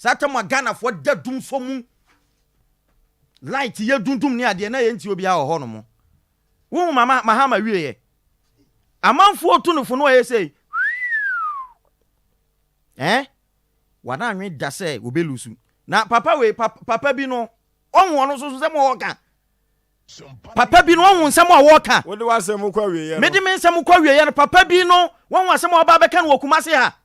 Saa tam a Ghanafoɔ da dumsɔ mu, light yɛ dundum ne adeɛ na yɛnti obiara wɔ hɔ nom. Wohu mama Mahama wieɛ. Amanfoɔ tu no fo no ɔyɛ sei. Eh? Wananwe da sɛ wɔbɛlusu. Na papa wei, papa bi no, ɔhu ɔno nso so sɛ mo ɔka. Papa bi no ɔhu nsɛm a wɔka. Wode w'asɛm kɔ awieɛ no. Mede me nsɛm kɔ awieɛ no, papa bi no, wɔhu asɛm a ɔba bɛka no wɔ Kumase ha.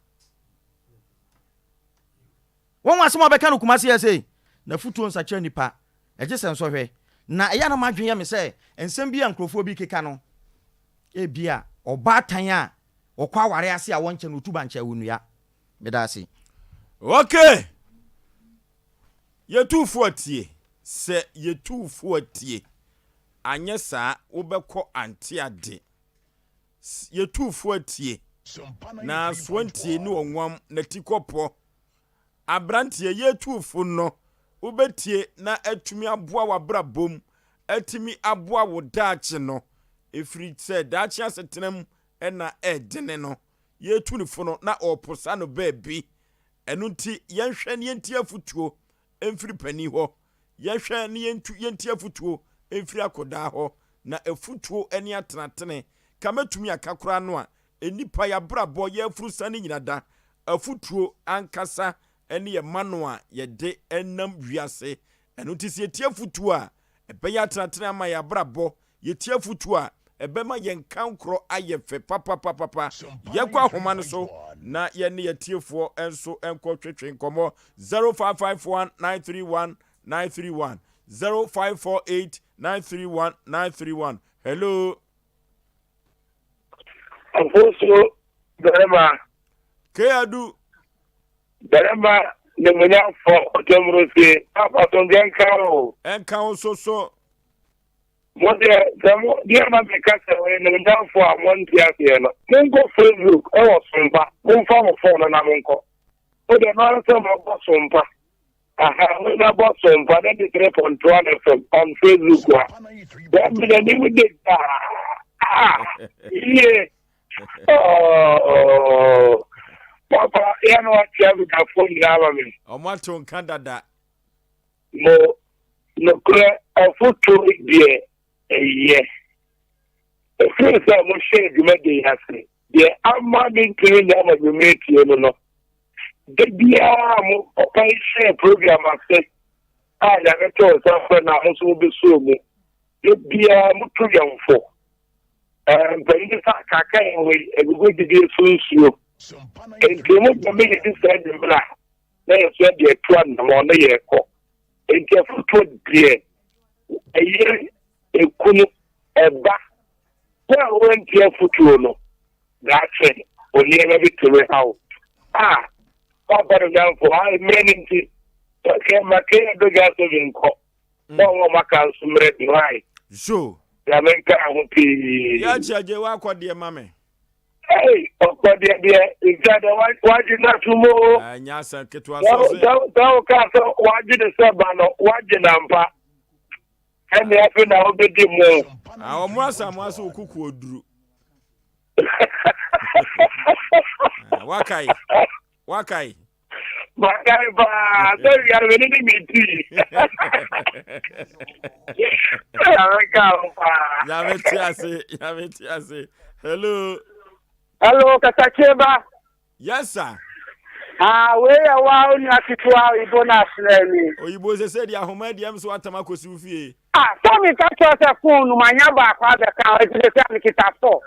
Wɔhu asɛm a ɔbɛka no Kumase ha sei. Na futuo nsakyera nipa, ɛgye sɛ nsɔhwɛ. Na ɛyɛ na m'adwene yɛ me sɛ, nsɛm bi a nkurɔfoɔ bi keka no, ebia ɔbaatan a ɔkɔ aware ase a wɔnkyɛ no otu bankyɛ wɔ nnua. Meda ase. Okay. Yɛtu atie. Sɛ yɛtu atie. Anyɛ saa wobɛkɔ ante ade. Yɛtu atie. Na soantie ne ɔnwam na ti kɔpɔ. Aberanteɛ yɛtu fo no wobɛtie na atumi aboa w'abrabom, atumi aboa wo daakye no. Ɛfiri sɛ daakye asetena mu ɛna ɛdene no. Yɛtu ne fo no na ɔposa no baabi. Ɛno nti yɛnhwɛ ne yɛnti afotuo mfiri panin hɔ. Yɛhwɛ ne yɛntu yɛnti afotuo mfiri akɔdaa hɔ. Na afotuo ne atenatene ka mɛtumi aka koraa no a nnipa yɛabrabɔ yɛafuru sane nyina da afotuo ankasa ne yɛ ma no a yɛde nam wiase. Ɛno nti sɛ yɛtie afotuo a ɛbɛyɛ atenatene ama yɛ abrabɔ. Yɛtie afotuo a ɛbɛma yɛn kankorɔ ayɛ fɛ papapapapa. Yɛkɔ ahoma no so na yɛne yɛtiefoɔ nso nkɔ twetwe nkɔmmɔ. 0551 931 931, 0548 931 931. Hello. Afosuo barima. Keadu. Barima nemonyafo ɔtɛmurosie apasomdwe nka o. Ɛnka wo so so. Mo deɛ sɛ mo deɛ ma meka sɛ ɔyɛ nemonyafo a monte aseɛ no, monkɔ Facebook ɛwɔ Sompa, momfa mo phone no na monkɔ. Wo deɛ no ara sɛ mɔbɔ Sompa. Aha, mobɔ Sompa 93.1 FM on Facebook a. Bɛɛbi n'anim de daa. Ah, yie. Oh, papa, yɛn na wakyia abikafoɔ nyinaa ma me. Ɔmo ato nka dada. Mo nokorɛ afotuo deɛ ɛyɛ. Ɛfiri sɛ mohyɛ dwumadi yi ase deɛ ama me ntumi nya ama dwumadi tie no. Da biara mo papa yi hyɛ program ase a Nyame to nsa frɛ na mo nso mobɛsuo mu. Da biara moto yɛn fo. Mpanyin sɛ akaka yɛn wɔ yi agugu didie so nsuo. Nti mo bɔ me yɛdi saa dwumire a na yɛso de atu anamɔ na yɛrekɔ. Nti afotuo deɛ ɛyɛ ekunu ɛba wo a wɔnti afotuo no daakye onneɛma bi tumi haw a papa no nyamfo a mmerɛ no nti kɛ ma kɛ yɛbɛga so bi nkɔ na ɔwɔ maka nso mmerɛ bi hɔ So. Nyame nka ho pii. Yɛakyi agye wakɔ deɛ ma me. Ei, ɔkɔ deɛ nsa deɛ wagye no ato mu o. Ɛnyɛ asɛm ketewa so sɛ wokaa sɛ wagye ne sɛ ba no wagye nampa ɛne afei na wobɛdi mu. Ɔmo asa mo ase wo kuku oduru. Wakae wakae. Makae paa sɛ wia no mene ne metii. Nyame ka ho paa. Nyame te ase, Nyame te ase. Hello. Hello, Kasakyeba. Yes sir. Ah, wei yɛ wa onua ketewa Oyibo na asrɛ mi. Oyibo sɛ deɛ ahoma adiam so atam akɔsi wo fie. Ah, sɛ mi ka kyerɛ sɛ phone no manya baako abɛka ɛti sɛ mi kita fɔ.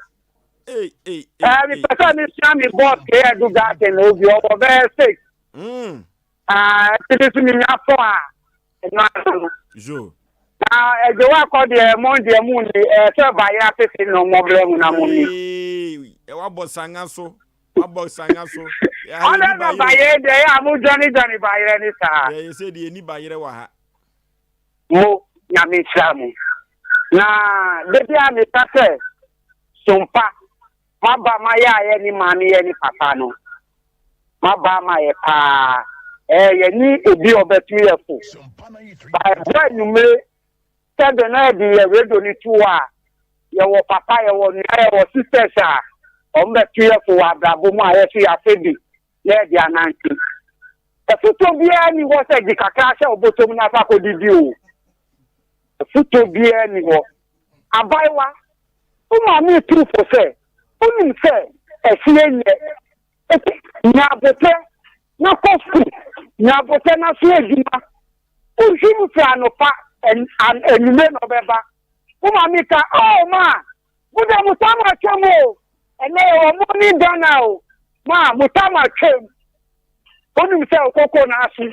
Ei ei. Ɛɛ, mi pɛ sɛ mi sua mi boss kɛ ɛdu garden obi ɔwɔ bɛyɛ 6. Ah, ɛti sɛ mi nya fɔ a ɛnu ano no. Jo. Na ɛgye wa kɔ deɛ mo deɛ mu ni ɛɛ sɛ bayerɛ asese na ɔmɔ brɛ mu na mo ni. Ee, wabɔ sanga so. Wabɔ sanga so. Ɔdɛ na bayerɛ deɛ yɛ a mo jɔni jɔni bayerɛ ni saa. Yɛ sɛ deɛ ni bayerɛ wɔ ha. Mo Nyame nhyira mo. Na bebi a meka sɛ Sompa maba mayɛ a yɛ ne maame yɛ ne papa no maba ma yɛ paa. Yɛni obi a ɔbɛtu yɛ fo. Ba ɛbɔ anwummere sɛde na yɛde yɛ radio no to hɔ a yɛwɔ papa, yɛwɔ nua, yɛwɔ sisters a ɔmo bɛtu yɛ fo wɔ abrabɔ mu a yɛso yɛafɛ bi na yɛde anante. Afotuo biara nni hɔ sɛ gye kakra hyɛ wo bɔtɔ mu na fa kɔdidi o. Afotuo biara nni hɔ. Abaayewa, wo maame retu fo sɛ, wonim sɛ ɛhyeɛ nyɛ. Enti nya aboterɛ na kɔ sukuu. Nya aboterɛ na sua adwuma. Wohwim firi anɔpa, anwummerɛ na ɔbɛba. Wo maame ka, oh ma, mo deɛ mo tam atwam o. Ɛnɛ yɛwɔ mo ne Ghana o. Ma, mo tam atwam. Wonim sɛ wo koko no aso.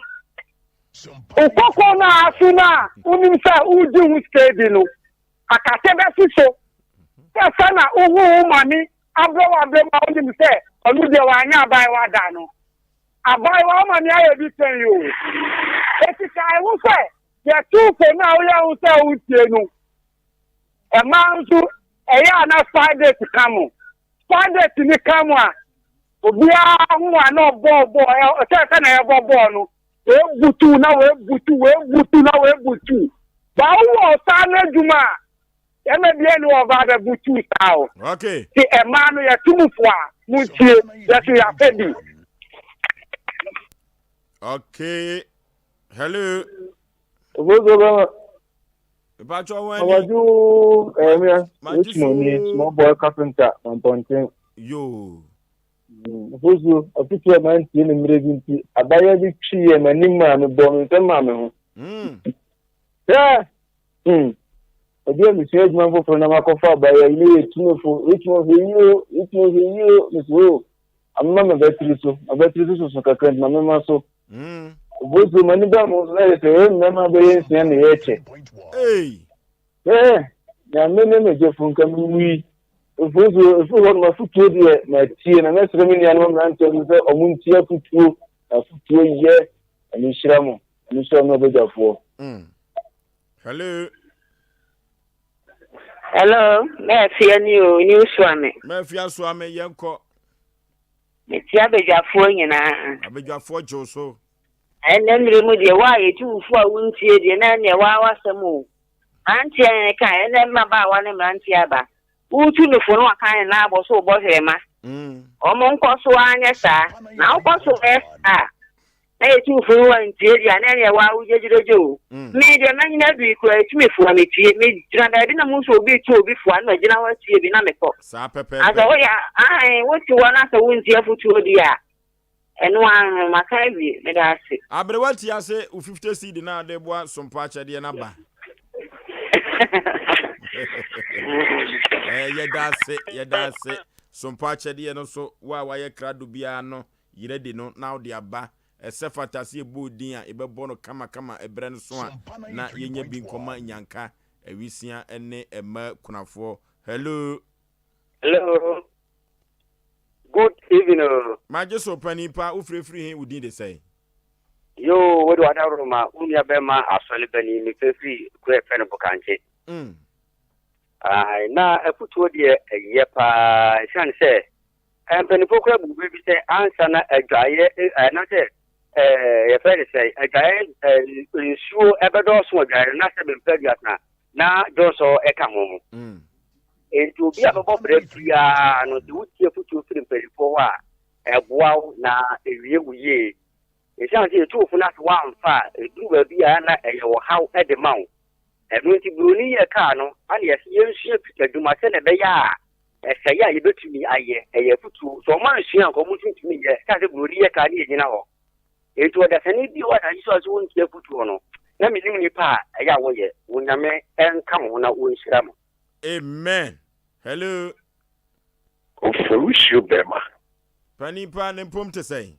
Wo koko no aso no a wonim sɛ wogye ho sika di no, akate bɛsi so. Sɛ sɛ na wohu wo maame abrɛ wo abrɛ mu a wonim sɛ ɔno deɛ wanyɛ abaayewa da no. Abaayewa wo maame ayɛ bi pɛn yi o. Eti kae ho sɛ yɛto fo no a woyɛ ho sɛ wotie no. Ɛmaa nso ɛyɛ a na spiders ka mo. Spiders ni ka mo a obiara ho a na ɔbɔ bɔɔl sɛ sɛ na yɛbɔ bɔɔl no wɔabutu na wɔabutu wɔabutu na wɔabutu. Ba wowɔ ɔsaa no adwuma a ɛma bia ne wɔba abɛbutu saa o. Okay. Ti ɛmaa no yɛto mu fo a montie yɛso yɛapɛ bi. Okay. Hello. Obozo bɛma. Mpatsɔ wɔn ani. Awadu ɛmia. Richmond ni small boy carpenter Mampɔnten. Yoo. Obozo afutu a mantie ne mmerɛ bi nti abayewa bi twi yɛ m'anim maa me bɔɔ me nsam maa me ho. Hwɛ! Hmm. Ebi a mesua adwuma foforɔ na makɔfa abayewa yi ne yɛ tumifo. Richmond hwɛ yie o, Richmond hwɛ yie o. Mesi o, amema m'abatiri so, m'abatiri so soso kakra nti ma mema so. Obosuo m'ani ba mo so na yɛ sɛ yɛyɛ mmarima bɛyɛ nsia na yɛkyɛ. Hwɛ, Nyame ne me gyefo nka menwui. Obosuo ɛfiri hɔ nom afotuo deɛ matie na mɛsrɛ me nuanom mmeranteɛ no sɛ ɔmo ntie afotuo na afotuo yɛ. Nyame nhyira mo, Nyame nhyira mo ne ɔbadwafoɔ. Hello. Hello, Mɛafia ni o, New Suame. Mɛafia Suame, yɛnkɔ. Mekyia abadwafoɔ nyinaa. Abadwafoɔ gye wo so. Ɛnnɛ mmerɛ mu deɛ, wo a yɛtu wo fo a wontie deɛ, na ɛnneɛ woa w'asɛm o. Mmeranteɛ ne ka, ɛnnɛ mmabaawa ne mmeranteɛ aba. Wotu no fo na waka ne nan abɔ so rebɔ hwerɛma. Wɔn nkɔ so ara nyɛ saa. Na wokɔ so yɛ saa a, na yɛtu wo fo no wantie deɛ a, na ɛneɛ waa wo gyegyegye o. Mm. Me deɛ manyini adu yi koraa yɛtu me fo a metie. Megyina baabi na muhu sɛ obi retu obi fo a na magyina hɔ atie bi na mekɔ. Saa pɛpɛɛpɛ. Na sɛ woyɛ ae wote hɔ na sɛ wontie afotuo deɛ a, ɛno ara no maka awie. Meda ase. Aberewa ti ase wo 50 cedi na ade boa sompo akyɛdeɛ no aba. Eh, yɛda ase, yɛda ase. Sompo akyɛdeɛ no so wo a wayɛ krado biara no Yerɛ de no na wode aba. Ɛsɛ fata sɛ yɛbɔ odin a, yɛbɛbɔ no kamakama ɛberɛ no so a na yɛnya bi nkɔma nnyanka, awisia ne mmaa kunafoɔ. Hello. Hello. Good evening o. Magye so panin pa, wo frɛ firi he, wo din de sɛn? Yoo, wode w'adaworo ma wo nua bɛrima asɔre bani, me frɛ firi kuro a yɛfrɛ no Bokankye. Ae, na afutuo deɛ ɛyɛ paa, ɛsiane sɛ Mpanimfoɔ koraa bu bɛ bi sɛ ansa na adwaeɛ anaasɛ yɛfrɛ no sɛ adwaeɛ nsuo ɛbɛdɔɔso adwaeɛ no na sɛ bɛmpɛ aduasa na dwonsɔ ɛka ho. Mm. Nti obi a bɛbɔ brɛ biara no sɛ wotie afotuo firi mpanimfoɔ hɔ a ɛboa wo na ɛwie wo yie. Ɛsiane sɛ yɛtu wo fo no ase woamfa a ɛduru baabi a na ɛyɛ ɔhaw de ma wo. Ɛno nti buroni yɛ kaa no ana yɛsɛ yɛnsua adwuma sɛdeɛ ɛbɛyɛ a Ɛsɛe a yɛbɛtumi ayɛ, ɛyɛ afutuo. Sɛ wɔn ansua anka wɔn nso ntumi nyɛ. Ɛsiane sɛ buroni yɛ kaa ne yɛgyina hɔ. Enti ɔdasani bi a ɔwɔ asase so a sɛ wɔntie afutuo no, na mennim nnipa a ɛyɛ a wɔyɛ. Onyame nka mo ho na ɔnhyira mo. Amen hello. Oforisuo bɛma. Panin paa ne mpom te sɛn?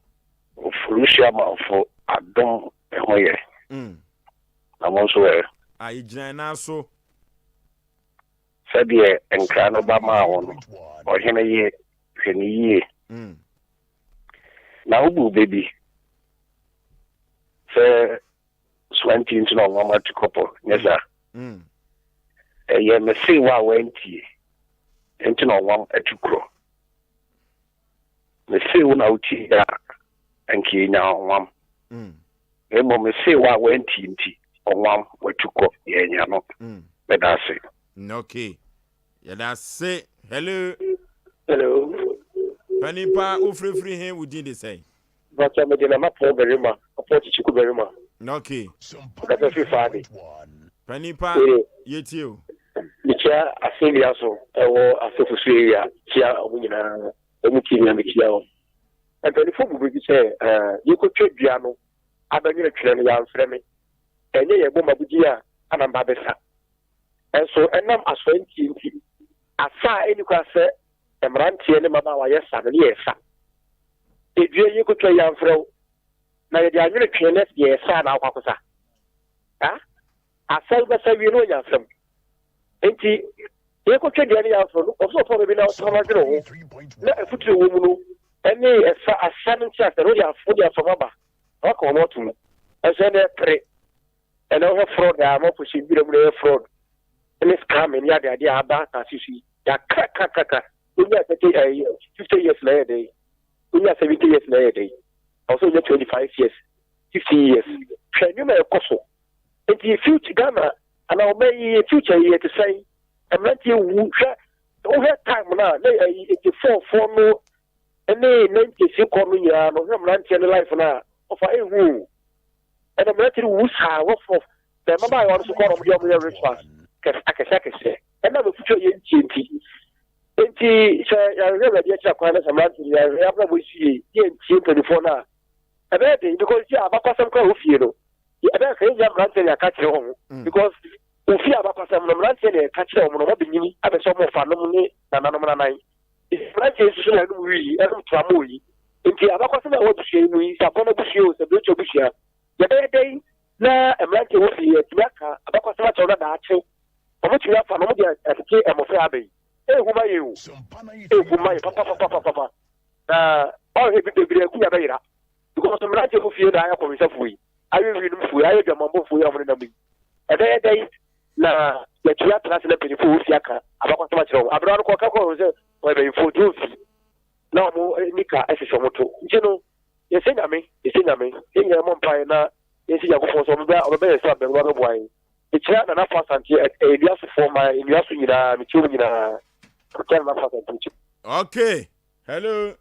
Oforisuo amanfo adom ɛho yɛ. Na mo nso ɛ? A yɛgyina yɛn nan so. Sɛdeɛ nkra no ba maa wo no, ɔhene ye, hwɛ no yie. Na wobuu bɛ bi sɛ soantie nti na ɔnwam atu kɔpɔ, nyɛ saa? Ɛyɛ mesee wo a woantie nti na ɔnwam atu korɔ. Mesee wo na wotie a, anka yɛnya ɔnwam. Na mmom mesee wo a woantie nti, ɔnwam watu kɔ, yɛannya no. Meda ase. Okay. Yɛda ase. Hello. Hello. Panin pa, wofirifiri he, wo din de sɛn? Mpakyɛ mede Nana Paul Barima. Ɔpɔn Kyekyeku barima. Okay. Ɔkasa firi Faade. Panin pa, yɛtie o. Mekyia asɛnnua so ɛwɔ Asɔfosu area, kyia wɔn nyinaa, wɔn tie me a mekyia wɔn. Mpanimfoɔ bu bɛ bi sɛ yɛkɔtwa dua no abɛnwene twerɛ no yɛamfrɛ me. Ɛnyɛ yɛbɔ mabodin a ana mba bɛsa. Nso ɛnam asoɛntie nti, asa a ɛnni kwan sɛ mmeranteɛ ne mmabaawa yɛ sa no ne yɛsa. Dua yi yɛkɔtwa yi yɛamfrɛ wo, na yɛde anwene twene na yɛsa na wokɔ akɔsa. Ha? Asa yi bɛsa wie na wanya asɛm. Nti yɛkɔtwa dua no yɛamfrɛ no, ɔsɛ ɔfa baabi na ɔtena no adwene ho na afuturo wɔ mu no ɛne ɛsa asa no nkyerɛ asɛ no wode afam aba na waka wɔn ato mu. Ɛnso ɛnɛ pere Ɛnɛ wohwɛ fraud a amanfo hyɛ nwura mu na ɛyɛ fraud ne scamming ne ade ade a aba asase so yi kakrakrakrakra. Wonya 30 ɛɛ 50 years na ɛyɛ dɛn? Wonya 70 years na ɛyɛ dɛn? Ɛwɔ sɛ wonya 25 years, 15 years. Hwɛ nneɛma a ɛkɔ so. Nti future Ghana anaa ɔman yi future yi ɛte sɛn? Mmeranteɛ wu hwɛ wohwɛ time no a na ɛyi 84 foɔ no ne 90 kɔ no nyinaa no hwɛ mmeranteɛ no life no a ɔfa ehu o. Ɛna mmerante no wuwu saa rough rough na mmabaayewa no nso kɔ na wɔde wɔn yɛ rituals kɛse akɛse akɛseɛ ɛnam afutuo a yɛntie nti. Nti sɛ yɛahwehwɛ Awurade akyira kwan na sɛ mmerante no yɛahwehwɛ yɛn abrabɔ si yie ne yɛntie mpanimfoɔ no a ɛbɛyɛ den because sɛ abakwasɛm koraa wɔ fie no ɛbɛyɛ sɛ yɛnnya mmeranteɛ na yɛaka kyerɛ wɔn mm. because ofie abakwasɛm no mmeranteɛ na yɛka kyerɛ wɔn no wɔabɛnyini abɛsɛ wɔn ɔfa nom ne nananom nanan Mmeranteɛ yi nso so na ɛnom wii yi, ɛnom tramol yi. Nti abakɔsɛm a ɛwɔ abusua yi mu yi, sɛ akɔnnɔ abusua o, sɛ birekyɛ abusua, yɛbɛyɛ dɛn na mmeranteɛ wɔ fie atumi aka abakɔsɛm akyerɛ wɔn na daakye wɔatumi afa no wɔde atete mmɔfra aba yi? Ehu ma yɛn o, ehu ma yɛn papapapapapa. Na ɔhwɛ bi bebree akunya bɛyera because mmeranteɛ wɔ fie na ayɛ kɔmensɛfoɔ yi, ayɛ winomfoɔ yi, ayɛ adwamanbɔfoɔ yi a wɔnenam yi. Ɛbɛyɛ dɛn na yɛatumi atena ase na mpanyimfo a wɔwɔ fie aka abakɔsɛm akyerɛ wɔn? Aberewa no kɔ ɔka kɔɔ wɔn sɛ wɔyɛ mpanyimfo nti wɔmfi na wɔn nika hyehyɛ wɔn to. Nti no, yɛsɛ Nyame, yɛsɛ Nyame, yɛn nyinaa yɛmmɔ mpaeɛ na yɛnsi Nyankopɔn sɛ ɔbɛba ɔbɛba yɛn so abɛn ɔbɛba bɛboa yɛn. Mekyerɛ Nana Afo Asante, Nnuasofoɔ man, Nnuaso nyinaa, mekyerɛ wɔn nyinaa. Mekyerɛ Nana Afo Asante, mekyerɛ. Okay. Hello.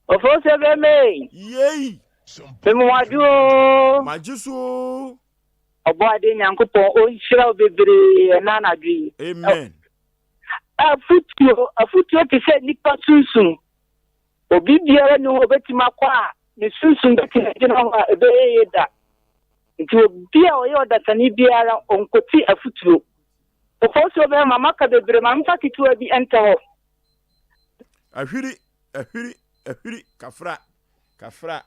Ofosuo bɛmɛ. Yei. Mmemuadwo o. Magye so o. Ɔbɔadeɛ Nyankopɔn ɔnhyira wo bebree ɛna anadwo yi. Amen. Afutuo, afutuo te sɛ nipa sunsum. Obi biara ni hɔ obetumi akɔ a ne sunsum betumi agyina hɔ a ɛbɛyɛ yie da. Nti obi a ɔyɛ ɔdasani biara ɔnkɔti afutuo. Ofosuo bɛma maka bebree ma mfa ketewa bi ntɛ hɔ. Ahwiri, ahwiri, ahwiri, kafra, kafra.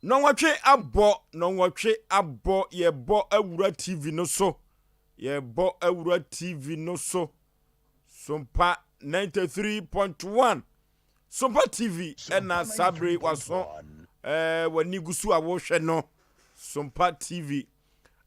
Nnɔnwɔtwe abɔ, nnɔnwɔtwe abɔ, yɛbɔ awura TV no so, yɛbɔ awura TV no so. Sompa 93.1, Sompa TV ɛna saa bere waso ɛɛ w'ani gu so a wɔhwɛ no. Sompa TV.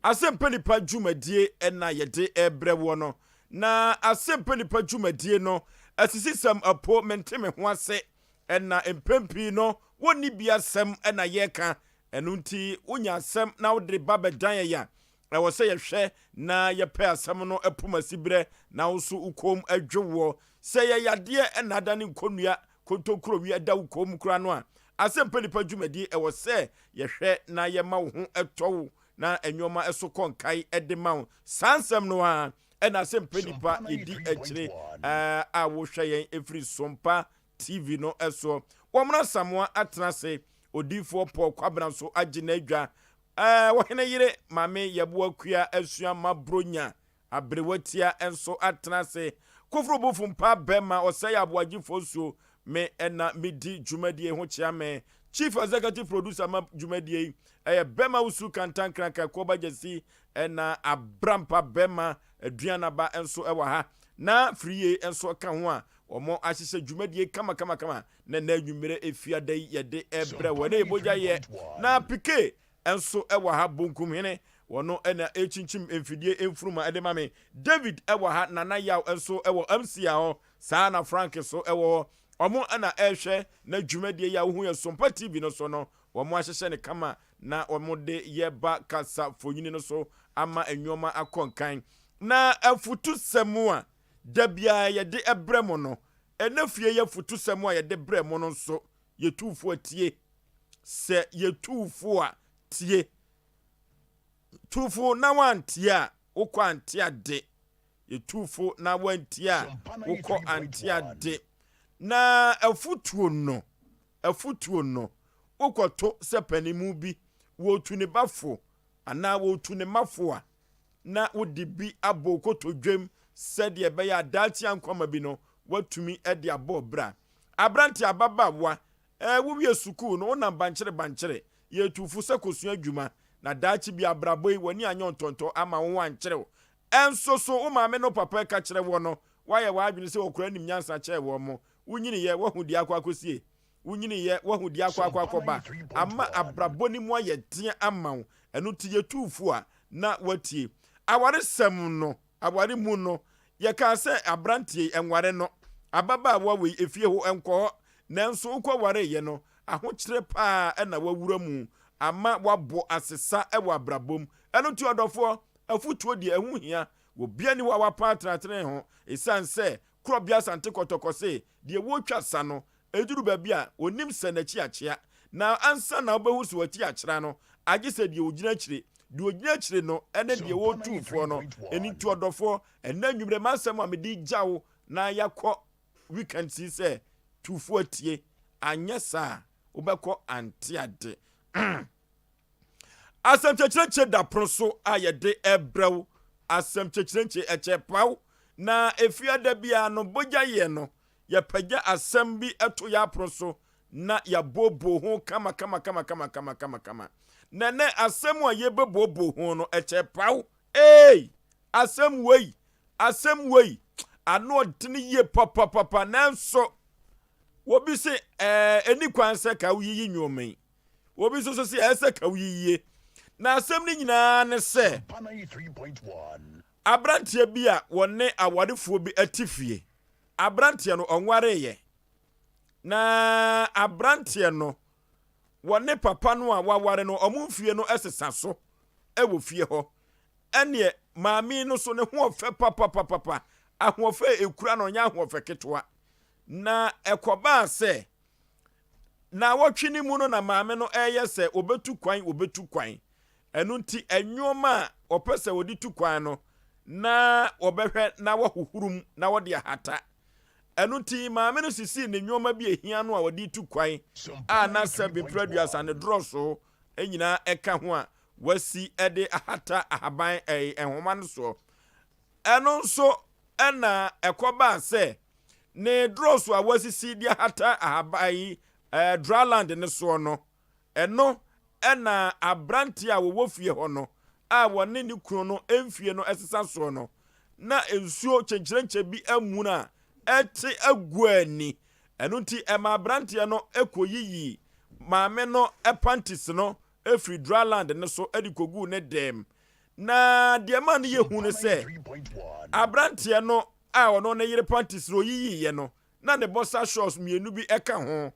Asɛmpa nipa dwumadie ɛna yɛde ɛbrɛ woɔ no. Na asɛmpa nipa dwumadie no asisisɛm apo mente me ho ase Ɛna mpɛn pii no wonni bi asɛm na yɛka, ɛno nti wonya asɛm na wode ba bɛdan yɛn a, ɛwɔ sɛ yɛhwɛ na yɛpɛ asɛm no pom asiberɛ na wo nso wo kɔn mu dwo woɔ. Sɛ ɛyɛ yadeɛ na adane nkɔnnua, kontonkurowi da wo kɔn mu koraa no a, Asɛmpa Nipa dwumadie ɛwɔ sɛ yɛhwɛ na yɛma wo ho tɔ wo na nnoɔma so kɔ nkae de ma wo. Saa nsɛm no ara na Asɛmpa Nipa yɛdi akyire a wohwɛ yɛn firi Sompa TV no soɔ. Wɔn Asamoah atena ase, Odiyifoɔ Paul Kwabena nso agye n'adwa. Ɛɛ, Ɔhene yere Maame Yeboah Kua Asua Mabronya Aberewatia nso atena ase. Koforo Bofo Mpa Bɛma Ɔsɛe Aboagyefoɔ Nsuo Me na medi dwumadie ho kyea me. Chief Executive Producer ma dwumadie yi ɛyɛ Bɛma Wusu Kantankraka Kuoba Gyasi ɛna Abrampa Bɛma Aduanaba nso ɛwɔ ha. Na Firiye nso ka ho a Wɔahyehyɛ dwumadie kamakamakama na ɛnnɛ anwummerɛ efiada yi yɛde rebrɛ wo. Ɛnnɛ yɛ mogya yɛ na Pike nso wɔ ha, Bonkumhene, wɔno na ɛrekyinkyim mfidie mfunuma de ma me. David wɔ ha, Nana Yaw nso wɔ MC a hɔ, saa na Frank nso wɔ hɔ. Wɔn na ɛrehwɛ na dwumadie yi a wohu yɛ Sompa TV no so no, wɔahyehyɛ no kama na wɔde yɛ ba kasa fonyini no so ama nnoɔma akɔ nkan. Na afutusɛm a da biara yɛde brɛ mo no, ɛnnɛ fie yi afutusɛm a yɛde brɛ mo no nso, yɛtu fo atie. Sɛ yɛtu wo fo a, tie. Tu fo na woantie a, wokɔ ante ade. Yɛtu fo na woantie a, wokɔ ante ade. Na afotuo no, afotuo no, wokɔto sɛ panimu bi, wɔretu ne ba fo anaa wɔretu ne mma fo a, na wode bi abɔ wo kotodwam sɛdeɛ ɛbɛyɛ a daakye ankwama bi no, woatumi de abɔ wo bra. Aberante, ababaawa, Ɛɛ, wowie sukuu no, wonam bankyere bankyere, yɛ tufo sɛ kosua adwuma, na daakye bi abrabɔ yi, w'ani anyɛ ɔntɔntɔ amma wo ho ankyere wo. Ɛnso so, wo maame ne wo papa reka kyerɛ woɔ no, woayɛ w'adwene sɛ wɔkura nim nyansa kyɛɛ wɔn mo. Wonyiniiɛ, woahu deɛ akɔ akɔsie. Wonyiniiɛ, woahu deɛ akɔ akɔ akɔba. Ama abrabɔ no mu ayɛ den ama wo. Ɛno nti yɛ tufo a, na woatie. Awaresɛm no, Aware mu no, yɛkaa sɛ aberanteɛ yi, nware no, ababaawa wei, efie hɔ, nkɔ hɔ. Nanso wokɔwareeɛ no, ahokyerɛ pa ara na woawura mu ama woabɔ asesa wɔ abrabɔ mu. Ɛno nti ɔdɔfoɔ, afotuo deɛ ɛho hia. Obiara nni hɔ a wapa atenatene ho. Ɛsiane sɛ Korɔbea Asante Kɔtɔkɔ se deɛ wɔretwa sa no, Ɛduru baabi a, ɔnim sɛ n'akyi akyea, na ansa na wobɛhu sɛ w'akyi akyera no, agye sɛ deɛ ɔgyina akyire. Deɛ ɔgyina akyire no ne deɛ ɔretu foɔ no. Ɛno nti ɔdɔfoɔ, ɛnnɛ anwummerɛ m'asɛm a mede regya wo na yɛakɔ weekend yi sɛ, tu foɔ tie, anyɛ saa a, wobɛkɔ ante ade. Asɛm kyekyerɛnkyɛ da pono so a yɛde rebrɛ wo. Asɛm kyekyerɛnkyɛ ɛkyɛ paw na efiada biara no bogya yɛ no yɛpagya asɛm bi to yɛn apono so na yɛabooboo ho kamakamakamakamakamakamakama. Na ɛnɛ asɛm a yɛbɛbooboo ho no ɛkyɛ paw. Ei! Asɛm wei! Asɛm wei! Ano ɔdene yie papapapa nanso wobi se ɛɛ ɛni kwan sɛ ka woyiyi nneɛma yi. Obi nso so se ɛsɛ sɛ ka woyiyie. Na asɛm no nyinaa ne sɛ aberanteɛ bi a wɔne awarefoɔ bi te fie. Aberanteɛ no ɔnwareeɛ. Na aberanteɛ no wɔne papa no a waware no wɔn mfie no sesa so wɔ fie hɔ. Ɛneɛ maame no so ne ho ɔfɛ papapapapa. Ahoɔfɛ a ɛkura no ɔnyɛ ahoɔfɛ ketewa. Na ɛkɔbaa sɛ Naawɔtwe no mu no na maame no reyɛ sɛ ɔbɛtu kwan, ɔbɛtu kwan. Ɛno nti nnoɔma a ɔpɛ sɛ ɔde tu kwan no, na ɔbɛhwɛ na wahohoro mu na ɔde ahata. Ɛno nti maame no sisii ne nnoɔma bi a ɛhia no a ɔde tu kwan a na sɛbe mprɛ aduasa ne dorɔso nyinaa ɛka ho a wasi de ahata ahaban ɛɛ nhoma no soɔ. Ɛno nso na ɛkɔbaa sɛ ne dorɔso a wɔasisi de ahata ahaban yi ɛɛ dryland no soɔ no, ɛno na aberanteɛ a wɔwɔ fie hɔ no a wɔne ne kunu no mfie no sesa soɔ no, na nsuo kyenkyerenkyɛ bi amuna a ɛte agu ani. Ɛno nti ɛma aberanteɛ no kɔyiyii maame no panties no firi dryland no so de kɔguu ne dɛm. Na deɛ ɛma no yɛ hu ne sɛ, aberanteɛ no a ɔno ne yere panties no ɔyiyiiɛ no, na ne boxer shorts mmienu bi ka ho.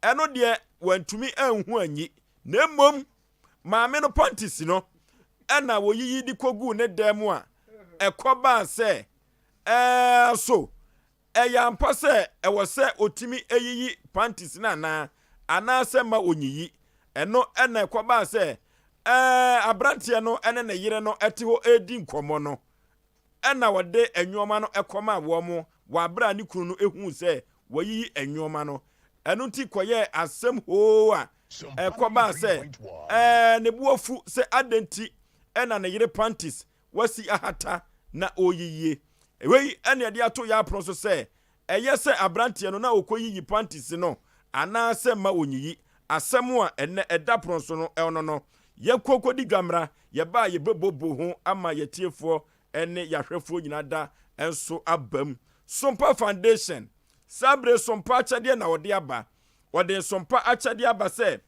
Ɛno deɛ wantumi anhu anyi, na mmom maame no panties no ɛna wɔyiyi de kɔguu ne dan mu a ɛkɔbaa sɛ ɛɛ so Ɛyɛ ampa sɛ ɛwɔ sɛ otumi yiyi panties no anaa, anaasɛ mma onyiyi? Ɛno na ɛkɔbaa sɛ ɛɛ aberanteɛ no ne ne yere no te hɔ redi nkɔmmɔ no, ɛna ɔde nnoɔma no kɔmaa wɔn wɔ aberɛ a ne kunu no huu sɛ wayiyi nnoɔma no. Ɛno nti kɔyɛɛ asɛm hoo a ɛkɔbaa sɛ ɛɛ ne bo afu sɛ adɛn nti na ne yere panties wasi ahata na ɔreyiyie. Wei na ɛde ato yɛn apono so sɛ, ɛyɛ sɛ aberanteɛ no na ɔkɔyiyi panties no anaasɛ mma ɔnyiyi. Asɛm a ɛnnɛ ɛda pono so no ɛno no. Yɛnkɔ nkɔdi dwa mmra, yɛba a yɛbɛbobo ho ama yɛatiefoɔ ne yɛahwɛfoɔ nyinaa da nso aba mu. Sompa Foundation, saa berɛ yi Sompa akyɛdeɛ na wɔde aba. Wɔde Sompa akyɛdeɛ aba sɛ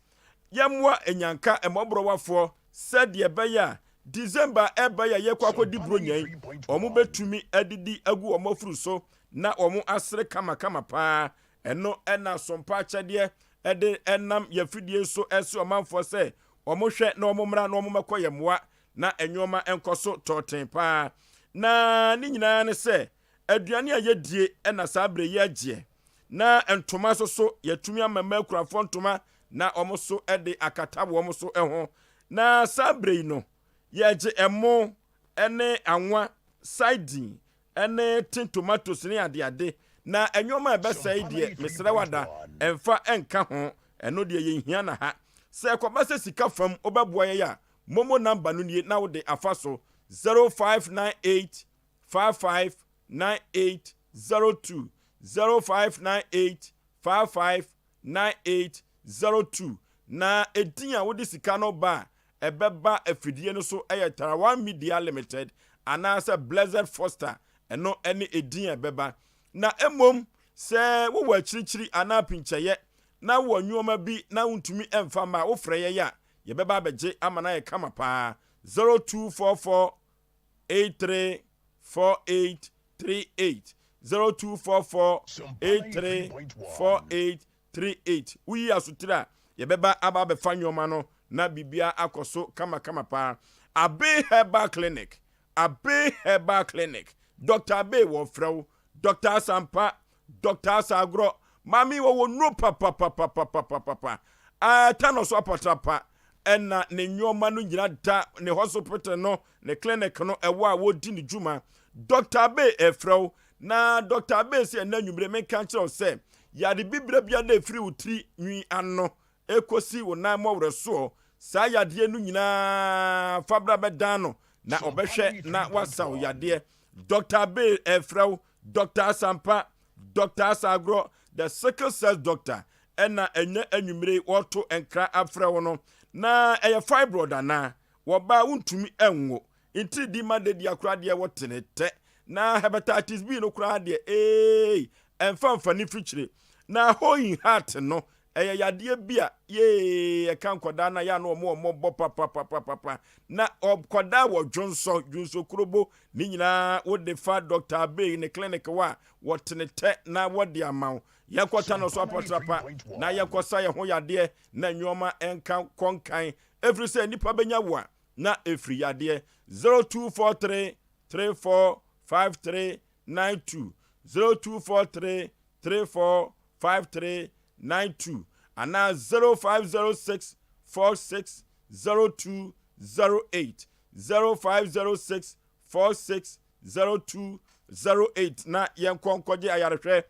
Yɛmmoa anyanka mmɔborɔwafoɔ sɛdeɛ ɛbɛyɛ a December a ɛreba yi a yɛrekɔ akɔdi Buronya yi, wɔbɛtumi adidi agu wɔn afuru so na wɔn asere kamakama paa. Ɛno na Sompa Akyɛdeɛ de nam yɛn afidie so rese ɔmanfoɔ sɛ wɔhwɛ na wɔmmra na wɔmmɛkɔ yɛn mmoa na nnoɔma nkɔ so tɔɔten paa. Na ne nyinaa ne sɛ aduane a yɛdie na saa berɛ yi agyeɛ na ntoma nso so yɛatumi ama mmaa akunafoɔ ntoma. na wɔn nso de akata wɔn so ho. Na saa berɛ yi no, yɛgye ɛmo ne anwa, sardine ne tin tomatoes ne adeade, na nneɛma a ɛbɛsɛe deɛ, mesrɛ wo ada, mfa nka ho, ɛno deɛ yɛnhia na ha. Sɛ ɛkɔba sɛ sika fam wobɛboa yɛn a, momo number no nie na wode afa so, 0598 55 9802, 0598 55 9802, na edin a wode sika no ba a ɛbɛba afidie no so yɛ Tarawan Media Limited anaasɛ Blessed Foster, ɛno ne edin a ɛbɛba. Na mmom sɛ wowɔ akyirikyiri anaa pinkyɛeɛ na wowɔ nnoɔma bi na wontumi mfa mma a, wofrɛ yɛn a, yɛbɛba abɛgye ama no ayɛ kama paa. 0244 83 48 38 0244 83 48 38 Woyi asotire a, yɛbɛba aba abɛfa nneɛma no na biribiara akɔ so kamakama paa. Abbey Herbal Clinic, Abbey Herbal Clinic, Doctor Abbey wɔfrɛ wo, Doctor Asampa, Doctor Asagorɔ, maame yi wɔwɔ nnuro papapapapapapapa, ɛɛ no so apatrapa, ɛna ne nneɛma no nyina da ne hospital no, ne clinic no ɛwɔ a wɔdi ne dwuma. Doctor Abbey ɛfrɛ wo, na Doctor Abbey sɛ ɛnɛ anwummere menka nkyerɛ wo sɛ yare bibire biara ɛfiri wo tiri nwi ano ɛkɔsi wo nan mmɔwerɛ soɔ, saa yadeɛ no nyinaa fa bra bɛdan no na ɔbɛhwɛ na wasa wo yadeɛ. Doctor Abbey ɛfrɛ wo, Doctor Asampa, Doctor Asagorɔ, the sickle cell doctor, ɛna ɛnyɛ anwummere wɔto nkra afrɛ wo no. Na ɛyɛ fibroid anaa? Wɔbaa wontumi ɛnwo nti di ma dadi akora deɛ wɔtene tɛ, na hepatitis B no koraa deɛ ee ɛmfa mfa ne fikyire, na hoyin heart no ɛyɛ yadeɛ bi a yee ɛka nkɔdaa na yɛ ano ɔmo ɔmo bɔ papapapapa, na ɔkɔdaa wɔ dwonsɔ dwonsɔ kurobo ne nyinaa wode fa Dr. Abbey ne clinic hɔ a wɔtene tɛ na wɔde ama wo. Yɛnkɔta no so apɔtrapa na yɛnkɔsa yɛn ho yadeɛ na nneɛma ɛnka kɔnkan, ɛfiri sɛ nnipa bɛnya wo a na ɛfiri yadeɛ. 0243 34 53 92, 0243 34 53 92 anaa 0506 46 02 08, 0506 46 02 08, na yɛnkɔ nkɔgye ayarehwɛ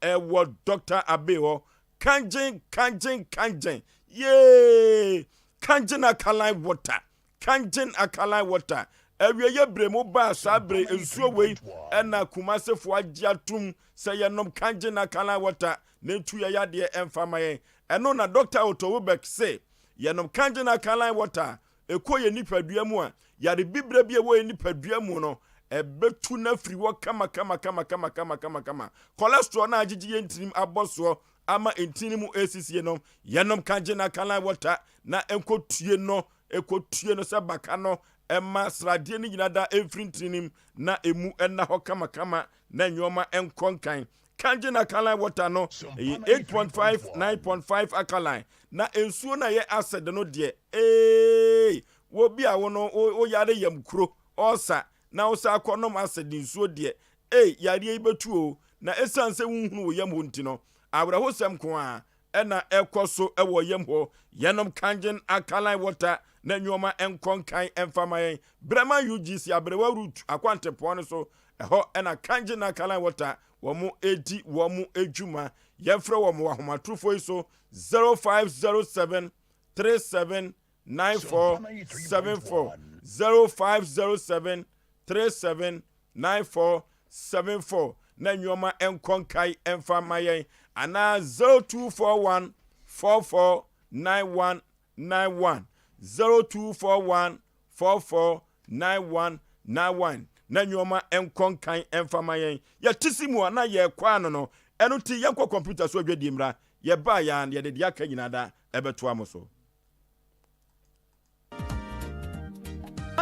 ɛwɔ Dr. Abbey hɔ. Kangen, kangen, kangen, yee, Kangen alkaline water, Kangen alkaline water. Awieyɛ bere mu baa saa bere nsuo wei ɛna Kumasefoɔ agye atum sɛ yɛnom Kangen alkaline water na ntu yɛ yadeɛ ɛmfa ma yɛn. Ɛno na Dr. Otto Wobek se yɛnom Kangen alkaline water ɛkɔ yɛ nipadua mu a, yare bibire bi a ɛwɔ yɛ nipadua mu no ɛbɛtu no afiri hɔ kama kama kama kama kama kama kama. Cholesterol no agyegye yɛn tirim abɔ soɔ ama ntini mu esisie no, yɛnom Kangen alkaline water na nkɔtue no, ɛkɔtue no sɛ baka no, ɛma sradeɛ no nyinaa da ɛmfiri ntini mu na emu ɛna hɔ kamakama na nneɛma nkɔ nkan. Kangen alkaline water no ɛyɛ 8.5 9.5 alkaline, na nsuo no a ɛyɛ acid no deɛ, ee, wobi a wo no woyare yam kuro ɔsa na wosa akɔnom acid nsuo deɛ, ee, yareɛ yi bɛtu o. Na ɛsiane sɛ wonhunu wo yam hɔ nti no, awerɛhosɛm ko a ɛna ɛkɔ so ɛwɔ yam hɔ. Yɛnom Kangen alkaline water na nneɛma nkɔ nkan ɛmfa ma yɛn. Brɛma UGC Aberewa Route akwantepɔn no so ɛhɔ ɛna Kangen alkaline water wɔn mo edi wɔn mo edwuma. Yɛmfrɛ wɔn wɔ ahomatorofoɔ yi so, 0507 37 9474, 0507 37 9474 na nneɛma nkɔ nkae ɛmfa ma yɛn, anaa 0241 44 9191, 0241 44 9191 na nneɛma nkɔ nkan ɛmfa ma yɛn. Yɛte si mu a na yɛkɔ ano no ɛno ti yɛnkɔ kɔmputa so adwadie mmra. Yɛbaa yɛn yɛde deɛ aka nyinaa da ɛbɛtoa mo so.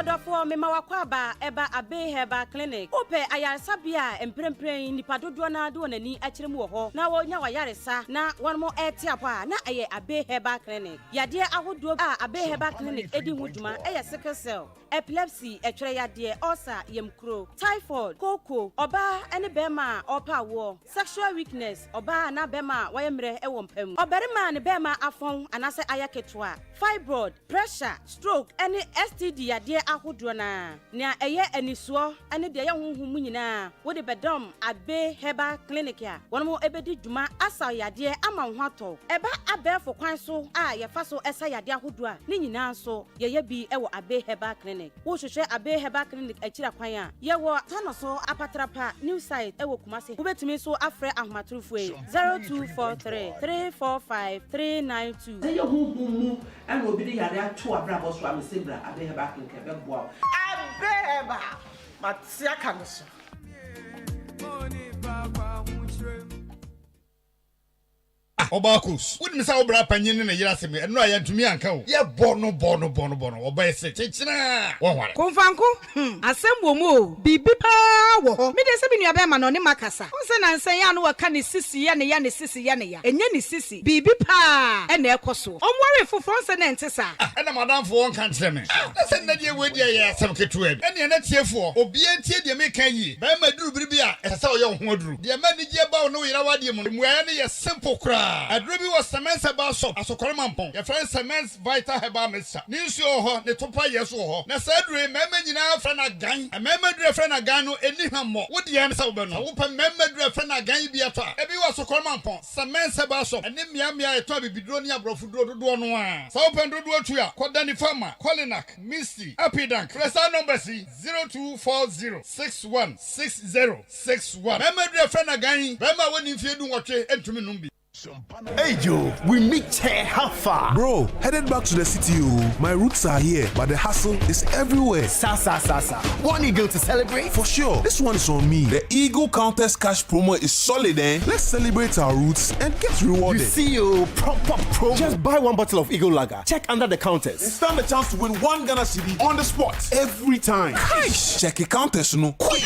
Ɔdɔfoɔ, mema w'akwaaba ɛba Abbey Herbal Clinic. Wopɛ ayaresabea a mprempren nnipa dodoɔ no ara de wɔn ani akyerɛ mu wɔ hɔ na wɔnya w'ayaresa na wɔnom rete apɔ a, na ɛyɛ Abbey Herbal Clinic. Yadeɛ ahodoɔ a Abbey Herbal Clinic di ho dwuma yɛ sickle cell, epilepsy, ɛtwerɛ yadeɛ, ulcer, yamkuro, typhoid, kooko, ɔbaa ne barima a ɔrepɛ awoɔ, sexual weakness, ɔbaa anaa barima a wayɛ mmerɛ wɔ mpa mu, ɔbarima a ne barima afɔn anaasɛ ayɛ ketewa, fibroid, pressure, stroke, ne STD yadeɛ ahodoɔ no ara. Nea ɛyɛ anisoɔ ne deɛ ɛyɛ honhom mu nyinaa, wode bɛdɔm Abbey Herbal Clinic a wɔn bɛdi dwuma asa wo yadeɛ ama wo ho atɔ wo. Ɛba abɛɛfo kwan so a yɛfa so sa yadeɛ ahodoɔ a, ne nyinaa nso yɛyɛ bi wɔ Abbey Herbal Clinic. Wohwehwɛ Abbey Herbal Clinic akyiri kwan a, yɛwɔ Tanoso Apatrapa New Site wɔ Kumasi. Wobɛtumi nso afrɛ ahomatorofoɔ yi, 0243 345 392. Sɛ ɛyɛ honhom mu na obi de yare ato w'abrabɔ so a, mese bra Abbey Herbal Clinic ɛbɛboa wo. Abbey Herbal, mate aka no so. Ah Ɔbaa Kos, wonim sɛ wo bra panyin ne ne yere asɛm yi, ɛno a yɛantumi anka o. Yɛbɔ no bɔ no bɔ no bɔ no, ɔbaa yi se kyekyena a, wɔnware. Komfanko, hmm, asɛm wɔ mu o, biribi paa wɔ hɔ. Me deɛ sɛ me nuabɛrima no, ɔne makasa. Wohu sɛ nansa yi a na waka ne sisi yɛ ne ya, ne sisi yɛ ne ya. Ɛnyɛ ne sisi, biribi paa na ɛrekɔ soɔ. Ɔnwaree foforɔ, wohu sɛ na ɛnte saa. Ah, ɛna m'adamfo ɔnka nkyerɛ me. Ah, na sɛ nnɛ deɛ wei deɛ yɛ asɛm ketewa bi. Ɛnneɛ na tiefoɔ, obiara ntie deɛ mereka yie. Barima duru bere bi a, ɛsɛ sɛ ɔyɛ wo ho aduru. Deɛ ɛma anigyeɛ ba wo ne wo yere awadeɛ mu no, mmuaeɛ no yɛ simple koraa. Aduro bi wɔ Semens Herbal Shop, Asokore Mampong. Yɛfrɛ no Semens Vital Herbal Mixture. Ne nsuo wɔ hɔ, ne topa yɛ nso wɔ hɔ. Na saa aduro yi, mmarima nyinaa frɛ no agan. Mmarima aduro a yɛfrɛ no agan no, ɛnni hwammɔ. Wo deɛ ne sɛ wobɛnom. Sɛ wopɛ mmarima aduro a yɛfrɛ no agan yi bi atɔ a, ebi wɔ Asokore Mampong, Semens Herbal Shop, ɛne mmeammea a yɛtɔn abibiduro ne aborɔfoduro dodoɔ no ara. Sɛ wopɛ no dodoɔ tu a, kɔ Danny Pharma, Kolinak, Misty, Apidank. Frɛ saa numbers yi, 0240 61 60 61. Barima aduru a yɛfrɛ no agan yi, barima a wadi mfeɛ dunwɔtwe ntumi nnom bi. Hey Joe, we meet here, how far? Bro, headed back to the city, oh. My roots are here, but the hustle is everywhere. Sa sa sa sa. One eagle to celebrate? For sure. This one is on me. The Eagle Countess Cash promo is solid, eh? Let's celebrate our roots and get rewarded. You see, oh, proper promo. Just buy one bottle of Eagle Lager. Check under the counters. And stand a chance to win one Ghana cedi on the spot every time. Cash! Check your counters, no. Quick!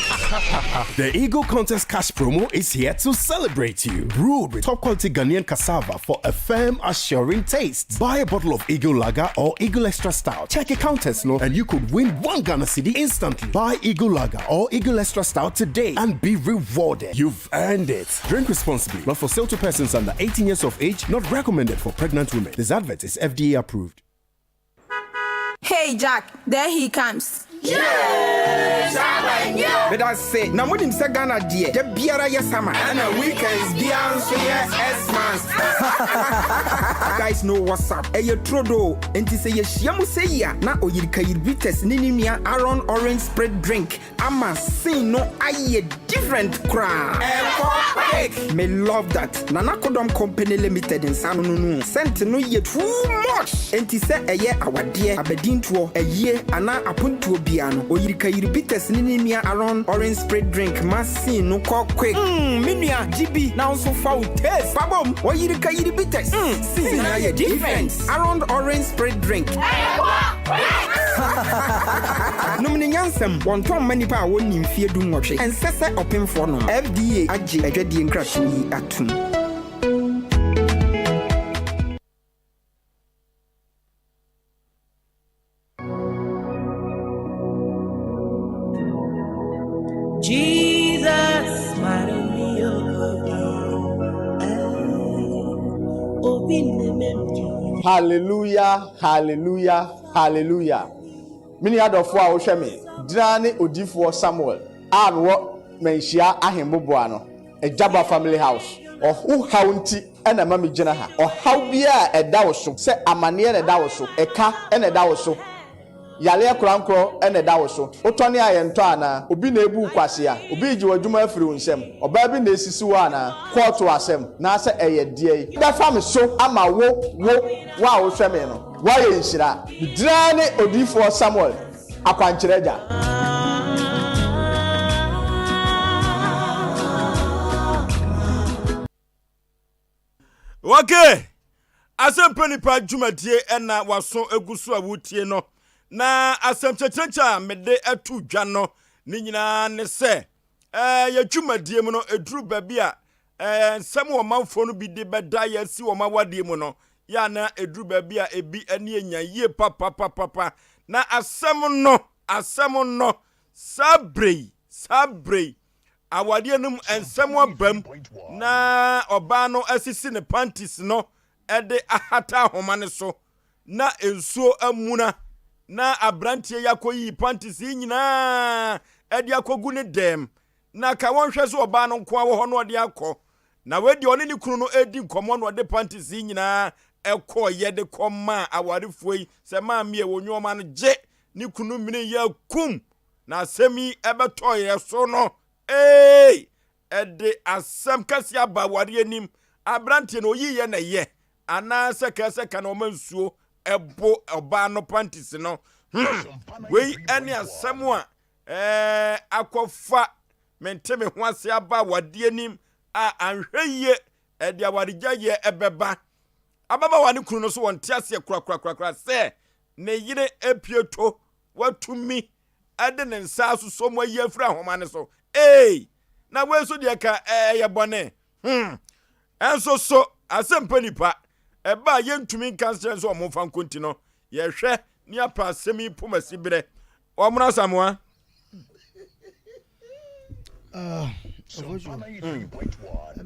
The Eagle Contest Cash promo is here to celebrate you. Brewed with top quality Ghanaian cassava for a firm, assuring taste. Buy a bottle of Eagle Lager or Eagle Extra Stout. Check your counters, no, and you could win one Ghana cedi instantly. Buy Eagle Lager or Eagle Extra Stout today and be rewarded. You've earned it. Drink responsibly. Not for sale to persons under 18 years of age. Not recommended for pregnant women. This advert is FDA approved. Hey Jack, there he comes. Meda se na monim sɛ Ghana deɛ da biara yɛ summer ɛna weekends biara nso yɛ Xmas. Guys know what's up. Ɛyɛ turodoo. Enti sɛ yɛhyia mu sɛ yi a na Oyirikayir Bitters ne ne nua Aaron Orange Spirit Drink ama scene no ayɛ different koraa. Ɛkɔ quick! Me love that. Nana Kodɔm Company Limited nsa ano no no scent no yɛ too much! Enti sɛ ɛyɛ awadeɛ, abadintoɔ, ayie anaa apontoɔ biara no, Oyirikayiri Bitters ne ne nua Aron Orange Spirit Drink ma scene no kɔ quick. Mm me nua gye bi na wo nso fa wo taste fa bom! Oyirikayiri Bitters, mm scene no ayɛ different! Aron Orange Spirit Drink. Ɛkɔ quick! Nom no nyansam. Wɔntɔn mma nnipa a wɔnnii mfeɛ dunwɔtwe. Ɛnsɛ sɛ ɔpemfoɔ nom. FDA agye adwadie nkratoɔ yi atom. Jesus, Hallelujah, hallelujah, hallelujah. Me nua dɔfoɔ a wohwɛ me, gyina ne odiyifoɔ Samuel a mewɔ Manhyia Ahemmoboa no, Agyaba Family House. Ɔho haw nti na ɛma me gyina ha. Ɔhaw biara a ɛda wo so, sɛ amaneɛ na ɛda wo so, ɛka na ɛda wo so, Yareɛ korankorɔ na ɛda wo so. Wotɔne a yɛntɔ anaa? Obi na ebu wo kwasea? Obi regye w'adwuma afiri wo nsam? Ɔbaa bi na esisi wo anaa? Kɔɔto asɛm, naasɛ ɛyɛ deɛn? Bɛfa me so ama wo, wo, wo a wohwɛ me no, woayɛ nhyira. Me din ara ne Odiyifoɔ Samuel, Akwankyerɛ Agya. Okay. Asɛmpa nipa dwumadie ɛna waso egu so a wotie no. Na asɛm kyɛkyerɛkyɛ a mede ato dwa no ne nyinaa ne sɛ, ɛɛ yɛ dwumadie mu no, ɛduru baabi a ɛɛ nsɛm wɔ manfoɔ no bi de bɛda yɛ asi wɔn awadeɛ mu no, yɛ a na ɛduru baabi a ebi ani anya yie papapapapa. Na asɛm no, asɛm no, saa berɛ yi, saa berɛ yi, awadeɛ no mu nsɛm abam na ɔbaa no asisi ne panties no de ahata ahoma no so na nsuo amuna na aberanteɛ yi akɔyiyi panties yi nyinaa de akɔgu ne dɛm na ka wɔnhwɛ sɛ ɔbaa no nko ara wɔ hɔ na ɔde akɔ na wei deɛ ɔne ne kunu no redi nkɔmmɔ na ɔde panties yi nyinaa ɛkɔɔyɛ de kɔmaa awarefoɔ yi sɛ maame wɔ nneɛma no gye ne kunu mene yɛ akum na asɛm yi ɛbɛtɔ yɛ so no ee ɛde asɛm kɛse aba awareɛ anim aberanteɛ no ɔyiyɛ na ɛyɛ anaasɛ kɛɛ sɛ ka na ɔma nsuo ɛbo ɔbaa no panties no hmm wei ɛne asɛm a ɛɛ akɔfa mente me ho ase aba awadeɛ anim a anhwɛ yie ɛde awaregyaeɛ ɛbɛba ababaawa ne kunu no so wɔnte aseɛ korakorakorakora sɛ ne yere apue to watumi de ne nsa asosɔ mu ayi afiri ahoma no so. Ee, na wei nso deɛ ka ɛyɛ bɔne. Hmm. Ɛnso so, asɛmpa nipa, ɛba a yɛntumi nka nkyerɛ nso wɔn mfa nko nti no, yɛhwɛ ne apɛ asɛm yi poma si berɛ. Wɔn asamoa. Mm.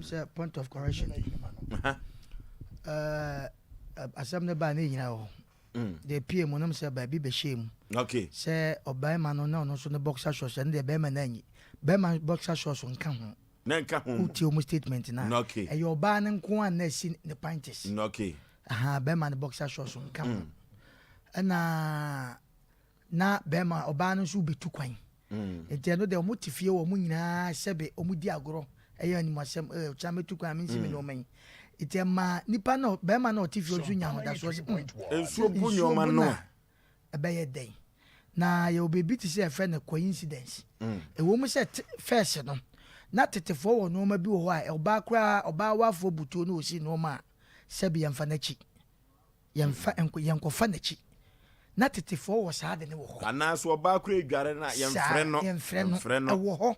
sɛ point of correction. Uh, asɛm no baa ne nyina hɔ Deɛ ɛpue mu nom sɛ baabi bɛhyɛɛ mu. Okay. Sɛ ɔbarima no na ɔno nso ne boxer shorts ɛno deɛ barima no anyi. Barima boxer shorts nka ho. Na nka ho. Wotie wɔn statement no a. Okay. Ɛyɛ ɔbaa no nko a na asi ne panties. Okay. Aha, barima no boxer shorts nka ho. Ɛna na bɛrima ɔbaa no nso bɛtu kwan. Nti ɛno deɛ wɔn te fie wɔn nyinaa sɛbe wɔn di agorɔ ɛyɛ animuasɛm ɛɛ ɔkyena mɛtu kwan a mensi me nneɛma yi. Nti ɛma nipa no bɛrima no a ɔte fie nso nya ahodasoɔ sɛ mm Nsuo bu nneɛma no a. ɛbɛyɛ dɛn. Na yɛwɔ biribi te sɛ yɛfrɛ no coincidence. Ɛwɔ mu sɛ te first no na tetefoɔ wɔ nneɛma bi wɔ hɔ a ɔbaa koraa ɔbaa wafoɔ butuo na ɔsi nneɛma a sɛbe yɛmfa n'akyi. Yɛmfa nko yɛnkɔfa n'akyi. Na tetefoɔ wɔ saa ade no wɔ hɔ. Anaa sɛ ɔbaa koraa redware no a, yɛmfrɛ no. Saa, yɛmfrɛ no. Yɛmfrɛ no. Ɛwɔ hɔ.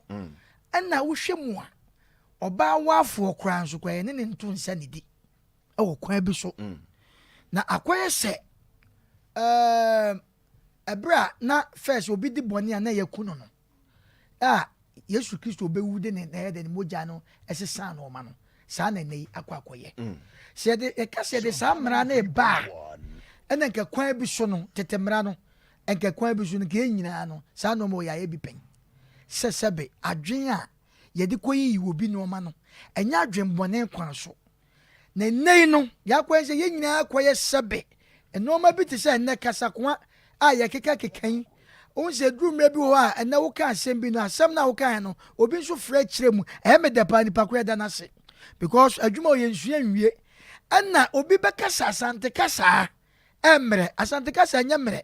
Ɛna wohwɛ mu a, ɔbaa waafoɔ koraa nso koraa, yɛne no nto nsa nnidi wɔ kwan bi so. Na akɔyɛ sɛ, ɛɛm, ɛberɛ a na first obi di bɔne a na yɛku no no, a Yesu Kristo bɛwu de ne na ɛyɛ de ne mogya no sesaa nnoɔma no, saa na ɛnnɛ yi akɔ akɔyɛ. Sɛ yɛde yɛka sɛ yɛde saa mmara no reba a, ɛna nka kwan bi so no, tete mmara no, nka kwan bi so no, nka yɛn nyinaa no, saa nnoɔma wɔ yɛayɛ bi pɛn. Sɛ sɛbe adwene a yɛde kɔyiyi obi nnoɔma no, ɛnyɛ adwenbɔne kwan so. Na nnɛ yi no, deɛ akɔyɛ sɛ yɛn nyinaa akɔyɛ sɛbe nnoɔma bi te sɛ ɛnnɛ kasakoa a yɛkekakeka yi. Wohu sɛ ɛduru mmerɛ bi wɔ hɔ a, ɛnnɛ woka asɛm bi no, asɛm no a wokaeɛ no, obi nso frɛ kyerɛ mu. Ɛyɛ me dɛ paa, nipa ko yɛda no ase. Because adwuma ɔyɛ nsua nwie. Ɛna obi bɛkasa Asante kasaa ɛmmerɛ. Asante kasa ɛnyɛ mmerɛ.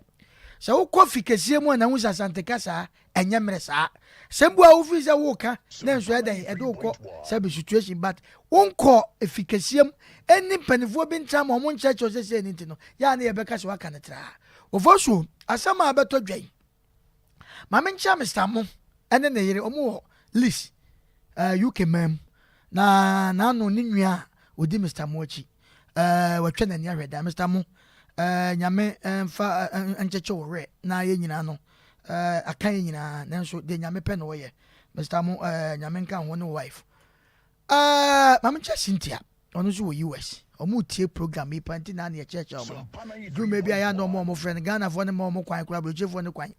Sɛ wokɔ fi kɛseɛ mu a na wohu sɛ Asante kasa ɛnyɛ mmerɛ saa. Sɛm bu a wofii sɛ woka na nso ɛdɛn ɛde wokɔ sɛbi situation but wonkɔ efi kɛseɛ mu ɛnni mpanimfoɔ bi ntra ma ɔmo nkyerɛkyerɛ sɛ sɛ ɛni nti no yɛ a ne yɛbɛka sɛ waka no traa. Ofosuo, asɛm a ɛbɛtɔ dwa yi Ma menkyia Mister Mo ne ne yere, wɔn wɔ Leeds, eh, UK man mu. Na n'ano ne nua a ɔdi Mister Mo akyi, eh, watwa n'ani ahwɛ da. Mister Mo, eh, Nyame eh, mfa eh, nkyekye wo werɛ na yɛn nyinaa no, eh, aka yɛn nyinaa, nanso deɛ Nyame pɛ na ɔyɛ. Mister Mo, eh, Nyame nka ho ne wo wife. Eh, ma menkyia Cynthia. Ɔno nso wɔ US. Ɔmo tie program yi paa nti na ne yɛkyerɛkyerɛ ɔmo no. Duru mmerɛ bi a yɛ a na ɔmo a ɔmo frɛ no Ghanafoɔ no mma ɔmo kwan koraa aburokyefoɔ no kwan.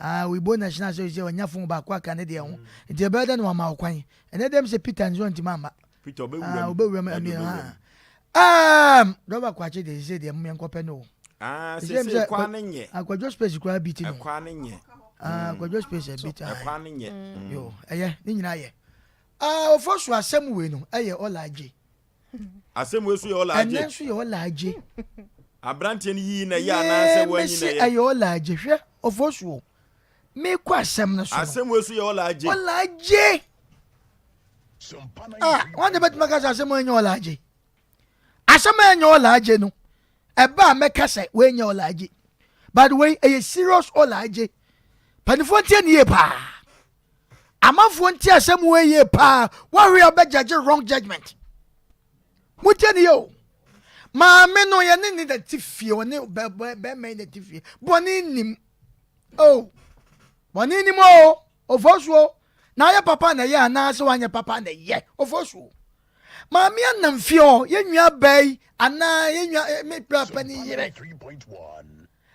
Ah oyibo na hyena sɛ sɛ ɔnya phone baako aka ne deɛ ho. Nti ɛbɛyɛ dɛ na wama wo kwan. Ɛnɛ dɛm sɛ Peter nso ɔntumi amma. Peter ɔbɛwura Ah mu. ɔbɛwura mu Ɛde ɛmi ɔbɛwura ha. mu. Um, Dɔba Kwakye deɛ sɛ deɛ mo yɛnkɔpɛ no o. Ah, Ɛsɛ sese sɛ kwan ne nyɛ. Ah, Kwadwo space koraa bi ti no. Ɛkwan ne nyɛ. Ah, Kwadwo space ɛbi ti. Ɛkwan ne nyɛ. Yo, ɛyɛ ne nyinaa yɛ. Ah Ofosu asɛm wei no ɛyɛ ɔla agye. Asɛm wei nso yɛ ɔla agye. Ɛnɛ nso yɛ ɔla agye. Aberanteɛ no yii na ɛyɛ anaasɛ wanyi na ɛyɛ. Mesi ɛyɛ ɔla agye hwɛ Ofosu o. Mekɔ asɛm no so no. Asɛm wei nso yɛ ɔla agye. Ɔla agye. Ah wɔn de bɛtumi aka sɛ asɛm wei nyɛ ɔla agye. Asɛm a ɛnyɛ ɔla agye no ɛba a mɛka sɛ wei nyɛ ɔla agye. By the way, ɛyɛ serious all agye. Panifoɔ ntie ne yie paa. Amanfoɔ ntie asɛm wei yie paa. Wɔhwe a bɛgyagye wrong judgment. Motie ne yie o. Maame no yɛne ne na te fie, ɔne bɛrima yi na te fie. Bɔne nim. Oh, bɔne nim o. Ofosuo, na ayɛ papa na ɛyɛ anaasɛ wanyɛ papa na ɛyɛ? Ofosuo. Maame anam fie hɔ, yɛn nua baa yi anaa yɛn nua eh, me bra panin yere.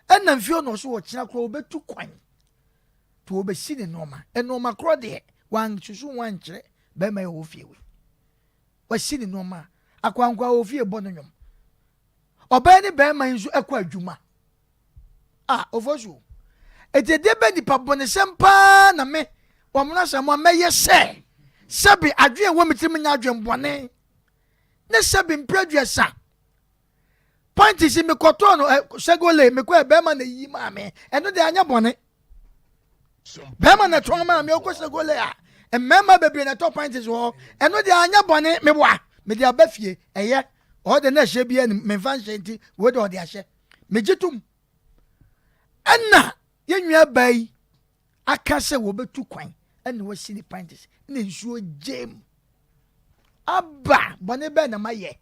Ɛnam fie hɔ na ɔso ɔkyena koraa ɔbɛtu kwan. To ɔbɛsi ne nneɛma. Nneɛma korɔ deɛ, wansusu ho ankyerɛ bɛrima yi ɔwɔ fie wei. Wasi ne nneɛma. Akwankwa wɔ fie bɔ no nnwom. Ɔbaa ne bɛrima yi nso ɛkɔ adwuma. Ah, Ofosu, enti ɛdeɛ bɛ nipa bɔnesɛm paa na me, Kwamina Asamoah, mɛyɛ sɛ, sɛbe adwene a ɛwɔ me tirim nyɛ adwene bɔne, ne sɛbe mprɛ aduasa. Pint si mekɔtɔɔ no ɛ, Segole, mekɔɛ bɛrima na yi maa me, ɛno deɛ anyɛ bɔne. Bɛrima na ɛtɔn maa me, ɔkɔ Segole a, mmarima bebree na ɛtɔ pint wɔ hɔ, ɛno deɛ anyɛ bɔne, meboa, mede aba fie, ɛyɛ, ɔde na ɛhyɛ bi anim, memfa nhyɛ nti, wei de ɔde ahyɛ. Megye tom. Ɛna yɛn nua baa yi aka sɛ wɔbɛtu kwan ɛna wasi ne panties na nsuo gyem. Aba bɔne bɛn na mayɛ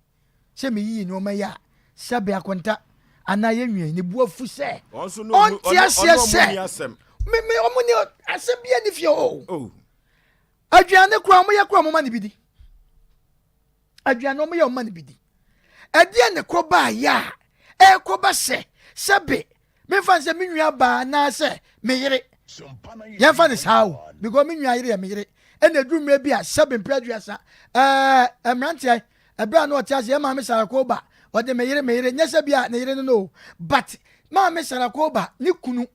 sɛ meyiyi nneɛma yi a sɛbe akonta anaa yɛn nua yi ne bu afu sɛ ɔnte aseɛ sɛ me me ɔmo ne asɛm bi ani fie o. Oh. Aduane koraa ɔmo yɛ koraa ɔmo ma ne bi di. Aduane ɔmo yɛ ɔmo ma no bi di. Ɛdeɛ ne kɔ baa yɛ a ɛkɔ ba sɛ sɛbe memfa no sɛ me nua baa anaasɛ me yere yɛmfa no saa o because me nua yere yɛ me yere ɛna ɛduru mmerɛ bi a sɛbe mpere aduasa ɛɛ mmeranteɛ ɛberɛ a na ɔte ase yɛ maame Sarakoba ɔde me yere me yere nyɛ sɛ bi a ne yere no no but maame Sarakoba ne kunu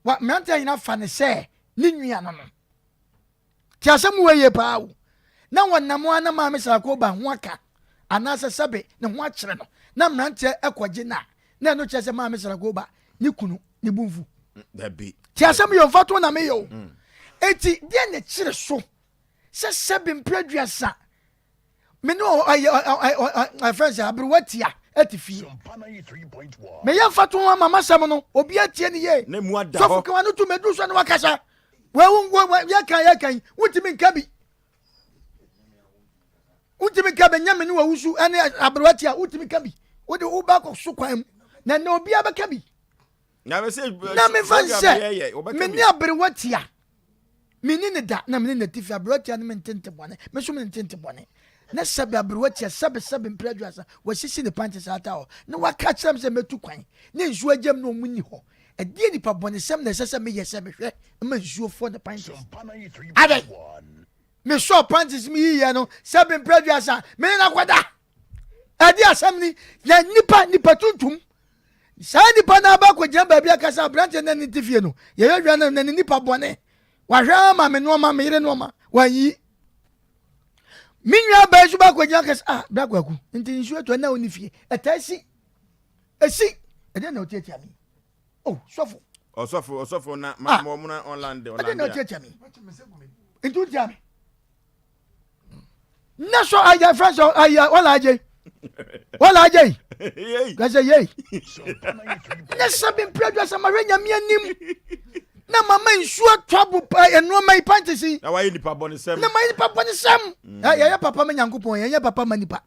wa mmeranteɛ nyina fa ne sɛ ne nua no no Te asɛm wei yie paa o. Na wɔnam ara na Maame Sarkoba ho aka anaasɛ sɛbe ne ho akyere no na mmeranteɛ kɔgye no a, na ɛno kyerɛ sɛ Maame Sarkoba ne kunu ne bo mfu. Dabi. Te asɛm yɛ mfatoho na meyɛ o. Enti deɛ na ɛkyere so sɛ sɛbe mprɛ aduasa me ne ɔyɛ sɛ aberewa tia ɛte fie meyɛ mfatoho ama masɛm no obi atie ne yie sɔfo kewa no to mɛduru so ne wakasa yɛka yɛka yi wontumi nka bi wontumi nka bi nyɛ me ne wawusu ɛne aberewa tia wontumi nka bi wode wobɛkɔ so kwan mu na ɛnɛ obiara bɛka bi na mefa nsɛ me ne aberewa tia Me ne no da, na me ne no te fie. Aberewa tia ne me ntente bɔne, me nso me ne ntente bɔne. Na sɛbe aberewa tia, sɛbe sɛbe mpere aduasa, wasisi ne pante saa ata hɔ, na waka akyerɛ me sɛ mɛtu kwan, ne nsuo agyam na wɔn nni hɔ. Ɛdeɛn nipa bɔnesɛm na ɛsɛ sɛ meyɛ sɛ mehwɛ ma nsuo fɔ ne pantes? Adɛn? Mesɔɔ pantes mu yiiɛ no, sɛbe mpere aduasa, me ne no akɔda. Ɛde asɛm ni, na nipa, nipa tuntum, saa nipa no aba akɔgyina baabi akasa aberanteɛ no ne te fie no, yɛyɛ adwuma no na ne nipa bɔne. Wahwɛ ama me nneɛma, me yere nneɛma, wanyi. Me nua baa nso ba akɔgyina akasa, ah, bra kwaku, nti nsuo atɔ na ɔni fie. Ɛtaa si, ɛsi, ɛdeɛ na ɔtiatia mi. Oh, sɔfo. Ɔsɔfo, ɔsɔfo na ma ma ɔmo na ɔlande, ɔlande. Ɛdeɛ na ɔtiatia mi. Nti wotia me. ne so ayɛ fɛn sɛ ayɛ wala agye wala agye kɛsɛ yei ne sɛ bi mpere adwa sɛ mahwɛ nyame anim na mama nsuo atɔ abo nneɛma yi pantesi na wayɛ nipa bɔne sɛm na mayɛ nipa bɔne sɛm mm. yɛyɛ papa ma nyankopɔn yɛnyɛ papa ma nipa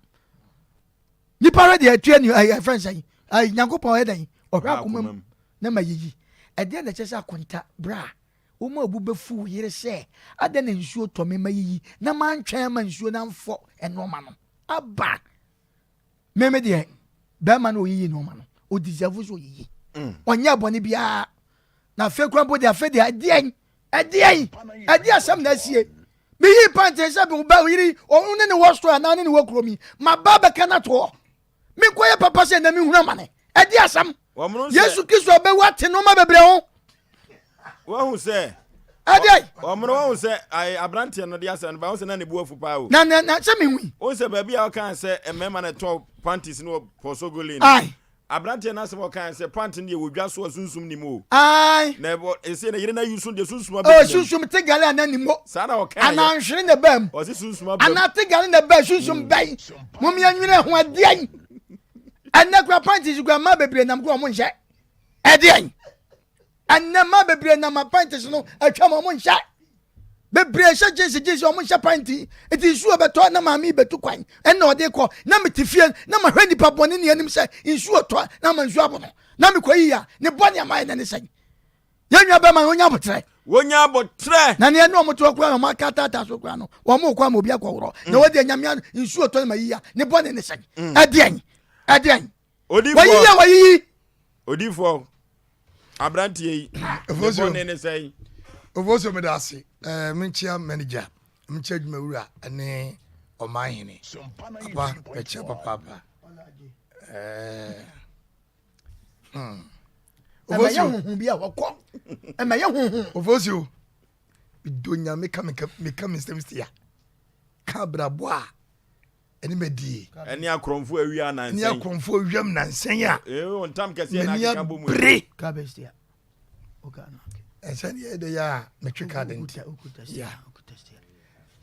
nipa hwɛ deɛ atua ni ɛyɛ fɛn sɛ yi nyankopɔn ɔyɛ dɛn ɔhwɛ akoma mu na ma yiyi ɛdeɛ na ɛkyɛ sɛ akonta bra Woma wo bo bɛfu wo yere sɛ, 'Adɛn na nsuo tɔ me ma yiyi na mantwɛn amma nsuo no amfɔ nnoɔma no? Aba! Me me deɛ, bɛrima no ɔyiyi nnoɔma no, ɔdeserve sɛ ɔyiyi. Mm. Ɔnyɛ bɔne biara. Na afei koraa mpo deɛ, afei deɛ, ɛdeɛn? Ɛdeɛn? Ɛdeɛ asɛm na asie? Meyii pante sɛ wo ba wo yere ɔno ne ne wɔ store anaa ne ne wɔ kurom yi, maba bɛka no ato hɔ. Menkɔyɛ papa sɛ na mehunu amane. Ɛdeɛ asɛm? Yesu Kristo abɛwu ate nneɛma bebree ho. Wahu sɛ. Ɛdeɛ. Wɔn no wahu sɛ aberanteɛ no de asɛm no ba wɔn sɛ na ne bu afu paa o. Na na na sɛ mehu. Wɔn sɛ baabi a ɔka sɛ mmarima na ɛtɔ panties no wɔ pɔsogolin. Ayi. Aberanteɛ no asɛm a ɔkae sɛ pant no deɛ wɔ dwa so a sunsum nim o. Ae. Na ɛbɔ ese na yere na yusu deɛ sunsum abɛgyina mu. Sunsum te gale anaa nim o. Saa na ɔkaeɛ. Anaa nhwere na ɛbaa mu. Ɔse sunsum aba mu. Anaa te gale na ɛbaa sunsum bɛn. Mom yɛn nwene ho ɛdeɛn. Ɛnɛ kura pant si kura mmaa bebree nam kura ɔmo nhyɛ. Ɛdeɛn? Ɛnnɛ mmaa bebree nam apɛntes no atwam wɔn nhyɛ. Bebree hyɛ jeans jeans wɔn nhyɛ panti. Nti nsuo bɛtɔ na maame yi bɛtu kwan ɛna ɔde kɔ na mete fie na mahwɛ nipa bɔne ne anim sɛ nsuo tɔ na ama nsuo abɔ no na mekɔ yi a ne bɔne ama yɛ na ne sɛn. Yɛn nua bɛma no onya abotrɛ. Wonya abotrɛ. Na nea ɛne wɔn te hɔ koraa na wɔn aka ataataa so koraa no wɔn kɔ ama obi akɔworɔ. Na wɔde anyame nsuo tɔ na ma yi a ne bɔne ne sɛn. Ɛdeɛn? Ɛdeɛn? Odifoɔ. Wayiyi a wayiyi. Odifoɔ. Aberanteɛ yi. Ne bɔne ne sɛn? Ofosuo meda ase. Eh, menkyia manager, menkyia adwumawura ne ɔman hene. Papa, mekyia papaapa. Eh, hmm. Ɛmɛyɛ huhu bi a wɔkɔ. Ɛmɛyɛ huhu. Ofosuo, medɔ nyame ka meka me nsɛm sia. Ka abrabɔ a ɛne madie. Ɛne akorɔmfo awia nansɛn. Ɛne akorɔmfo awiam nansɛn a. Ee wɔn ntam kɛseɛ na akeka bɔ mu. M'ani abere. Ɛsɛ deɛ ɛdɛ yɛ a metwe kaade nti. Ya.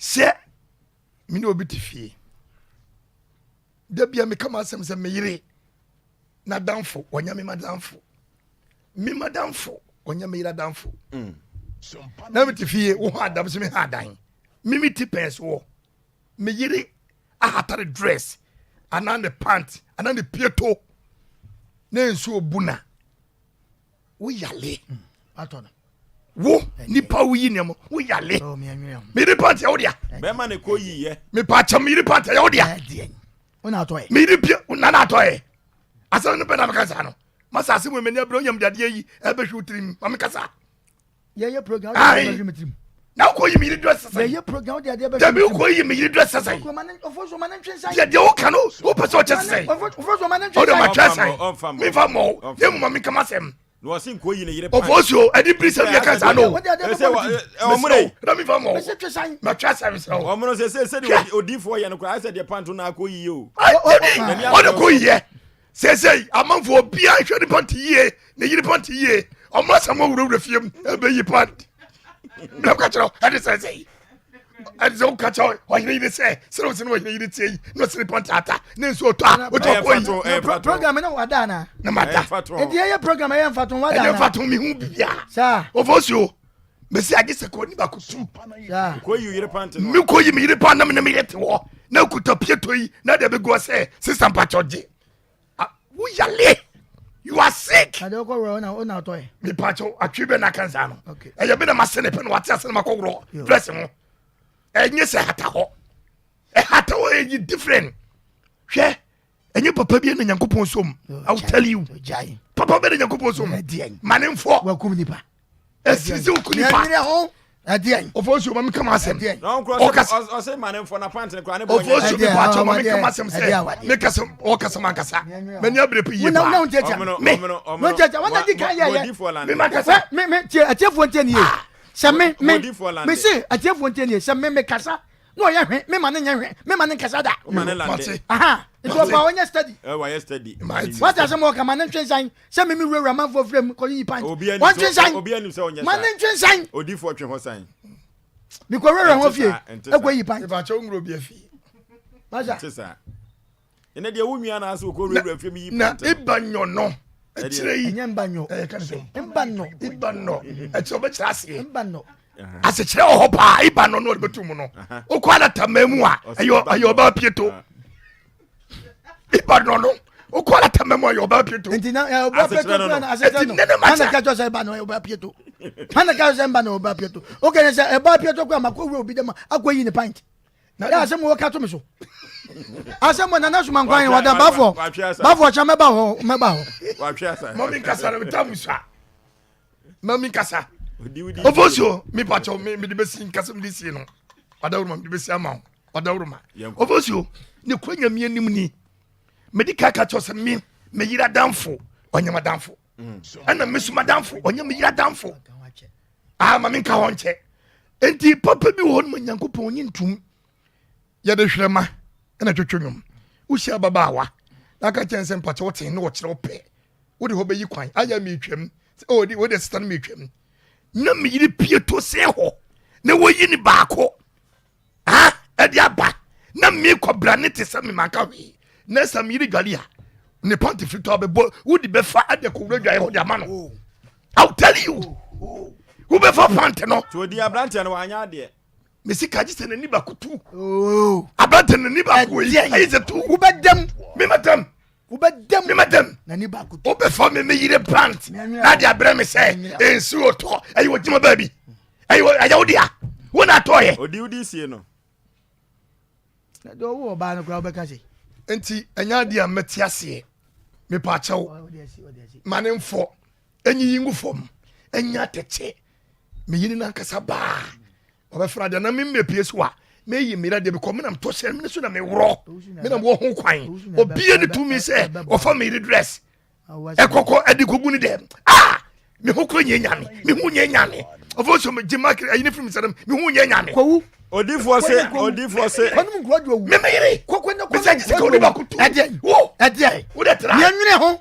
Sɛ me ne obi te fie. Da bia meka m'asɛm sɛ me yere n'adamfo ɔnyɛ me madamfo. Me madamfo ɔnyɛ me yere adamfo. Mm. Na me te fie wo ho adam sɛ me ha adan. Me me ti pɛn so wɔ. Me yere ahata ne dress anaa ne pant anaa ne pieto na nsuo bu na wo yale mm, wo nipa wo yi nneɛma wo yale oh, me yere pant yɛ wo dea bɛrima ne kɔ yi yɛ mepa kyɛ me yere pant yɛ wo dea me yere pie nana atɔ yɛ asɛm no bɛ na meka saa no masa asɛm wɔ m'ani abere onyam de adeɛ yi ɛbɛhwɛ wo tirim ma meka saa yɛyɛ program wode adeɛ bɛhwe me tirim na wokɔ yi me yere dress sɛsɛn yɛyɛ program wode adeɛ bɛhwe dabi wokɔ yi me yere dress sɛsɛn ofosu ma ne ntwe nsan deɛ deɛ woka no wopɛ sɛ ɔkyɛ sɛsɛn ofosu ma ne ntwe nsan wode ma twɛ sɛn memfa mmɔ wo na mmom ma menka m'asɛm na ɔse nkɔ yi ne yere pan ofosu ɛde biri sɛ yɛka saa no wode adeɛ bɛbɔ me tirim ɔmore na memfa mmɔ wo mese twe san matwa sɛm sɛ wo ɔmono sɛ sɛ sɛdeɛ odiifoɔ yɛ no koraa sɛ deɛ panto no akɔ yie o ɔde kɔ yie Seesei amanfoɔ obiara nhwɛ ne pant yie ne yere pant yie ɔmo asɛm ɔwurawura fie mu ɛbɛyi pant na ɔka kyerɛ ɛde sɛ sɛ ɛde sɛ ɔka kyerɛ ɔyere yere sɛ sɛ ɔsɛ ne ɔyere yere tie yi na ɔsɛ ne pant ata ne nso ɔtɔ a ɔtɔ kɔ yi. Program ne wada ana. Na ma da. Nti ɛyɛ program ɛyɛ nfato wada ana. Ɛyɛ nfato mi hu bibia. Saa. Ofosuo mesi agye sɛ kɔ ni baako tu. Kɔ yi yere pant no. Mi kɔ yi mi yere pant na mi ne mi yere te hɔ na kuta pieto yi na de bɛ gu sɛ sisan mpatsɔ gye. Wo yale you are sick. Ade ɔkɔ wura ɔna ɔna atɔ yɛ. Mi mpatsɔ atwi bɛ na kansa no. Ɛyɛ bi na ma se ne pɛ na wate ase na ma kɔ wurɔ dress ho. Ɛnyɛ sɛ hata hɔ. Ɛhata hɔ ɛyɛ different. Hwɛ ɛnyɛ papa bi na nyankopɔn som i will tell you papa bi na nyankopɔn som ma ne mfɔ wakum nipa ɛsiri sɛ woku nipa ɔfɔ nsuo ma meka ma asɛm ɔkasa ɔfɔ nsuo mi pakyɛ ma meka ma asɛm sɛ meka sɛ ɔkasa ma nkasa m'ani abere pe yie paa me me ma kasa me me tie atiefoɔ ntie nie sɛ me me me se atiefoɔ ntie nie sɛ me me kasa na ɔyɛ hwɛ me ma ne nyɛ hwɛ me ma ne nkasa da aha nti ɔpa ɔnyɛ steady wayɛ steady wate asɛm ɔka ma ne ntwe nsan sɛ me me wurawura manfoɔ frɛ mu kɔyiyi pant wɔntwe nsan ma ne ntwe nsan odifoɔ twe hɔ san mekɔ wurawura hɔ fie ɛkɔ yi pant ìbàkyɛ nwura obi afie masa ɛnɛ deɛ wo nua na ase okɔ wurawura fie mu yi pant na iba nyɔ no akyire yi ɛnyɛ mba nyɔ ɛyɛ kan sɛ mba nɔ iba nɔ ɛkyerɛ ɔbɛkyerɛ aseɛ mba nɔ asekyerɛ wɔ hɔ paa iba nɔ no ɔde bɛto mu no wokɔ alatamaa mu a ɛyɛ ɛyɛ ɔbaa pieto iba nɔ no wokɔ alatamaa mu a ɛyɛ ɔbaa pieto nti na ɔbaa pieto kura na asekyerɛ no nti ne ma kyɛ ka kyerɛ sɛ ɛba no ɔbaa pieto hana ka kyerɛ sɛ mba no ɔbaa pieto o kɛnɛ sɛ ɛbaa pieto kura ma kɔ wura obi dɛm akɔ yi ne pint yɛ asɛm wɔ ka to me so asɛm wɔ nana soma nkwan wada bafo bafo ɔkyɛ mɛba hɔ mɛba hɔ mami nkasa na meta musa mami nkasa ofosuo mi pakyɛw mi mi de besi nkasa mi de sie no ɔdawuruma mi de besi ama wo ɔdawuruma ofosuo ne kura nyamia nim ni mede kaka kyɛw sɛ mi me yira danfo ɔnyɛ ma danfo ɛna me so madamfo ɔnyɛ me yere adamfo ah ma menka hɔ nkyɛ enti papa bi wɔ hɔ no ma nyankopɔn ɔnye ntom yɛde hwerɛma ɛna twetwe nwom wohyia ababaawa na aka kyɛn sɛ mpakyɛ wote ne wɔkyerɛ wo pɛ wode hɔ bɛyi kwan ayɛ metwam sɛ oh, wode sesa no metwam na meyere pie to sɛ hɔ na wɔyi ne baako ah ɛde aba na mekɔ brane te sɛ memanka hwee na sɛ meyere dwale a Ne panty fitɔ bɛbɔ wodi bɛfa ɛde kɔ wura dwae hɔ de ama no. Oh. I will tell you. Oh, oh. Wobɛfa panty no. Tí o di aberanteɛ no wanyɛ adeɛ. Mesi ka gye sɛ n'ani baako tu. Aberanteɛ n'ani baako yi ayi sɛ tu. Wobɛdam. Mema dam. Wobɛdam. Mema dam. N'ani baako tu. Wobɛfa me me yere pant na de abrɛ me sɛ nsuo tɔ ɛyɛ wɔ gyima baabi ɛyɛ ɛyɛ wo dea wo na atɔ yɛ. Odi wodi sie no. Na deɛ ɔwɔ ɔbaa no koraa wobɛka sɛ. Nti ɛnyɛ adeɛ a mɛte aseɛ mepaakyɛw ma ne mfɔ ɛnyiyi ngu fam ɛnyɛ atɛkyɛ meyere no ankasa baa ɔbɛfra deɛ na memmɛpie so a meyi mmerɛ deɛ bikɔ menam tɔ hyɛ mene so na meworɔ menam wɔ ho kwan obie ne tumi sɛ ɔfa meyere dress ɛkɔkɔ ɛde kɔgu ne dɛm ah me ho kɔ nyɛ nyame me ho nyɛ nyame ɔfɔ so gye ma ayi ne firi me sɛm me ho nyɛ nyame kɔwu odifoɔ se odifoɔ se kɔnum nkura di owu me me yere kɔkɔ ne kɔnum nkura di owu ɛdeɛ wo ɛdeɛ wo de tra yɛn ho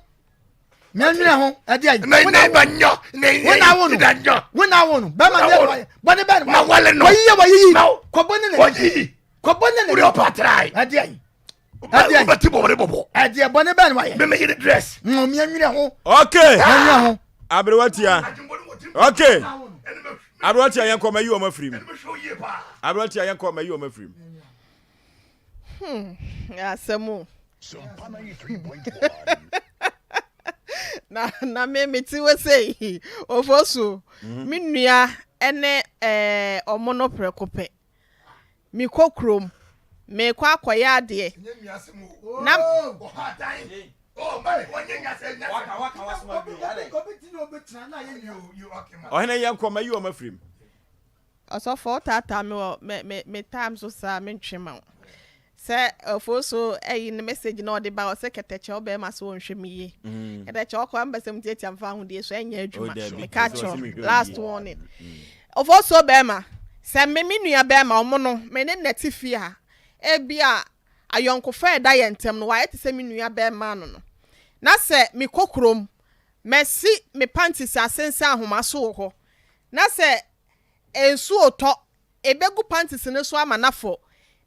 yɛn ho ɛdeɛ na ne ba nyɔ ne wo na wo no da nyɔ wo na wo no bɛma ne yɛ bɔne bɛn na wale no wɔyiyi wɔyiyi kɔbɔ ne ne wɔyiyi kɔbɔ ne ne wo de ɔpa tra ɛdeɛ ɛdeɛ wobɛte bɔbɔne bɔbɔ ɛdeɛ bɔne bɛn wayɛ meme yere dress miɛnwerɛ ho okay miɛnwerɛ ho aberewa tia okay aberewa tia yɛnkɔ mayi wɔn afiri mu aberewa tia yɛnkɔ mayi wɔn afiri mu hmm asɛm o na na me mete wɔ sei ofosu mhm. me nua ɛne ɛɛ ɔmo no prɛko pɛ Mekɔ kurom, merekɔ akɔyɛ adeɛ na. Ɔhene yɛnkɔ mayi wɔn afiri mu. Ɔsɔfo wotaataa me wɔ me me me time so saa mentwe ma wo. Sɛ ofoso ɛyi ne message na ɔde ba ɔsɛ kɛtɛkyɛ ɔbɛrima so ɔnhwɛ me yie. Mm. Kɛtɛkyɛ ɔkɔ ambɛsɛ mu tiatia mfa ahodie so ɛnyɛ adwuma. Oh, Meka kyerɛ last warning. Mm. Ofosuo bɛɛma, sɛ me me nua bɛɛma, ɔmo no, me ne no te fie a, ebia ayɔnkofa a ɛda yɛn ntam no, wayɛ te sɛ me nua bɛɛma no no. Na sɛ me kɔ kurom, masi me panties asensɛn ahoma so wɔ hɔ, na sɛ nsuo retɔ Ebegu panties no so ama no afɔ.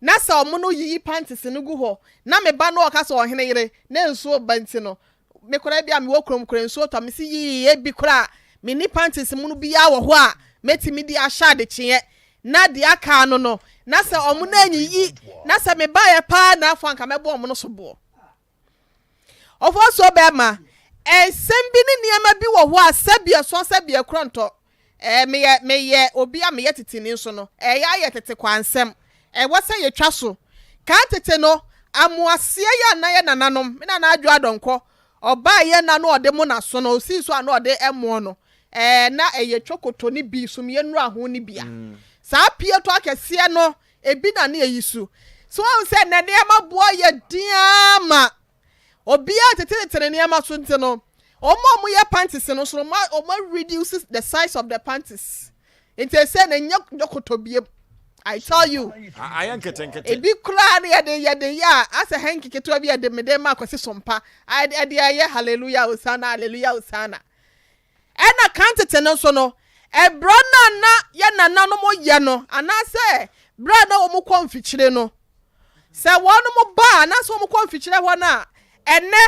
Na sɛ ɔmo no yiyi panties no gu hɔ na me ba no ɔka sɛ ɔhene yere na nsuo ba nti no me koraa bi a mewɔ kurom koraa nsuo tɔ me se yii ebi koraa menni panties mono biaa wɔ hɔ a mɛtumi de ahyɛ adekyeɛ na deɛ aka ano no na sɛ ɔmo no anyiyi na sɛ me baeɛ paa na afɔ anka mɛbɔ ɔmo no soboɔ. Ɔfɔsuo bɛɛma, nsɛm bi ne nneɛma bi wɔ hɔ a sɛbi ɛsɔ sɛbi ɛkorɔ ntɔ. Ɛɛ meyɛ meyɛ obi a meyɛ teteni nso no, ɛyɛ ayɛ tete kwansɛm. Ɛwɔ sɛ yɛtwa so. Kan tete no, amoaseɛ yɛ a na yɛ nananom, me nana Adwo Adɔnkɔ, ɔbaa yɛ na na ɔde mona so no, ɔsii so a na ɔde ɛmoɔ no, ɛɛ na ɛyɛ twokoto ne bi, sumiiɛ nnuraho ne bi a. Saa pieto akɛseɛ no, ebi na na yɛyi su. So woahu sɛ nnɛ nneɛma boɔ yɛ den ara ma Obiara tetetete ne nneɛma so nti no, wɔn a wɔyɛ panties no nso no, wɔn a reduce the size of the panties. Nti ɛsɛ na ɛnyɛ dɔkotɔ biem. I tell you. Ayɛ nketenkete. Ebi koraa no yɛde yɛde yɛ a asɛ hanky ketewa bi yɛde mede ma akwasi sompa. Ɛde ayɛ hallelujah hosanna hallelujah hosanna. Ɛna kan tete no nso no, ɛberɛ no a na yɛn nananom yɛ no, anaasɛ berɛ a na wɔkɔ mfikyire no, sɛ wɔnom ba a, anaasɛ wɔkɔ mfikyire hɔ no a, ɛnɛ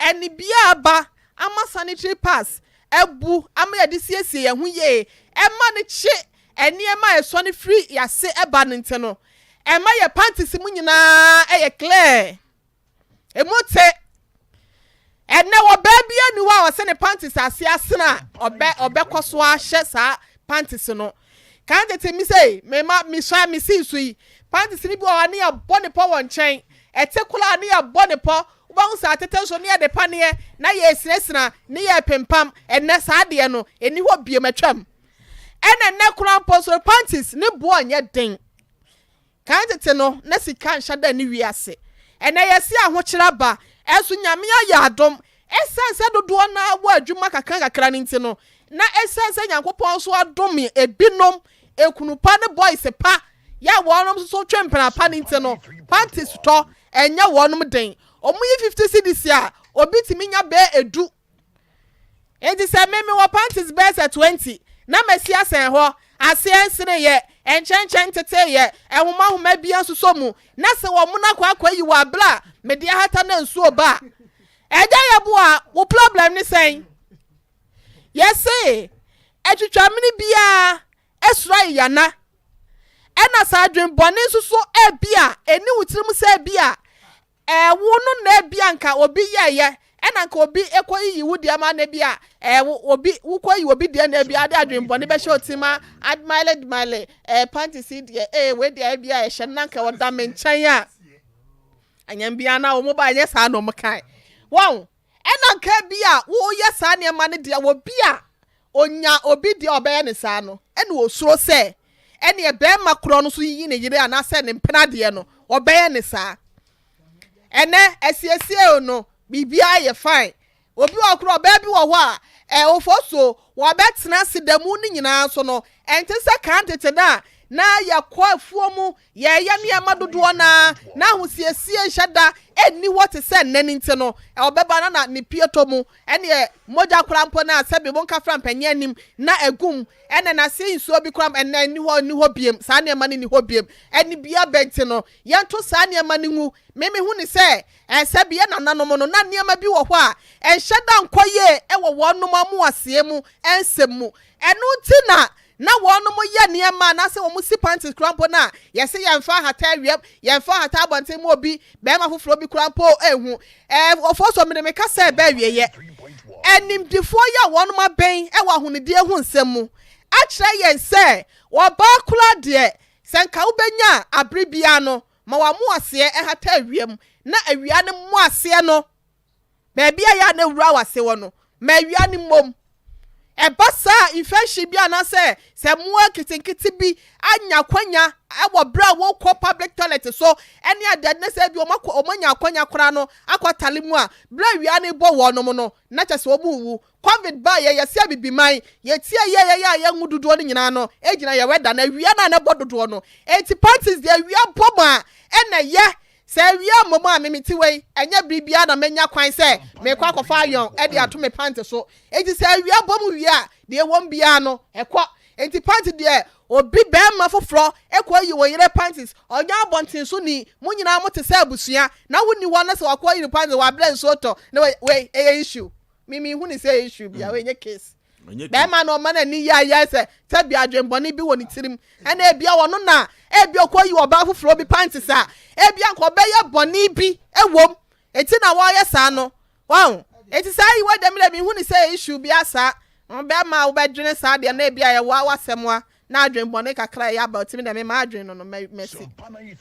anibia aba ama sanitary pads abu ama yɛde siesie yɛn ho yie, ɛma no kye nneɛma a ɛsɔne firi yɛase ɛba no nti no, ɛma yɛ panties mu nyinaa ɛyɛ clear. Emu te. Ɛnnɛ ɔbaa biara nni hɔ a ɔsɛ ne panties ase asene a ɔbɛ ɔbɛkɔ so ahyɛ saa panties no. Kan tete mi sɛ me ma mesua me sii so yi panties no bi wɔ hɔ a ne yɛbɔ ne pɔ wɔ nkyɛn. Ɛte koraa ne yɛbɔ ne pɔ. Wobɛhu sɛ atete nso ne yɛde paneɛ na yɛresinasina ne yɛrepempam. Ɛnnɛ saa adeɛ no ɛnni hɔ biom atwam. Ɛna ɛnnɛ koraa mpo nso panties ne boɔ nyɛ den. Kan tete no, na sika nhyɛ da nni wiase. Ɛnnɛ yɛse ahokyere aba, ɛnso Nyame ayɛ adom. Esiane sɛ dodoɔ no ara wɔ adwuma kakra kakra no nti no, na esiane sɛ Nyankopɔn nso adome ebinom ekunu pa ne boys pa yɛ a wɔnom nso so twe mpena pa no nti no, panties tɔ ɛnyɛ wɔnom den. Wɔn yi 50 cedis a, obi tumi nya bɛyɛ edu. Enti sɛ me mewɔ panties bɛyɛ sɛ 20 na masi asɛn hɔ, aseɛ nseneeɛ, nkyɛnkyɛn nteteeɛ, nhoma nhoma biara nsosɔ mu, na sɛ wɔn akɔ akɔyi wɔ abere a mede ahata na nsuo ba a, Agya Yeboah, wo problem ne sɛn? Yɛse atwitwamene biara suro ayeyana. Ɛna sɛ adwen bɔne nso so ebia ɛni wo tirim sɛ ebia ɛɛ wo no na ebia nka obi yɛɛyɛ ɛna nka obi ɛkɔ yiyi wo deɛ ma na ebia ɛɛ obi wokɔ yi obi deɛ na ebia ade adwen bɔne bɛhyɛ wo tirim a admile admile ɛɛ panties yi deɛ ee wei deɛ ebia ɛhyɛ no na nka ɔda me nkyɛn a anyam biara na wɔn ba ɛnyɛ saa na wɔn kae wɔn ɛna nka bi a woyɛ saa nneɛma no deɛ wɔ bi a onya obi deɛ ɔbɛyɛ ne saa no ɛna osuro sɛ ɛneɛ bɛrima korɔ no so yiyi ne yere anaasɛ ne mpena deɛ no ɔbɛyɛ ne saa. Ɛnɛ asiesie no biribiara yɛ fine. Obi wɔ hɔ koraa ɔbaa bi wɔ hɔ a ɛ ofo so wɔbɛtena ase da mu no nyinaa nso no ɛnte sɛ kan tete no a na yɛkɔ afuo mu yɛyɛ nneɛma dodoɔ no ara na ahosiesie nhyɛ da nni hɔ te sɛ nnɛ no nti no ɔbɛba na na ne pieto mu ɛneɛ mogya koraa mpo no a sɛbi monka fra mpanyin anim na agum ɛna n'ase nsuo bi koraa ɛnɛ nni hɔ nni hɔ biem saa nneɛma no nni hɔ biem ɛne bia bɛnti no yɛnto saa nneɛma no ngu me mehu ne sɛ Ɛsɛ bi yɛn nananom no, na nneɛma bi wɔ hɔ a ɛnhyɛ da nkɔ yie wɔ wɔnom amoaseɛ mu nsɛm mu. Ɛno nti na na wɔnom yɛ nneɛma anaasɛ wɔn si panties koraa mpo no a, yɛse yɛmfa nhata awiam, yɛmfa nhata abɔnten ma obi, barima foforɔ bi koraa mpo nhu. Ɛɛ, ɔfoɔ mede me kasa reba awieɛ. Animdefoɔ yi a wɔnom abɛn wɔ ahonidie ho nsɛm mu akyerɛ yɛn sɛ ɔbaa koraa deɛ, sɛ nka wobɛnya a, abere biara no, Ma w'amoaseɛ nhata awia mu, na awia no mmɔ aseɛ no, baabi a ɛyɛ a na awura w'ase wɔ no, ma awia no mmom. Ɛba saa a, infection bi anaasɛ sɛ mmoa nketenkete bi anya akwanya wɔ berɛ a wɔkɔ public toilet so ne adeade na sɛ bi wɔn akɔ wɔn anya akwanya koraa no akɔtale mu a, berɛ a awia no rebɔ wɔn no, na kyɛ sɛ wɔn rewu. Covid baa yɛ yɛse abibiman yɛtie yɛ yɛyɛ a yɛnwo dodoɔ no nyinaa no gyina yɛ weather no awia no a na ɛbɔ dodoɔ no enti panties deɛ awia bɔ mu a ɛna ɛyɛ sɛ awia mmɔ mu a me mete wei ɛnyɛ bere biara na mɛnya kwan sɛ mekɔ akɔfa iron de ato me pant so enti sɛ awia bɔ mu wie a deɛ ɛwɔ mu biara no ɛkɔ enti pant deɛ obi bɛrima foforɔ ɛkɔ yi wo yere panties ɔnyɛ abɔnten so ni mo nyinaa mo te sɛ abusua na wonni hɔ na sɛ wakɔ yi ne panties wabrɛ nsuo tɔ na wei ɛyɛ issue. Me me hu ne sɛ issue bia mm. ɛnyɛ case. Bɛrima no ɔma n'ani yɛ ayɛ sɛ sɛbi adwenbɔne bi wɔ ne tirim ɛna ebia ɔno na ebi ɔkɔ yi ɔbaa foforɔ bi pant sa ebia nka ɔbɛyɛ bɔne bi ɛwom eti na wɔyɛ saa no wɔn eti saa yi wɔ dɛm dɛm ihu ne sɛ issue bi asa bɛrima a wobɛdwene saa deɛ na ebia yɛ wɔ awasɛm a na adwenbɔne kakra ɛyɛ aba otimi dɛm ma adwen no no mɛsi.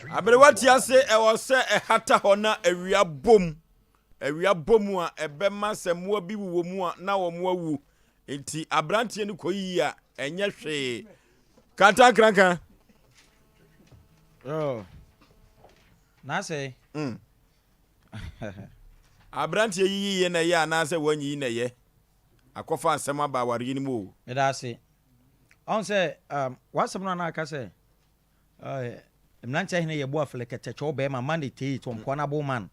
Aberewa ti ase ɛwɔ sɛ ɛhata hɔ na awia bom Awia bɔ mu a, ɛbɛma sɛ mmoa bi wowɔ mu a, na wɔawu. Enti aberanteɛ no kɔyiyi a, ɛnyɛ hwee. Kantankranka. Oh. N'asɛe. Mm. Aberanteɛ yiyi yɛ na ɛyɛ anaasɛ wanyiyi na ɛyɛ? Akɔfa asɛm aba awareɛ no mu o. Meda ase. Ɔn sɛ um, w'asɛm no a na aka sɛ Mmeranteɛ hene yɛ boa flɛkɛtɛ kyɛw bɛɛma man etei to mpoa na bo man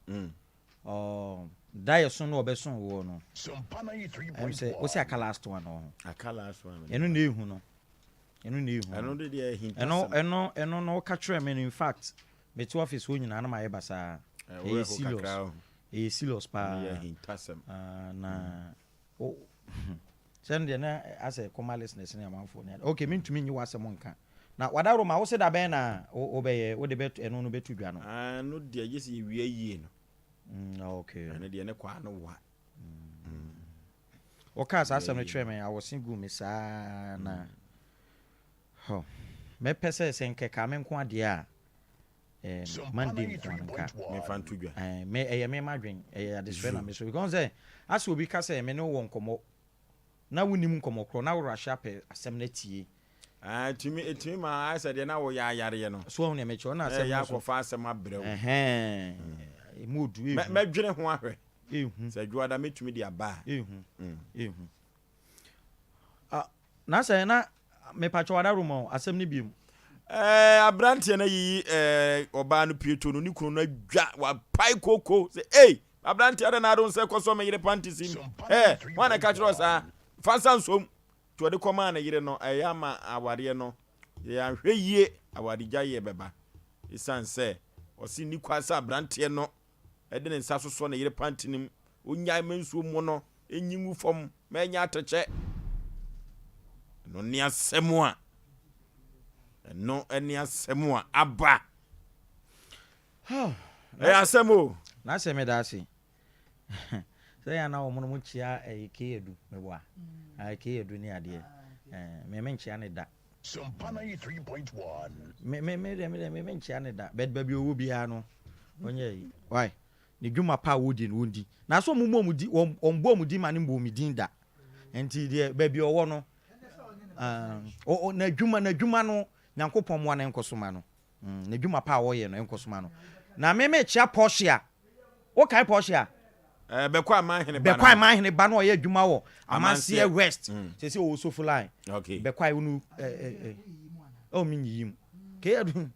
da yɛ so no ɔbɛso woɔ no ɛm sɛ wosi aka last one wɔ ho aka last one ɛno na ehu no ɛno na ehu ɛno de deɛ ehinta ɛno ɛno ɛno no woka kyerɛ me no in fact mete office hɔ nyinaa na mayɛ basaa ɛyɛ serious ɛyɛ serious paa na O sɛ no deɛ na asɛ kɔma listeners ne amanfoɔ ne ade. Okay, mentumi nyi w'asɛm nka. Na Wadaroma, wo se da bɛn na wobɛyɛ, wode bɛto, ɛno no bɛto dwa no? Ah, ɛno deɛ gye sɛ yɛwie yie no. Mm, okay. Ɛno deɛ ne kwaa no wa. Mm. Wokaa saa asɛm no kyerɛɛ me, awɔse guu me saa na. Hɔ, mɛpɛ sɛ sɛ nkɛkaa me nko adeɛ a, eh, Monday nko ara nka. Memfa nto dwa. Eh, me, ɛyɛ me m'adwen, ɛyɛ adesrɛ na mesrɛ. Because sɛ, asɛ obi ka sɛ me ne wo wɔ nkɔmmɔ, na wonnim nkɔmmɔ korɔ, na wo rush apɛ asɛm no atie. Ah, ɛtumi, ɛtumi ma ayɛ sɛ deɛ na woyɛ ayareɛ no. So wahu nea mekyerɛ wo, na asɛm no so. Ɛyɛ akɔfa asɛm abrɛ wo. Ɛhɛn, ɛmu odu, ehu. Mɛdwene ho ahwɛ. Ehu. Sɛ dwoada mɛtumi de aba a. Ehu, ehu. Ah, na sɛ na mepakyɛw adaworo ma wo asɛm no biom. Ɛɛ abranteɛ no ayiyi ɛɛ ɔbaa no pieto no ne kunu no adwa wapae koko sɛ ei abranteɛ adɛn na ade wo nsa kɔsɔ me yere panties mu ɛɛ hwan na ɛka kyerɛ wo saa fa nsa nsom nti ɔde kɔmaa ne yere no ɛyɛ ama awareɛ no yɛ anhwɛ yie awaregyaeɛ bɛba ɛsiane sɛ ɔse nni kwan sɛ abranteɛ no de ne nsa sosɔ ne yere panty no mu. Ɔnnyae ma nsuo mmɔ no, ɛnyi ngu fam ma ɛnyɛ atɛkyɛ. Ɛno ne asɛm a ɛno ne asɛm a aba. Ɛyɛ asɛm o. N'asɛm meda ase. Sɛ yɛn na wɔn mo kyia ɛyɛ kee adu meboa. Mm. Kee adu ne adeɛ. Me me nkyia ne da. Me me me deɛ me deɛ me me nkyia ne da. But baabi owó biara no ɔnyɛ yi. Why? Ne dwuma pa a wɔdi no wɔndi. Na so wɔn mmɔ wɔn di wɔn wɔn bɔ wɔn din ma ne mbɔ wɔn din da. Nti deɛ baabi ɔwɔ no ɛɛ n'adwuma n'adwuma no Nyankopɔn mmoa no nkɔ so ma no. Mm, n'adwuma pa a ɔyɛ no nkɔ so ma no. Na me mekyea Portia. Wokae Portia? Eh, Bɛkɔ Amanhene ba no. Bɛkɔ Amanhene ba no ɔyɛ adwuma wɔ Amanseɛ West. Mm. Sɛ sɛ ɔwɔ Sofo line. Okay. Bɛkɔ ayi no eh eh eh. Oh, me nyiyi mu. Ke adu.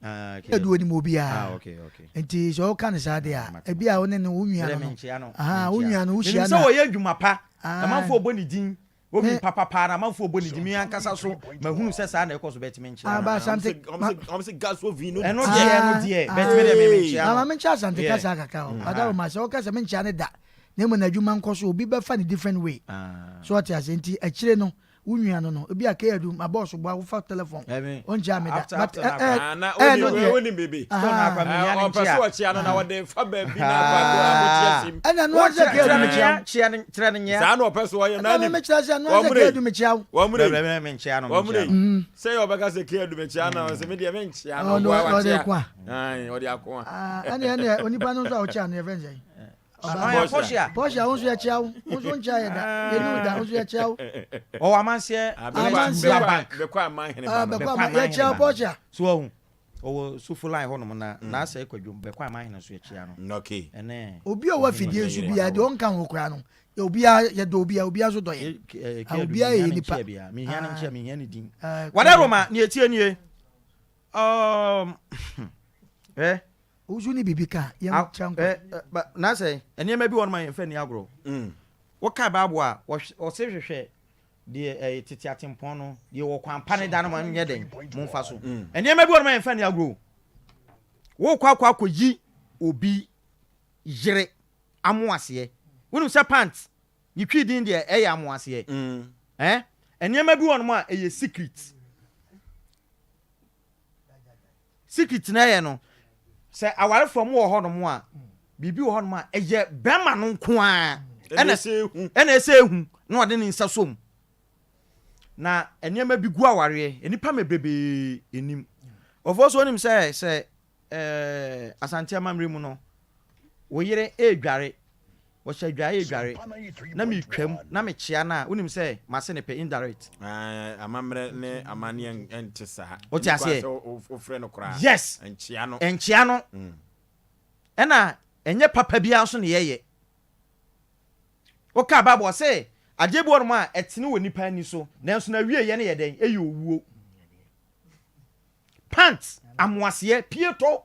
Ah, okay. Edu onim obiara. Ah, okay, okay. Nti sɛ ɔka ne saa de a, ebi a wo ne no wo nua no no. Aha, wo nua no wo hyia na. Menim sɛ ɔyɛ adwuma pa. Amanfoɔ bɔ ne din. Obi papa paa na amanfoɔ bɔ ne din. Me ankasa so mahunu sɛ saa na ɛkɔ so bɛtumi nkyea no. Aba Asante. Ɔmo se gas oven no Ɛno deɛ ɛno deɛ bɛtumi deɛ me menkyea no. Mama menkyea Asante kasa kakra o. Ada Roma sɛ ɔka sɛ menkyea no da na mmom n'adwuma nkɔ so obi bɛfa no different way. So ɔte ase nti akyire no Wo nua no no ebi a kay adu ma bɔs boa wo fa telephone o nkyia me da but ɛ ɛ ɛ no deɛ wonim biribi ɔpɛ so ɔkyea no na ɔde fa baabi na akɔ akɔ akɔkyea sim ɛna no sɛ kay adu mekyia wo kyerɛ no nyea saa na ɔpɛ so ɔyɛ na nim mekyerɛ sɛ no sɛ kay adu mekyia wo wɔmune menkyia no wɔmune sɛ yɛ ɔbɛka sɛ kay adu mekyia no sɛ me deɛ menkyia no ɔboa wakyea ɔde ako a ɛne ɛne onipa no nso a ɔkyea no yɛfrɛ no sɛ Ɔyɛ Portia. Portia wo nso yɛkyea wo. Wo nso nkyea yɛ da. Yɛni wo da wo nso yɛkyea wo. Ɔwɔ amanseɛ Amanseɛ. Bank. Bɛkɔ aman hene ba no. Bɛkɔ aman yɛkyea wo Portia. So wahu. Ɔwɔ Sofo line hɔnom na n'asɛe kwadwom bɛkɔ aman hene nso yɛkyea no. Okay. Ɛne. Obi a ɔwɔ afidie nso biara deɛ ɔnka ho koraa no obiara yɛdɔ obiara obiara nso dɔ yɛn. Obiara yɛ nipa. Mehia ne nkyea mehia ne din. Wada Roma nea ɛtie nie. Um, eh. Wosu ne biribi ka a, yɛnkyerɛ nkɔ. Eh, eh, na sɛ nneɛma bi wɔ no ma yɛmfa nni agorɔ. Mm. Wokae Bible a, ɔse hwehwɛ deɛ ɛyɛ tete atempɔn no, deɛ wɔ kwan pa ne da no ma nyɛ dɛn, momfa so. Mm. Nneɛma bi wɔ no ma yɛmfa nni agorɔ. Wokɔ akɔ akɔyi obi yere amoaseɛ. Wonim sɛ pant, ne twi din deɛ ɛyɛ amoaseɛ. Mm. Eh? Nneɛma bi wɔ no ma ɛyɛ secret. Secret na ɛyɛ no, sɛ awarefoɔ mo wɔ hɔ nom a, biribi wɔ hɔ nom a ɛyɛ bɛrima no nko ara ɛna ɛsɛ ehu na ɔde ne nsa som. Na nneɛma bi gu awareɛ, nnipa mebrebee enim. Ɔfoɔ so onim sɛ sɛ ɛɛ Asante amammerɛ mu no, wo yere redware Wɔhyɛ adwae redware na metwam na mekyea no a, wonim sɛ m'ase ne pɛ, indirect. Ae, amammerɛ ne amanneɛ nte saa. Wote Ɛnni kwan aseɛ? sɛ wofrɛ no koraa. Yes! Nkyea no. Nkyea no. Ɛna ɛnyɛ papa biara nso na yɛyɛ. Wokaa Bible, ɔse adeɛ bi wɔ nom a ɛtene wɔ nipa ani so, nanso n'awieɛ no yɛ dɛn? Ɛyɛ owuo. Pant, amoaseɛ, pieto.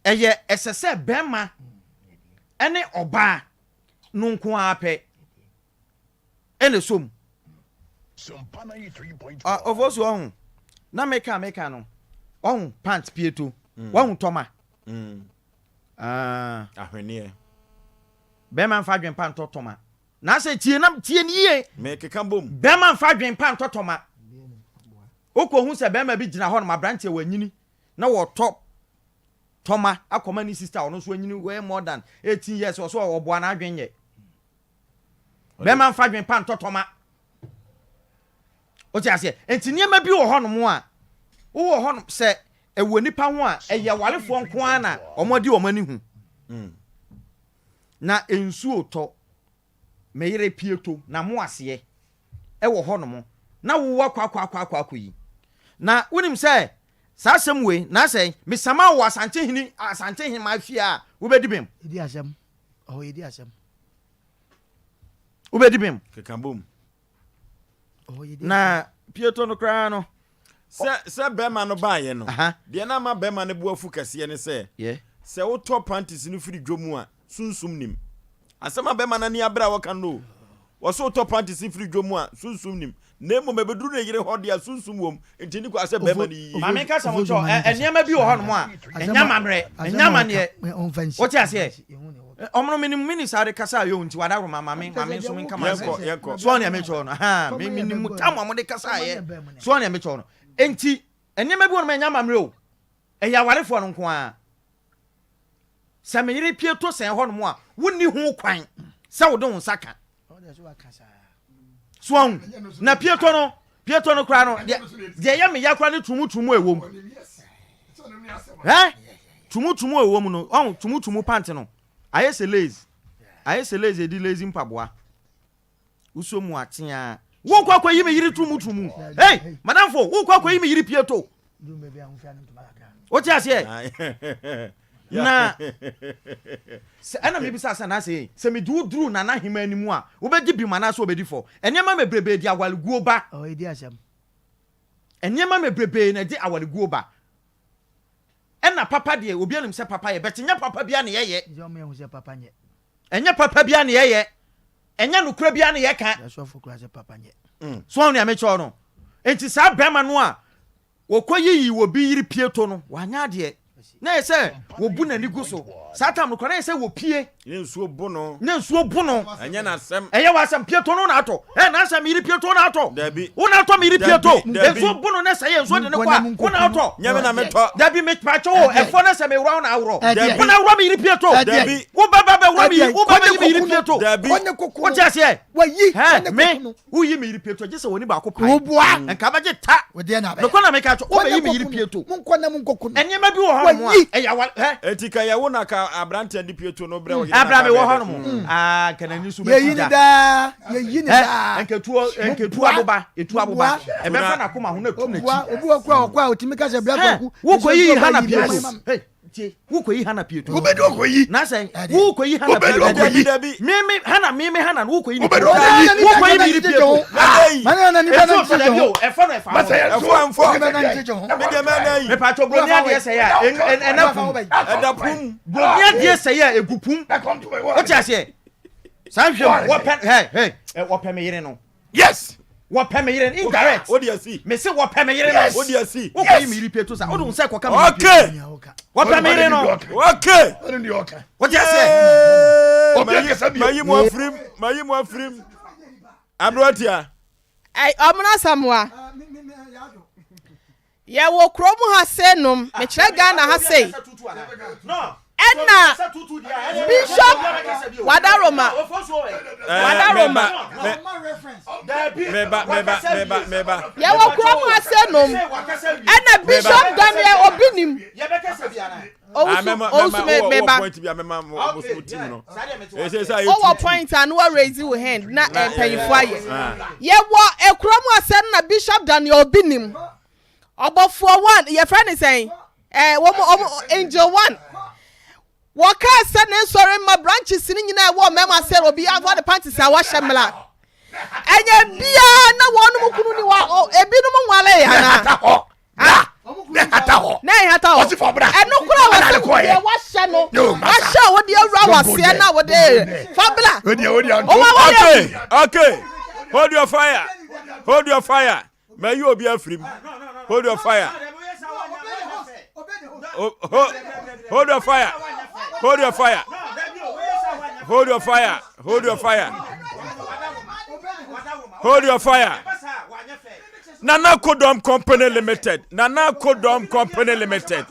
Ɛyɛ ɛsɛ sɛ bɛrima ne ɔbaa no nko ara pɛ ɛna ɛsɔ mu. Ɔfo so ɔho na meka meka no ɔho pant pieto mm. wahu tɔma. Mm. Ah. Ahweneɛ. Bɛrima nfa adwempa ntɔ tɔma. Na sɛ tie na tie ne yie. Mekeka bom. Bɛrima nfa adwempa ntɔ tɔma. Wokɔhu sɛ bɛrima bi gyina hɔ nom aberanteɛ wanyini na wɔtɔ tɔma akɔma ne sister ɔno nso anyini way more than 18 years ɔso ɔboa n'adwen nyɛ. Bɛrima nfa adwen pa ntɔ tɔma. Wote aseɛ? Nti nneɛma bi wɔ hɔ nom a wowɔ hɔ nom sɛ ɛwɔ nipa ho a ɛyɛ warefoɔ nko ara na wɔn adi wɔn ani hu. Mm. Na nsuo tɔ me yere pieto na mo aseɛ wɔ hɔ nom na wo akɔ akɔ akɔ akɔ akɔ yi na wonim sɛ saa asɛm wei na sɛ mesama wɔ asante hene asante hema fie a wobɛdi bem. Yɛdi asɛm ɔhɔ yɛdi asɛm. Wobɛdi bem. Keka bom. Na pieto no koraa no. Sɛ sɛ bɛrima no baeɛ no, deɛ na ama bɛrima no bo afu kɛseɛ ne sɛ, sɛ wotɔ panties no firi dwa mu a, sunsum nim. Asɛm a bɛrima no ani abere a wɔka no o. Wɔse wotɔ pantes firi dwom a, sunsum nim. Na mmom ɛbɛduru ne yere hɔ deɛ a, sunsum wom. Nti ɛnni kwan sɛ barima no yiyi. Maame nka asɛm nkyerɛ wo, ɛ, nneɛma bi wɔ hɔnom a, ɛnyɛ amammerɛ, ɛnyɛ amanneɛ. Wote aseɛ? Ɔmo no, menim minisa de kasa ayɛ o, nti wadaworoma, ma me, ma me nso menka m'asɛm. Yɛnkɔ, yɛnkɔ. So wɔn nea mekyerɛ wo no? Ahaa, me, menim tam a wɔde kasa ayɛ. So wɔn nea mekyerɛ wo no? Enti, nneɛma bi wɔ hɔnom a ɛnyɛ amammerɛ o. Ɛyɛ awarefoɔ no nko ara. Sɛ me yere pie to sɛn hɔnom a, wonni ho kwan sɛ wode wo nsa ka. So ahu? Na pie to no, pie to no koraa no, deɛ deɛ ɛyɛ me ya koraa ne tumutumu a ɛwɔ mu. Ɛ tumutumu a ɛwɔ mu no, ɔho tumutumu pant no, ayɛ sɛ lace, ayɛ sɛ lace ɛdi lace mpaboa. Wosɔ mu ateaa. Wokɔ akɔyi me yere tumutumu. Hey, madamfo, wokɔ akɔyi me yere pieto. Wote aseɛ? Na sɛ ɛna mebisa sɛ na sɛ sɛ mede wo duru nana hema anim a wobɛdi bem anaasɛ wobɛdi fɔ. Nneɛma bebrebe de awareguo ba. Nneɛma bebrebe na ɛde awareguo ba. Ɛna papa deɛ obi anim sɛ papa yɛ bɛte nyɛ papa bia na yɛyɛ. Ɛnyɛ papa biara na yɛyɛ. Ɛnyɛ nokorɛ biara na yɛka. So wahu nea mekyerɛ wo no? Enti saa barima no a wɔkɔyiyi obi yere pieto no, wanyɛ adeɛ. Na ɛyɛ sɛ wɔbu n'ani gu so. Saa tam no koraa, na ɛyɛ sɛ wɔpie. Ne nsuo bo no. Ne nsuo bo no. Ɛnyɛ n'asɛm. Ɛyɛ w'asɛm. Pieto no na atɔ. Ɛ n'asɛm yere pieto na atɔ. Dabi. Wo na atɔ me yere pieto. Nsuo bo no na sɛ yɛ nsuo de ne kɔ a, wo na atɔ. Nyɛ me na metɔ. Dabi me pakyɛ o, ɛfɔ na sɛ mewura wo na aworɔ. Dabi. Wo na aworɔ me yere pieto. Dabi. Wo bɛba bɛworɔ me yere, wo bɛba yi me yere pieto. Dabi. Wote aseɛ? Hɛ me, woyi me yere pieto gye sɛ w'ani baako pae. Nka bɛgye ta. Nokɔ na meka kyɛ, wobɛyi me yere pieto. Nneɛma bi wɔ hɔ nom a, ɛyɛ awa, hɛ. Enti ka yɛ wo na ka aberanteɛ de pieto no brɛ wo yere na Abra ka me wɔ bɛyɛ hɔ dɛ. nom. Ah, nka n'ani so Yɛyi bɛtu ne gya. daa, yɛyi ne Hɛ, daa. nka etuo, nka etuo Moboa, aboba, etuo aboba. moboa. Ɛbɛfa n'akoma ho na etu Oboa, n'akyi. obi wɔ kora ɔkɔ a otumi ka sɛ bra Hɛ, kwaku. wokɔ yi nsuo Hana ba yi mi pieto. ma me. Hey, tie, wokɔ yi Hana pieto. Wobɛdi ɔkɔyi. Na sɛ, wokɔ yi Hana Wobɛdi pieto. ɔkɔyi. Dabi. Me me Hana me me Hana no wokɔ yi ne Wobɛdi pieto. ɔkɔyi. Wokɔ yi me yere pieto. Mane na nipa na Etuo sɔ nkyekye dabi ho. o, ɛfɔ no ɛfa Masa ho. yɛ Ɛfɔ nso. ɛmfɔ. Nipa na nkyekye ho. Me deɛ mɛ na yi. Mepatwɔ broni adeɛ sɛ yɛ a, ɛna pum. Ɛda pum. Broni adeɛ sɛ yɛ a, egu pum. Wote aseɛ? Saa nhwɛ mu, wɔpɛ, hey, hey, wɔpɛ me yere no. Yes. Wɔpɛ me yere no, indirect. Wode asi. Me se wɔpɛ me yere no. Yes. Wode asi. Wokɔ yi me yere pieto sa, wode wo nsa kɔka me yere Okay. pieto. Wɔpɛ me yere no. Okay. Ɔne deɛ ɔka. Wote aseɛ? Obi akasa bio. Mayi mu afirim. Mayi mu afirim. Aberanteɛ. Ɛy, Ɔmena Asamoah. Yɛwɔ kurom ha sei nom, mekyerɛ Ghana ha sei. Ɛna Bishop Wadaroma, Wadaroma. Meba, meba, meba, meba. Yɛwɔ kurom ha sei nom, ɛna Bishop Daniel Obinim. Owusu, owusu me meba. Owɔ point a no wa raise wo hand na mpanyinfo ayɛ. Yɛwɔ ekurom ha sei na Bishop Daniel Obinim. Ɔbɔfoɔ one, yɛfrɛ ne sɛn? Ɛɛ, wɔn, wɔn, angel one. Wɔkaa sɛ ne nsɔre mma branches no nyinaa ɛwɔ mmarima sɛ obiara mfa ne panties a wahyɛ mmra. Ɛnyɛ biara na wɔn kunu ni wa, ebinom nwale anaa? Bra. Ne hata hɔ. Na ɛhata hɔ. Ɔsi fɔ bra. Ɛno kora wɔ sɛ deɛ wahyɛ no. Wahyɛ a wɔde awura waseɛ na wɔde fa bra. Okay, okay. Hold your fire. Hold your fire. Mayi obi afiri mu. Hold your fire. Hold your fire. Hold your fire. Hold your fire. Hold your fire. Hold your fire. Nana Kodom Company Limited. Nana Kodom Company Limited.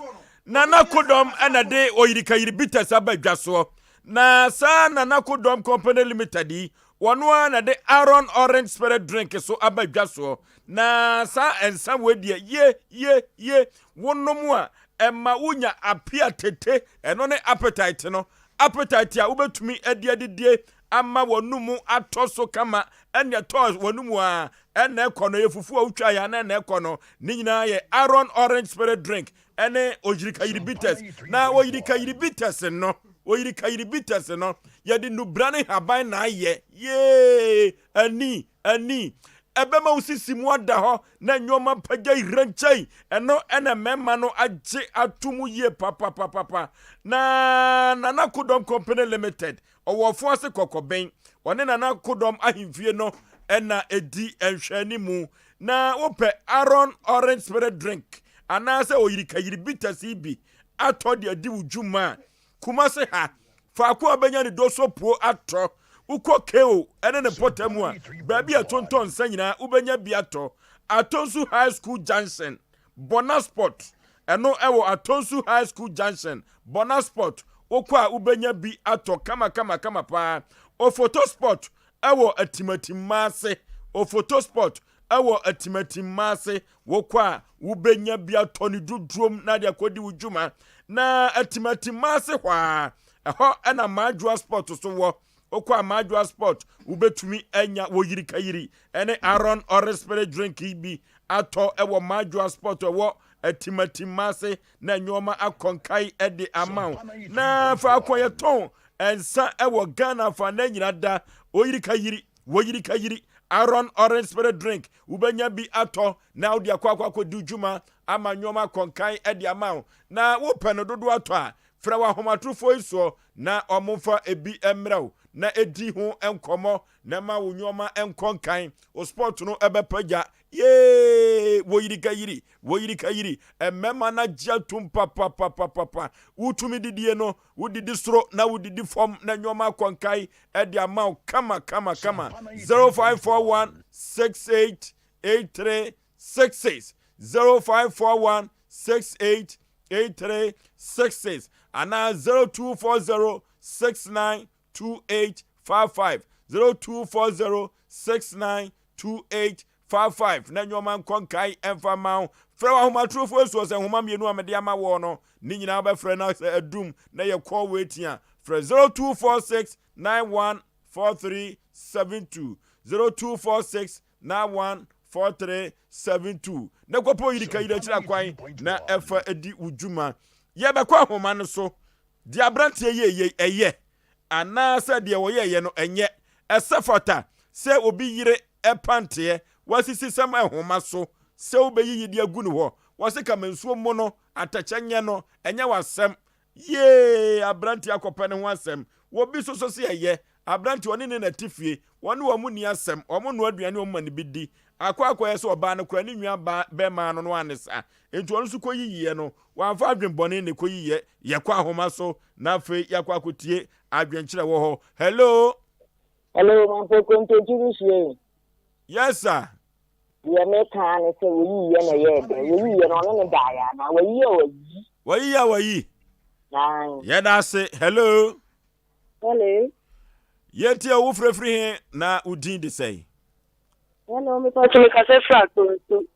Nana Kodom ɛna de oyirikayiri bitters aba dwa soɔ. Na saa Nana Kodom Company Limited yi Wɔno ara na de Aaron Orange Spirit Drink so aba dwa soɔ. Na saa nsa wei deɛ, ye, ye, ye, wonom a, ɛma wonya apia tete, ɛno ne appetite no, appetite a wobɛtumi de adidie ama w'anomu atɔ so kama, ɛnna ɛtɔ w'anomu a, ɛnna ɛkɔ no, ɛyɛ fufuo a wotwaeɛ a na ɛnna ɛkɔ no, ne nyinaa yɛ Aaron Orange Spirit Drink ɛne Oyirikayiri Bitters. Na Oyirikayiri Bitters no, Oyirikayiri Bitters no, yɛde nnubra ne nhaban na ayɛ. Yee! Ani, ani. Ɛbɛma wo sisi mu ada hɔ na nneɛma pagya yirankyɛn. Ɛno ɛna mmarima no agye ato mu yie papapapapa. Na Nana Kodɔm Company Limited, ɔwɔ Ɔfoase Kɔkɔbɛn. Ɔne Nana Kodɔm ahemfie no na ɛdi nhwɛanimu. Na wopɛ Aaron Orange Spirit Drink anaasɛ oyirikayiri bitters yi bi atɔ de adi wo dwuma a, Kumase ha, faako a wobɛnya ne dosopuo atɔ. Wokɔ KO ne ne mpɔtam a, baabi a ɛtontɔn nsa nyinaa wobɛnya bi atɔ. Atonsu High School Junction, Bona Spot, ɛno ɛwɔ Atonsu High School Junction, Bona Spot, wokɔ a wobɛnya bi atɔ kama kama kama paa. Ofoto Spot ɛwɔ Atimatimmaase, Ofoto Spot ɛwɔ Atimatimmaase, wokɔ a wobɛnya bi atɔ ne dudurom na de akɔdi wo dwuma. Na Atimatimmaase hɔ a, ɛhɔ ɛna Madwoa Spot so wɔ. Wokɔ a Madwoa Spot wobɛtumi anya wɔ yirikayiri ɛne Aaron Orange Spirit Drink yi bi atɔ wɔ Madwoa Spot ɛwɔ Atimatimmaase na nneɛma akɔ nkae de ama wo. Na faako a yɛtɔn nsa wɔ Ghana afa na nyina da oyirikayiri woyirikayiri Aaron Orange Spirit Drink wobɛnya bi atɔ na wode akɔ akɔ akɔdi dwuma ama nneɛma akɔ nkae de ama wo. Na wopɛ no dodoɔ atɔ a frɛ wɔ ahomatorofoɔ yi soɔ na wɔmfa ebi mmrɛ wo na ɛdi ho nkɔmmɔ na ma wo nneɛma nkɔ nkan. Wo sport no ɛbɛpagya. Yee! Woyiri ka yiri, woyiri ka yiri. Mmarima no agye atum papapapapa. Wotumi didie no, wodidi soro na wodidi fam na nneɛma akɔ nkan de ama wo kama kama kama. 0541 68 83 66 0541 68 83 66 anaa 0240 69 2855 0240 69 2855 na nneɛma nkɔ nkae ɛmfa mma wo. Frɛ w'ahomatorofoɔ asuo sɛ nhoma mmienu a mede ama woɔ no ne nyinaa wobɛfrɛ na sɛ adum na yɛ call waiting a frɛ 0246 914372 0246 914372 na kɔpɛ oyiri ka yiri akyiri akwan na ɛfa di wo dwuma. Yɛbɛkɔ ahoma no so. Deɛ aberanteɛ yɛ yei ɛyɛ anaasɛ deɛ ɔyɛeɛ no ɛnyɛ. Ɛsɛ fata sɛ obi yere panteɛ wasisi sɛm nhoma so sɛ wobɛyiyi de agu ne hɔ. Wɔse kama nsuo mmo no, atɛkyɛ nyɛ no, ɛnyɛ w'asɛm. Yee! Aberanteɛ akɔpɛ ne ho asɛm. Obi nso so se ɛyɛ. Aberanteɛ ɔne ne na te fie, wɔne wɔn nni asɛm, wɔn noa aduane wɔn ma no bi di. Akɔ akɔyɛ sɛ ɔbaa no koraa ne nua baa bɛmaa no no ane saa. Enti ɔno nso kɔyiyiɛ no, wamfa adwen bɔne na ɛkɔyiyiɛ. Yɛkɔ ahoma so na afei yɛakɔ akɔtie adwenkyerɛ wɔ hɔ. Hello! Hello, Mampo Kontonkyi bi hyia yi. Yes sir. Deɛ meka ara ne sɛ wɔyiiɛ na ɛyɛɛ dɛn? Wɔyiiɛ no ɔne no daeɛ anaa? Wayi a wayi. Wayi a wayi. Ae. Yɛda ase. Hello. Hello. Yɛntie wo frɛfiri he na wo din de sɛn? Hello, mepatwo mekasa firi Atonsu.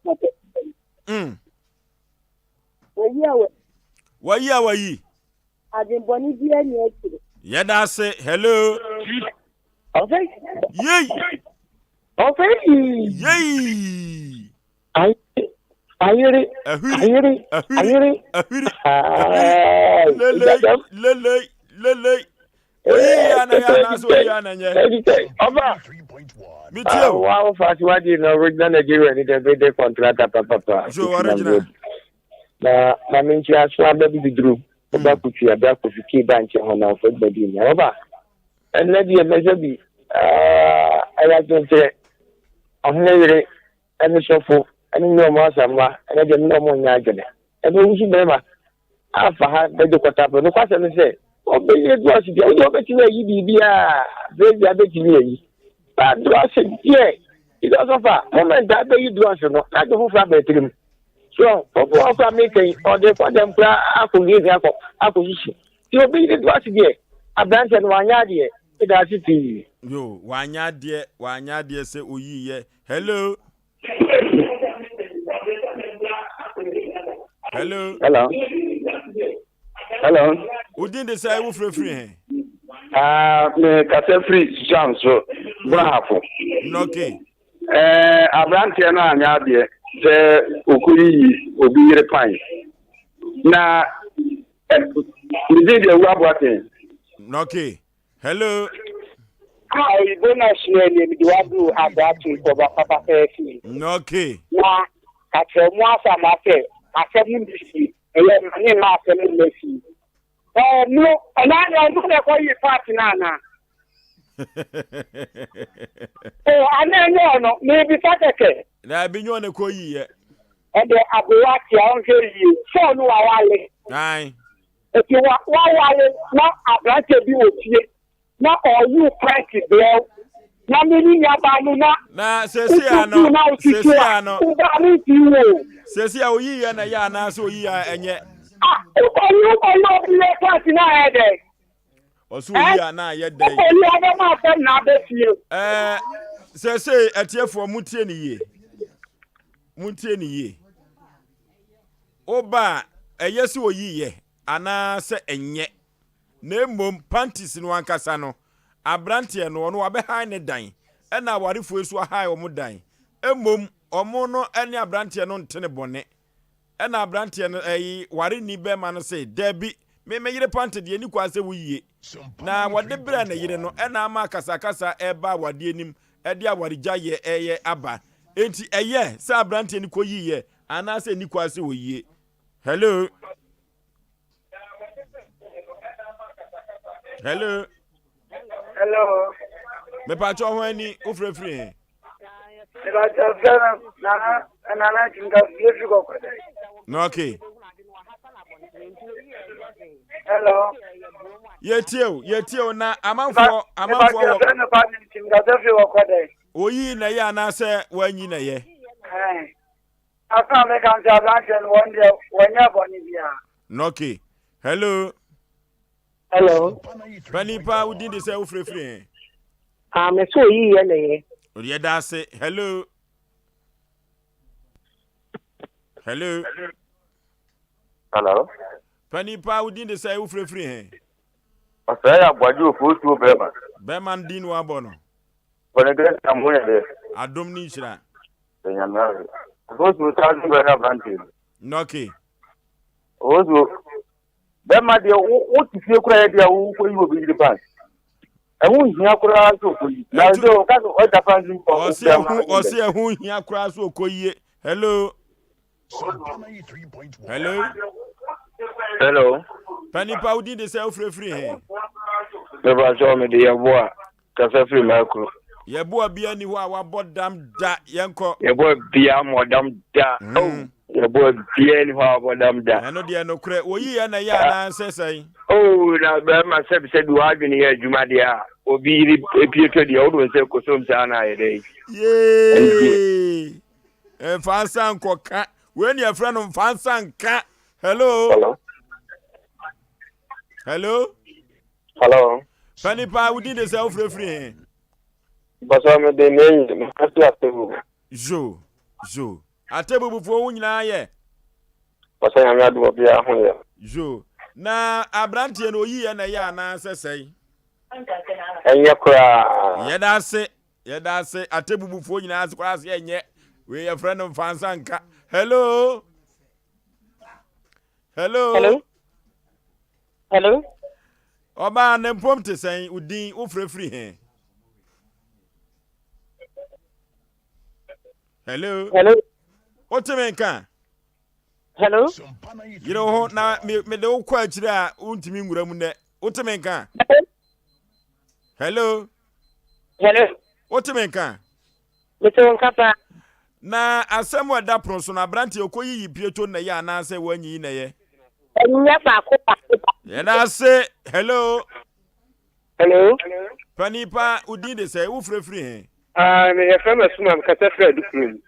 Wayi a wayi. Wayi a wayi. Adwenbɔne biara nni akyire. Yɛda ase. Hello. Ɔfɛ. Yei. Ɔfɛ. Yei. Ayere. Ahwiri. Ayere. Ahwiri. Ayere. Ahwiri. Ahwiri. Lele. Lele. Lele. Oyi yɛ ana yɛ anaasɛ oyi yɛ ana nyɛ. Ɔba. Mi tie o. Wa wo fa si wa di na original Nigeria ni dɛ bɛ de contractor papapa. Jo original. Na ma me nkyia so aba bi biduru. Ɔba kutu abra kofi kii ba nkyɛn hɔ na ɔfɔ dwuma di nya. Ɔba. Ɛnnɛ deɛ mɛsɛ bi ɛyɛ adwenkyerɛ. Ɔhene yere ɛne sɔfo ɛne ne ɔmo asamma ɛnɛ deɛ mene ɔmo nyɛ adwene. Ɛnɛ wusu bɛrima afa ha bɛgye kɔta pɛ. Nokwasɛm ne sɛ ɔbɛyɛ drɔs deɛ wode ɔbɛtumi ayi biribiaa bɛbia bɛtumi ayi. Ba drɔs deɛ because of a moment a bɛyi drɔs no na ade foforɔ aba tirim. So obi wɔ hɔ koraa meka yi ɔde kɔ dɛm koraa akɔ gate akɔ akɔsusu. Nti obi yere do ase deɛ aberanteɛ no wanyɛ adeɛ. Meda ase pii. Yo, wanyɛ adeɛ, wanyɛ adeɛ sɛ oyii yɛ. Hello. Hello. Hello. Hello. Wo din de sɛ wo frɛfiri he? Ah, me kasa firi Susan so, Brahafo. Okay. Eh, aberanteɛ no anyɛ adeɛ sɛ ɔkɔyiyi obi yere pan. Na eh, ne din deɛ Awura Boateng. Okay. Hello. Ah, oyibo na sua nie mede wadu abrato nkɔba papa pɛɛ fie. Okay. Na kakyɛ mu asa ma sɛ asɛm no bi fie. Ɛyɛ ma ne mma asɛm no ma fie. Ɔno, ɔno na ɛkɔ yi paati no anaa? O ana ɛnyɛ ɔno mebisa kɛkɛ. Daabi nyɛ ɔno kɔ yiyɛ. Ɛdeɛ aberewa tea ɔnhwɛ yie sɛ ɔno wawale. Ae. Eti wa wawale na aberanteɛ bi wɔ fie na ɔyi wo prank brɛ wo na me ne nuabaa no na Na sɛsi a no wotutu na wotutu sɛsi a a no wobaa no nti wo o. sɛsi a oyi yɛ na ɛyɛ anaasɛ oyi a ɛnyɛ. Ah wokɔyi wokɔyi obi yɛ prank na ayɛ dɛn. Ɔsɛ oyi a na ayɛ dɛn. Wokɔyi ɔbɛma asɛm na abɛ fie. Ɛɛ sɛsei atiefoɔ montie ne yie montie ne yie woba a ɛyɛ sɛ oyi yɛ anaasɛ ɛnyɛ na mmom panties no ankasa no aberanteɛ no ɔno wabɛhae ne dan ɛna awarefoɔ yi so ahae wɔn dan mmom wɔn no ne aberanteɛ no ntene bɔne Ɛna abranteɛ no ɛyi ware ni bɛma no se dabi me me yere pante deɛ ni kwan sɛ wo yie na wɔde brɛ ne yere no ɛna ama akasakasa ɛba awadeɛ nim ɛde awaregya yɛ ɛyɛ aba enti ɛyɛ sɛ abranteɛ no kɔ yi yɛ anaasɛ ni kwan sɛ ɔyie hello hello Hello. Mepatwa ho ani wofrɛfiri he? Mepatwa frɛ no nana nana kyinka fie fi kɔkɔdɛ. Na okay. Hello. Yɛtie o, yɛtie o na amanfoɔ amanfoɔ wɔ. Mepatwa frɛ no pa kyinka fie kɔkɔdɛ. Oyi na yɛ anaasɛ wanyi na yɛ. Asa meka nkyɛ aberanteɛ no wɔn deɛ wɔnyɛ bɔne biara. Na okay. Hello. Hello. Panin paa wo din de sɛ wofirefiri he? Ah, me so oyi yɛ na yɛ. Yɛ da ase. Hello. Hello. Hello. Panin paa wo din de sɛ wofirefiri he? Ɔsɛe yɛ aboagye ofuosuo bɛrima. Bɛrima no din na wabɔ no. Bɔne kɛ na mo yɛ dɛ. Adom ne nhyira. Nyame ayɛ. Ofuosuo saa so bɛrɛ aberanteɛ bi. Nɔke. Ofuosuo Bɛrima deɛ wo wo te fie koraa yɛ deɛ wo kɔ yi obi yiri pants. Ɛho nhia koraa sɛ ɔkɔ yi. Na sɛ ɔka sɛ ɔda pants mu kɔ ɔsi ɛho ɔsi ɛho nhia koraa sɛ ɔkɔ yie. Hello. Hello. Hello. Panipa wo din de sɛ wofirefiri he? Mepa sɛ mede yɛboa. Kasa firi m'akuro. Yɛboa bia ni hɔ a wabɔ dam da yɛnkɔ. Yɛboa bia mmɔ dam da. Mm. Oh, yɛboa bia ni hɔ a wabɔ dam da. Ɛno deɛ nokorɛ woyi yɛ na ɛyɛ anaa sɛ sɛn? Oh, na bɛrima sɛbi sɛbi w'adwene yɛ adwuma deɛ a obi yiri epie tɔ deɛ wode wo nsa kɔsom saa na ayɛ dɛ. Yee! Mfa nsa nkɔka. Wei ne yɛfrɛ no mfa nsa nka. Hello. Hello. Hello. Hello. Pani paa wo din de sɛ wofirefiri he? Bàtà mi de ne yi mi kasi atebubu. Zo zo atebubufoɔ wo nyinaa yɛ. Bàtà nyame adum obiara ho yɛ. Zo na aberanteɛ no oyi yɛ na ɛyɛ anaasɛ sɛe? Ɛnyɛ koraa. Yɛda ase yɛda ase atebubufoɔ nyinaa ase koraa ase ɛnyɛ wei yɛfrɛ no mfansa nka. Hello. Hello. Hello. Hello. Ɔbaa ne mpom te sɛn wo din wo frɛ firi he? Hello. Hello. Wote me nka? Hello. Yere wo ho na mede wo kɔ akyire a wontumi nwura mu nnɛ. Wote me nka? Hello. Hello. Wote me nka? Mete wo nka paa. Na asɛm a ɛda pono so no, aberanteɛ ɔkɔyiyi pieto nnɛyɛ anaasɛ wanyiyi nnɛyɛ? Ɛnyɛ baako baako baako. Yɛda ase. Hello. Hello. Panin pa, wo din de sɛ? Wofrɛ firi he? Ah, me yɛfrɛ me Asuma, mekasa firi Adukurom.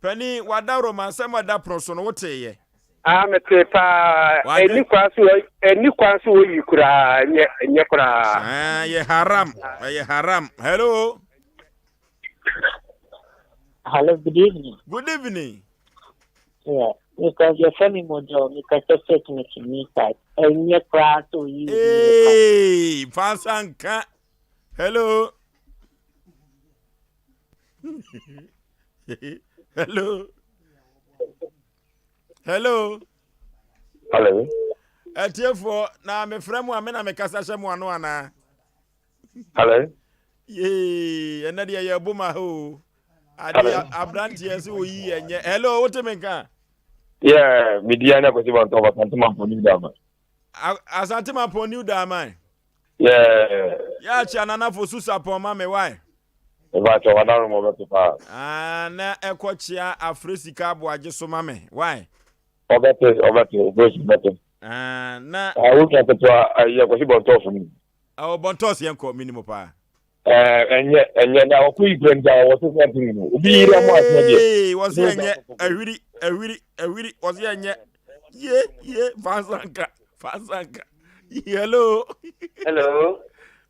Panin, w'adaworoma, asɛm a ɛda pono so no, woteeɛ? Ah, metee paa. Ɛni kwan so ɛni kwan so wɔyi koraa, ɛnyɛ ɛnyɛ koraa. Ah, yɛ haram, ɛyɛ haram. Hello. Hello, good evening. Good evening. Yeah, because your family model, because your statement to me side. And your class, so you. Hey, Fasanka. Hello. Hello. Hello. Hello. Atiefoɔ na mefrɛ mu a me na mekasa hyɛ mo ano anaa? Hello. Yee, ɛnɛ deɛ yɛ bo ma o. Adeɛ aberanteɛ sɛ oyi yɛ nyɛ. Hello, wote me nka? Yeah, me di ana kwasi bantɔ Asante Mampɔn New Daman. Asante Mampɔn New Daman. Yeah. Yɛ akyea Nana Fosu Sapɔn ma me wai. Mepakyɛw wadaworo ma ɔbɛto paa. Ah na ɛkɔ kyea Afre Sika Aboagye so ma me wai. Ɔbɛte ɔbɛte Obosi bɛte. Ah na. Ah wo nua ketewa ayi Akwasi Bɔntɔɔso ni. Oh Bɔntɔɔso yɛn kɔ menim paa. Ɛɛ ɛnyɛ ɛnyɛ na ɔkɔ yi kura nti a wɔte sɛ ɔte mu obi yiri ɔmo aseɛ deɛ. Ee wɔsi ɛnyɛ ahwiri ahwiri ahwiri wɔsi ɛnyɛ ye ye fansanka fansanka hello. Hello.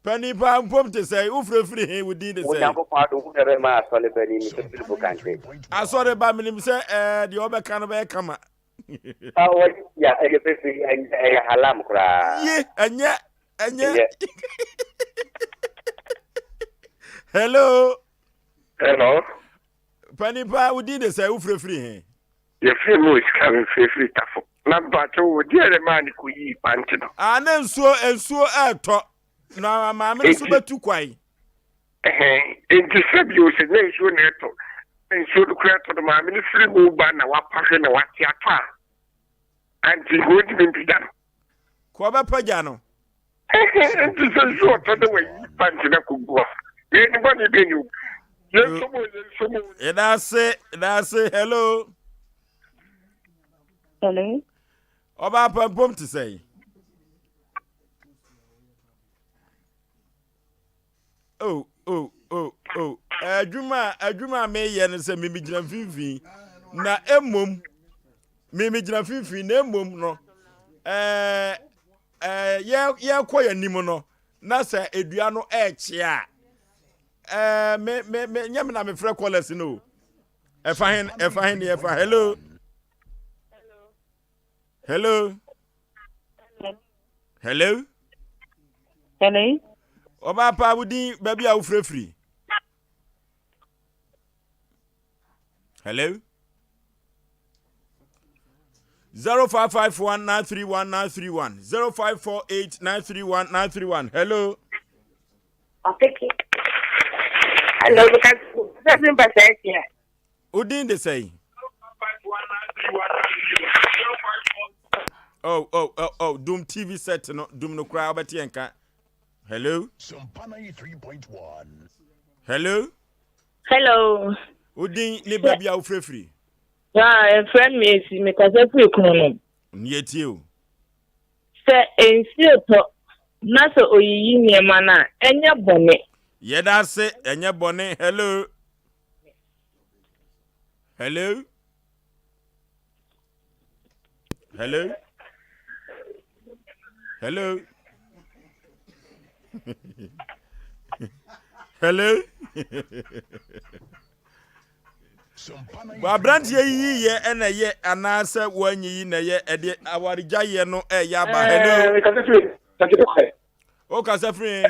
Pani paa mpom te sɛ wofirefiri he wo din de sɛ. Onyankopɔn adom wo nua bɛma asɔre ba ni mesɛ Philip Kante. Asɔre ba menim sɛ ɛɛ deɛ ɔbɛka no bɛyɛ kama. Ah, wɔde ya ɛyɛ pefee ɛnyɛ ɛyɛ halam koraa. Ye ɛnyɛ ɛnyɛ. Hello. Hello. Pani paa wo din de sɛ wofirefiri he. Yɛfrɛ me Osika mefirefiri Tafo. Na mpakyɛw wo deɛ na ɛmaa ne kɔyii pante no. Ah na nsuo nsuo ɛɛtɔ na maame no so bɛtu kwan. Ɛhɛn, enti sɛ bio sɛ na nsuo na ɛtɔ, na nsuo no koraa tɔ no, maame no firi mu ba na wapa hwɛ na wate atɔ a, ante nka ɔntumi mpagya no. Ka ɔbɛpagya no. Ɛhɛn, enti sɛ nsuo ɔtɔ na wayi pante no akɔgu a, yɛn ne bɔne bɛn ni o. Yɛnsɔ mu o, yɛnsɔ mu o. Yɛda ase, yɛda ase, hello. Hello. Ɔbaa pampom te sɛn? Oh, oh, oh, oh. Adwuma a adwuma a meyɛ no sɛ mimigyina mfimfini na mmom mimigyina mfimfini na mmom no ɛɛ ɛɛ yɛ yɛkɔ yɛn anim no na sɛ edua no ɛɛkyea a ɛɛ me me me nyɛ me na mefrɛ kɔlɛs no o ɛfa hen ɛfa hen deɛ ɛfa hello hello. Hello. Hello. Ɔbaa paa wo din baabi a wofirafiri. Hello. 0551 931 931 0548 931 931. Hello. Hello. Wo din de sɛn? Oh, oh, oh, oh, dum TV set no, dum no koraa wobɛte yɛn ka. Hello? Hello? Hello. Wo din ne baabi a wofirafiri? Ah, ɛfrɛ me esi, mekasa firi kunu no. Neɛ tie o. Sɛ nsuo tɔ na sɛ oyiyi nneɛma no a, ɛnyɛ bɔne. Yɛda ase, ɛnyɛ bɔne. Hello? Hello? Hello? Hello? Hello? Aberanteɛ yi yɛ ɛna ɛyɛ anaasɛ wɔanyi yi na ɛyɛ ɛde awaregya yɛ no ɛyɛ aba. Hello? O kasa firi.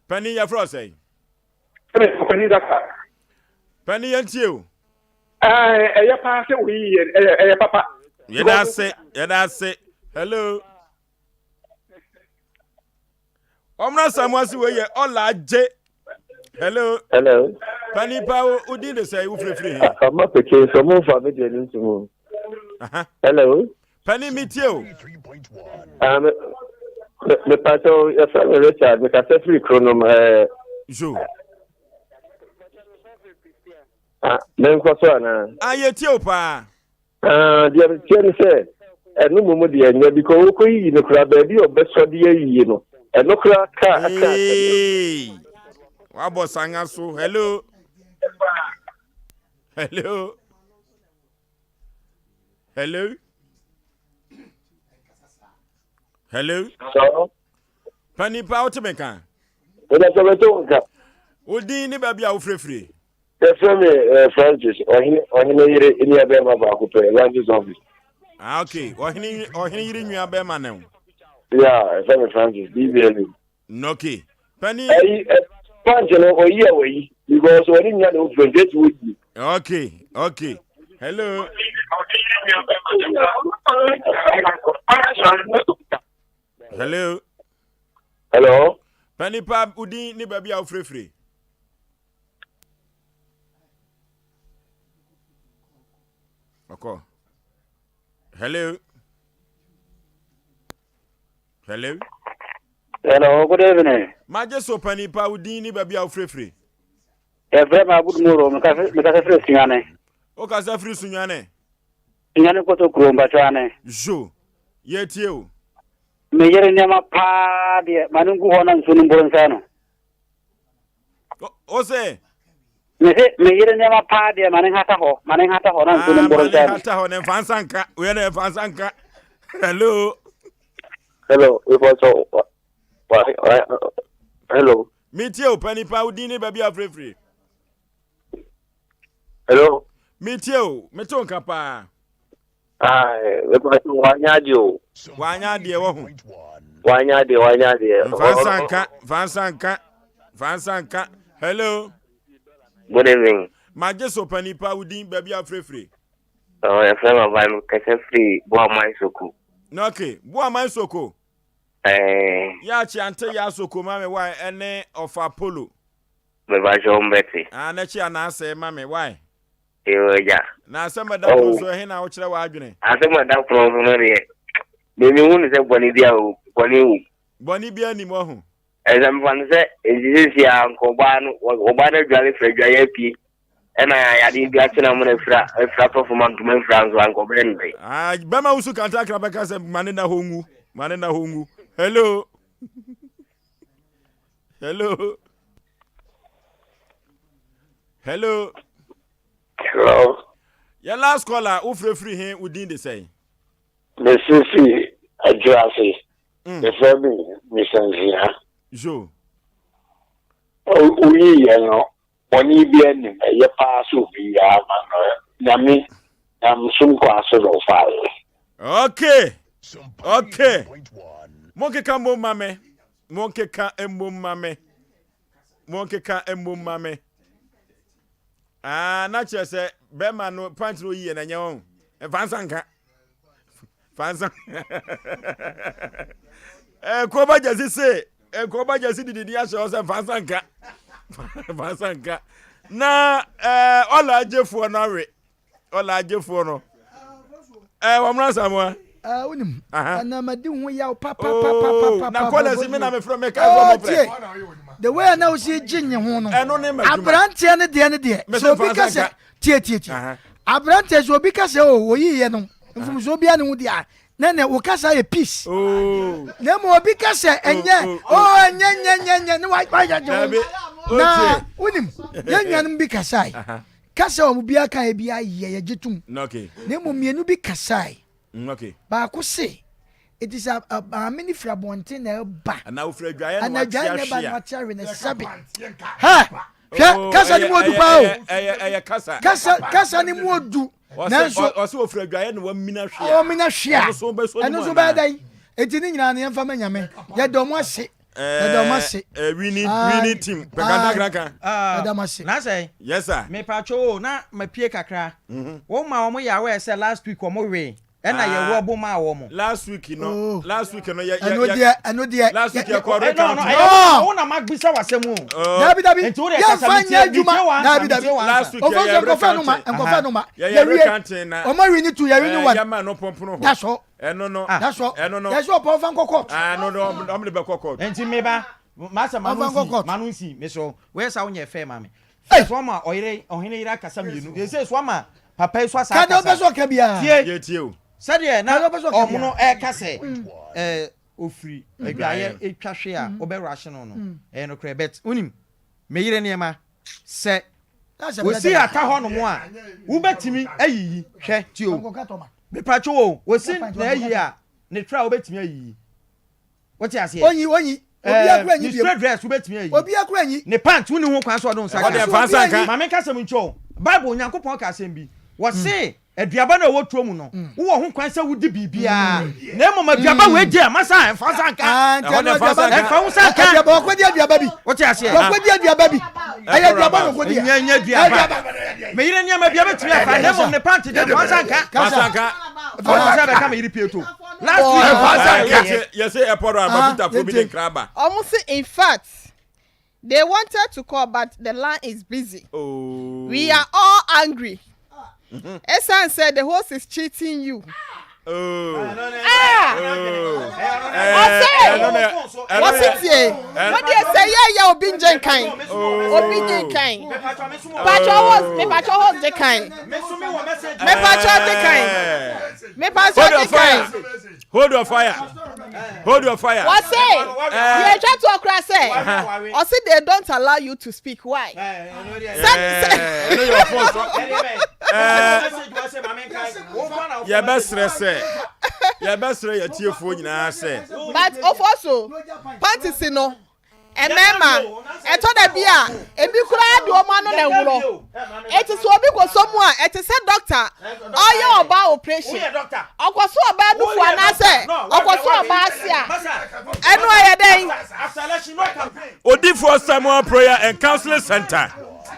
Panin yɛfrɛ ɔsɛn. Ɔpanin Daka. Panin yɛn tie o. Ɛyɛ paa sɛ oyi yɛ ɛyɛ ɛyɛ papa. Yɛda ase yɛda ase hello. Ɔmuna Samuel si wei yɛ ɔla agye hello. Hello. Panin paa o o din de sɛ wo firifiri he. Ɔma peke nso ɔmo nfa mi deɛ ne ntum. Hello. Panin mi tie o. Ah, me me me pato yɛfrɛ me Richard mekasa firi Kronom ɛɛ. Jo. Ah, menkɔ so anaa? Ah, yɛtie o paa. Ah, deɛ meteɛ ne sɛ ɛno mmom deɛ ɛnyɛ because wokɔ yiyi no koraa baabi a ɔbɛsɔ de ayiyi no ɛno koraa ka aka. Wabɔ sanga so hello hello. Hello? Hello? Hello? Pani pa wote me nka? Wọ́n sọ bẹ́tẹ̀ wọn nka. Wo din ne baabi a wofirefire? Yɛfrɛ me eh, Francis, ɔhene ɔhene yere nua bɛrima baako pɛ, Evangelist office. Ah, okay. Ɔhene ɔhene yere nua bɛrima ne wo. Yeah, yɛfrɛ me Francis, BBLA. Okay. Pani. Ɛyi ɛ punch no oyi a wɔyi because wɔde nya ne ho fɛ nti eti woyi. Okay, okay. Hello. Hello. Hello. Pani pa udin ne baabi a wofirefire. Ɔkɔ. Hello. Hello. Hello, good evening. Magye so panin pa wo din ne baabi a wofirefire. Yɛfrɛ me Abudu Moro, mekasa firi Sunyane. Wokasa firi Sunyane? Sunyane Kotokuro, mpakyɛ ane. Zo, yɛtie o. Me yere nneɛma paa deɛ, ma no ngu hɔ na nsuo no mboro nsɛe no. O sɛ? Me se me yere nneɛma paa deɛ, ma ne nhata hɔ, ma ne nhata hɔ na nsuo no mboro nsɛe no. Ma ne nhata hɔ, na mfa nsa nka, wei na mfa nsa nka. Hello. Hello, mepɔtɔ, hello. Metie o, panin pa, wo din ne baabi a wofirefiri. Hello. Metie o, mete wo nka paa. Mepɔtɔ, wanyɛ adeɛ o. Wanyɛ adeɛ wɔ ho. Wanyɛ adeɛ, wanyɛ adeɛ. Mfa nsa nka, mfa nsa nka, mfa nsa nka. Hello. Good evening. Magye so panin pa, wo din baabi a wofirefiri. Yɛfrɛ me Aban, mekasa firi Boaman Soko. Okay, Boaman Soko. Ɛɛ. Yɛ akyi ante yɛ asoko ma me why ɛne ɔfa polo. Mebakyɛ wo mbɛte. Ah n'akyi anaasɛ ma me why. Yoo agya. Na asɛm ɛda pono so ɛhe na wokyerɛ w'adwene. Asɛm ɛda pono so no deɛ me me hu no sɛ bɔne bi a bɔne wom. Bɔne bi anim ɔho. Ɛsɛ mefa no sɛ nti sisi a nka ɔbaa no ɔbaa no adwale fira adwaeɛ apue ɛna yadeɛ bi akye na mona afira afira tɔ fam antoma mfira nso anka ɔbɛyɛ no dɛn. Ah, bɛma wusu kantakra bɛka sɛ ma ne na hɔ ngu ma ne na hɔ ngu hello hello hello hello yɛ last caller wofirefiri he wo din de sɛn Mesisi Adwirase. Mm. Yɛfrɛ me Misansia. Jo. Woyi yɛ no, bɔne bi anim, ɛyɛ paa sɛ obi yɛ ama no. Nyame, nyamesom kwan so na ɔfaeɛ. Okay. Okay. Monkeka mmom ma me. Monkeka mmom ma me. Monkeka mmom ma me. Ah, na kyerɛ sɛ bɛrima no pant no oyi yɛ na ɛnyɛ wɔn. Mfa nsa nka. Fa nsa. Eh, kɔba gyasi se, eh, kɔba gyasi didi di ahyɛ hɔ sɛ mfa nsa nka. Mfa nsa nka. Na eh, ɔla agyefoɔ no awe. Ɔla agyefoɔ no. Eh, wɔn mmerɛ Samoa. Ah, wonim ɛna madi ho yaw papapapapa. Na kɔla si mi na mefrɛ me ka sɛ ɔmo frɛ. The way a na wosi gye nye ho no. Ɛno ne ma adwuma. Aberanteɛ no deɛ no deɛ. Sɛ obi ka sɛ tie tie tie. Aberanteɛ sɛ obi ka sɛ o oh, oyi yɛ no mfomsoɔ biara ne ho deɛ a na ne wo kasa yɛ peace. Oh. Na mmom obi ka sɛ ɛnyɛ o oh, ɛnyɛ nyɛ nyɛ nyɛ ne wayɛ gye ho. Na wonim yɛn nuanom bi kasae. Kasa a wɔn biara kaeɛ biara yɛ yɛgye tom. Na mmom mmienu bi kasae. Mm, Baako se, eti sɛ maame no firi abɔnten na ɛba. Anaa ofiri adwaeɛ na wate ahwe a. Na wate ahwe na sɛbe. Hɛ! Hwɛ, oh, kasa no mu odu paa o. Ɛyɛ kasa. Kasa kasa no mu odu. Nanso ɔsɛ ofiri adwaeɛ na wamina hwe a. Wamina hwe a. Ɛno nso bɛyɛ dɛn? Eti ne nyinaa no yɛmfa ma Nyame. Yɛda ɔmo ase. Yɛda ɔmo ase. Winning winning team. Pɛkantakraka. Yɛda ɔmo ase. Na sɛ. Yes sir. Mepatwo o na mapue kakra. Wo ma wɔn yɛ aware sɛ last week wɔn wee ɛna yɛ wɔ bo maa wɔn. Last week no last week no yɛ yɛ ɛno deɛ ɛno deɛ. Last week yɛ kɔ recount. No no ɛyɛ wo na ma bisa w'asɛm o. Dabi dabi Nti wo deɛ yɛn kasa fa mi nyɛ tie mi adwuma tie w'ansa dabi mi dabi. tie w'ansa. Last week yɛ Ofosu yɛ nkɔfɛ no ma recounting. nkɔfɛ no ma Yɛ yɛ yɛ wie recounting na. wɔn awi ni tu yɛ wi ni one. Yɛ ma no pɔnpono hɔ. That's all. Ɛno no. That's all. Ɛno no. Yɛ sɛ ɔpɔn fa nkɔ court. Ah no no ɔmo de bɛ kɔ court. Nti mi ba masɛ ma no Ɔmfa nkɔ nsi court. ma no nsi mi so wɔyɛ sa wonyɛ fɛ ma mi. Fɛ so ama ɔyere ɔhene yere akasa mienu yɛ sɛ so ama papa yi so asa Ka deɛ akasa. ɔpɛ sɛ ɔka biara. Tie. Yɛ tie o. Sɛdeɛ na Ka deɛ ɔpɛ sɛ ɔka ɔmo no biara. ɛka sɛ ɛɛ ofiri adwaeɛ etwa hwe a wobɛ rush no no ɛyɛ nokorɛ but wonim me yere nneɛma sɛ wosi ata hɔ nom a wobɛtumi ayiyi hwɛ tie o mepatwo o wosi na ayi a ne tra wobɛtumi ayiyi wote aseɛ Onyi onyi. Obi akura nyi ne bi. straight dress wobɛtumi ayi Obi akura nyi. ne pant wonni ho kwan sɛ ɔde wo nsa Ɛhɔ deɛ fa nsa nka. ma menka sɛm nkyerɛ wo bible onyankopɔn ka asɛm bi wɔse aduaba no a ɛwɔ turo mu no wowɔ ho kwan sɛ wodi biribiaa na mmom aduaba wei deɛ masa ɛmfa nsa nka Ah, nti Ɛhɔ ɛno deɛ fa aduaba nsa nka. ɛmfa wo nsa nka Aduaba wakɔdi aduaba bi. wote aseɛ Wakɔdi aduaba bi. Ɛyɛ aduaba na ɔkɔdi. Ɛnyɛ nyɛ aduaba. Me yere nneɛma bia bɛtumi afa na mmom ne pant deɛ mfa nsa nka. Fa nsa nka. Fa nsa bɛka me yere pieto. Last week. Ɛfa nsa nka. Yɛsɛ ɛpɔ do aba fitafoɔ bi de nkra aba. Ɔmo se in fact they wanted to call but the line is busy. Oh. We are all angry. Esan sɛ the host is cheating you. Ah! Ɔse wɔse tie wodeɛ sɛ yɛyɛ obi ngye nkan obi ngye nkan mepatwɛ host mepatwɛ host gye kan mepatwɛ gye kan mepatwɛ gye kan. Hold your fire. Hold your fire. Wɔse deɛ atwa toɔ koraa sɛ ɔse they don't allow you to speak why? Sɛ sɛ. Ɛno yɛ ɔfɔn so. Yɛbɛsrɛ sɛ yɛbɛsrɛ yɛtiefoɔ nyinaa sɛ. But ɔfɔ so panties no. Mmarima, ɛtɔ da bi a, ebi koraa de wɔn ano na ɛworɔ. Eti sɛ obi kɔsɔ mu a, ɛte sɛ dɔkta ɔyɛ ɔbaa operation. Ɔkɔsɔ ɔbaa nufu anaasɛ ɔkɔsɔ ɔbaa ase a, ɛno ɛyɛ dɛn? Odifoɔ Samuel Prayer and Counseling Center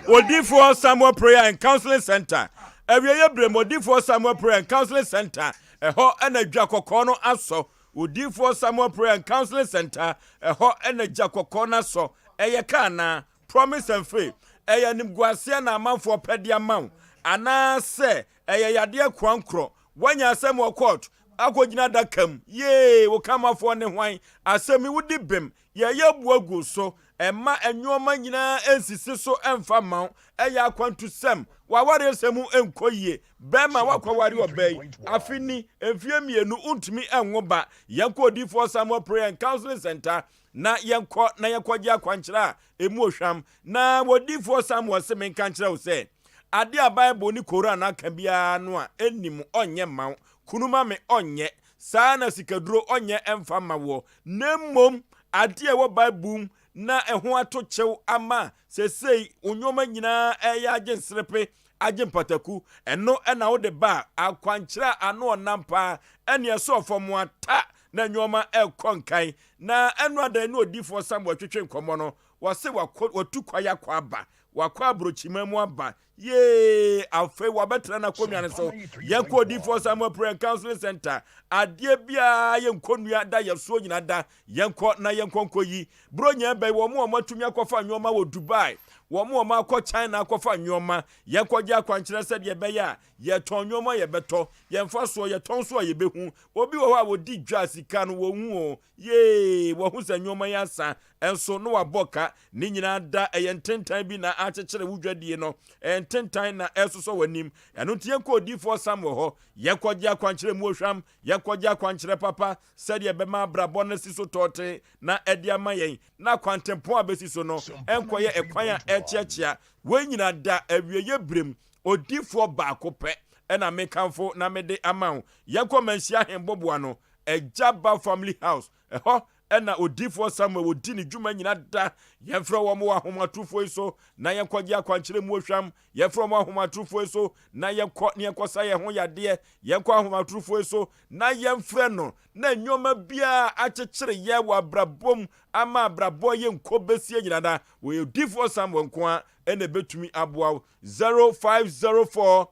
Odifoɔ Samuel Prayer and Counseling Center Awieeɛ berɛ mu Odifoɔ Samuel Prayer and Counseling Center Ɛhɔ na dwa kɔkɔɔ no asɔ Odiyifoɔ Samuel Prayer and Counseling Center, ɛhɔ na gya kɔkɔɔ no asɔ. Ɛyɛ ka anaa? Promise and Faith, ɛyɛ animguaseɛ na amanfoɔ pɛ de ama wo? Anaasɛ ɛyɛ yadeɛ koankorɔ? Woanya asɛm wɔ court akɔgyina adaka mu? Yee, wo kamafoɔ ne hwan? Asɛm yi wodi bem, yɛyɛ abu agu wo so. Mma nnoɔma nyinaa nsisi so mfa mma wo. Ɛyɛ akwantusɛm. W'awareɛsɛm mu nkɔ yie. Bɛrima woakɔware ɔbaa yi, afe ni, mfeɛ mmienu, wontumi nwo ba. Yɛnkɔ Odiyifoɔ Samuel Prayer and Counseling Center na yɛnkɔ na yɛnkɔgye akwankyerɛ a ɛmu ohwam. Na Odiyifoɔ Samuel se menka nkyerɛ wo sɛ, adeɛ a Bible ne Koran aka biara no a ɛnni mu, ɔnyɛ mma wo. Kunu ma me, ɔnyɛ. Saa ara na sikaduro ɔnyɛ mfa mma woɔ, na mmom adeɛ a ɛwɔ Bible mu na ɛho ato kyew ama seesei wo nneɛma nyinaa ɛreyɛ agye nserepe, agye mpataku, ɛno na wode ba a, akwankyerɛ a ano ɔnam paa, ɛne ɛsɔɔ fam ata na nneɛma ɛrekɔ nkan. Na ɛno adan ne odiyifoɔ Samuel twetwe nkɔmmɔ no, wɔse wakɔ, watu kwae akɔ aba, wakɔ aburokyiman mu aba, Yee! Afei wabɛtena n'akonnwa no so. Yɛnkɔ Odiyifoɔ Samuel Prayer and Counseling Center. Adeɛ biara yɛ nkɔnnua da yɛ soɔ nyina da. Yɛnkɔ na yɛnkɔ nkɔyi. Buronya bɛn wɔn a wɔatumi akɔfa nnoɔma wɔ Dubai, wɔn a wɔakɔ China akɔfa nnoɔma. Yɛnkɔgye akwankyerɛ sɛdeɛ ɛbɛyɛ a yɛtɔn nnoɔma a yɛbɛtɔ, yɛn mfasoɔ, yɛtɔn nso a yɛbɛhu. Obi wɔ hɔ a wɔdi dwa a sika no wɔnhu o. Yee! Wahu sɛ nnoɔma yi asa nso na wabɔ ka. Ne nyinaa da, ɛyɛ ntentan bi na akyekyere wo dwadie no, ɛyɛ ntentan na ɛresosɔ w'anim. Ɛno nti yɛnkɔ odiyifoɔ Samuel hɔ, yɛnkɔgye akwankyerɛ mu ohwam, yɛnkɔgye akwankyerɛ papa sɛdeɛ ɛbɛma abrabɔ no asi so tɔɔtee na ɛde ama yɛn, na kwantempɔn a bɛsi so no nkɔyɛ ɛkwan a ɛrekyeakyea. Wei nyinaa da, awieeɛ berɛ mu, odiyifoɔ baako pɛ na mekamfo na mede ama wo. Yɛnkɔ Manhyia Ahemboboa no, Agya Ba Family House, ɛhɔ na odiyifoɔ Samuel ɔdi ne dwuma nyina da. Yɛmfrɛ wɔn wɔ ahomatorofoɔ yi so na yɛnkɔgye akwankyerɛ mu ohwam. Yɛmfrɛ wɔn ahomatorofoɔ yi so na yɛnkɔ na yɛnkɔsa yɛn ho yadeɛ. Yɛnkɔ ahomatorofoɔ yi so na yɛmfrɛ no na nneɛma biara akyekyere yɛ wɔ abrabɔ mu ama abrabɔ yɛ nkɔ bɛsie nyina da. Wɔyɛ odiyifoɔ Samuel nko ara na ɛbɛtumi aboa wo. 0504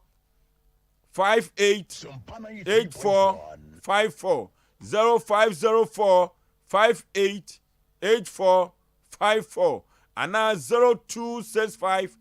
58 84 54 0504 58 84 54 anaa 0265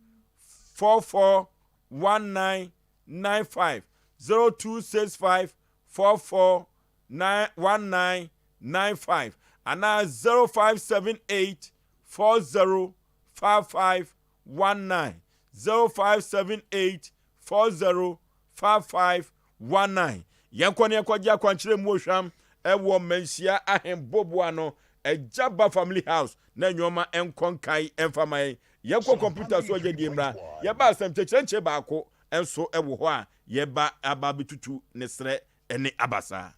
44 1995 0265 44 1995 anaa 0578 40 55 19 0578 40 55 19. Yɛnkɔ na yɛnkɔgye akwankyerɛ mu ohwam wɔ Manhyia Ahenboboa no Agya Ba Family House na nnoɔma nkɔ nkae mfa ma yɛn. Yɛnkɔ kɔmputa so agyadie mmra. Yɛba asɛm kyekyerɛnkyee baako nso wɔ hɔ a yɛba aba abɛtutu ne serɛ ne abasa.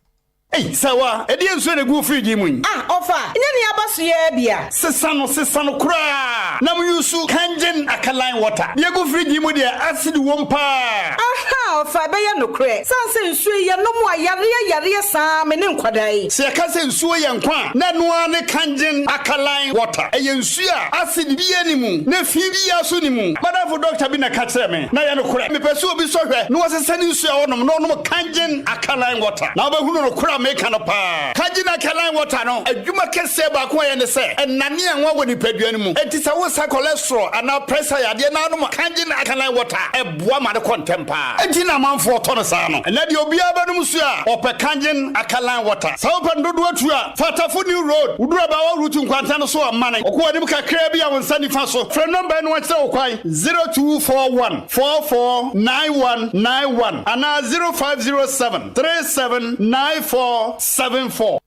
Ei, Sawa, ɛdeɛn nsuo na ɛgu wo fridge yi mu yi? Ah, ɔfa, nyɛ nea aba so yi ara bi a? Sesa no, sesa no koraa na mo use Kangen alkaline water. Deɛ ɛgu fridge yi mu deɛ, acid wom paa. Ahaa, ɔfa, ɛbɛyɛ nokorɛ. Sane sɛ nsuo yi, yɛnom a, yareɛ yareɛ saa me ne nkwadaa yi. Sɛ yɛka sɛ nsuo yɛ nkwa a, na ɛno ara ne Kangen alkaline water. Ɛyɛ nsuo a acid biara nni mu, na fi biara nso nni mu. Madam. M'adamfo dɔkta bi na ɛka kyerɛɛ me, na ɛyɛ nokorɛ. Mepɛ sɛ obi sɔ hwɛ na ɔsesa ne nsuo a ɔnom na ɔnom Kangen Alkaline Water, na wobɛhunu nokorɛ a meka no paa. Kangen Alkaline Water no, adwuma kɛseɛ baako a ɛyɛ ne sɛ, ɛnane anwa wɔ nipadua no mu. Enti sɛ wosa cholesterol anaa pressure yadeɛ na anom Kangen Alkaline Water a, ɛboa ma no kɔ ntɛm paa. Enti na amanfoɔ tɔ no saa no. Ɛnnɛ deɛ obiara bɛnom nsuo a, ɔpɛ Kangen Alkaline Water. Sɛ wopɛ no dodoɔ tu a, fa Tafo New Road, woduru Abawa Route nkwanta no so a, mane kɔ w'anim kakraa bi a wo nsa nifa so. Frɛ nɔmba yi na wɔnkyerɛ wo kwan, 0241 44 9191 anaa 0507 37 94 74.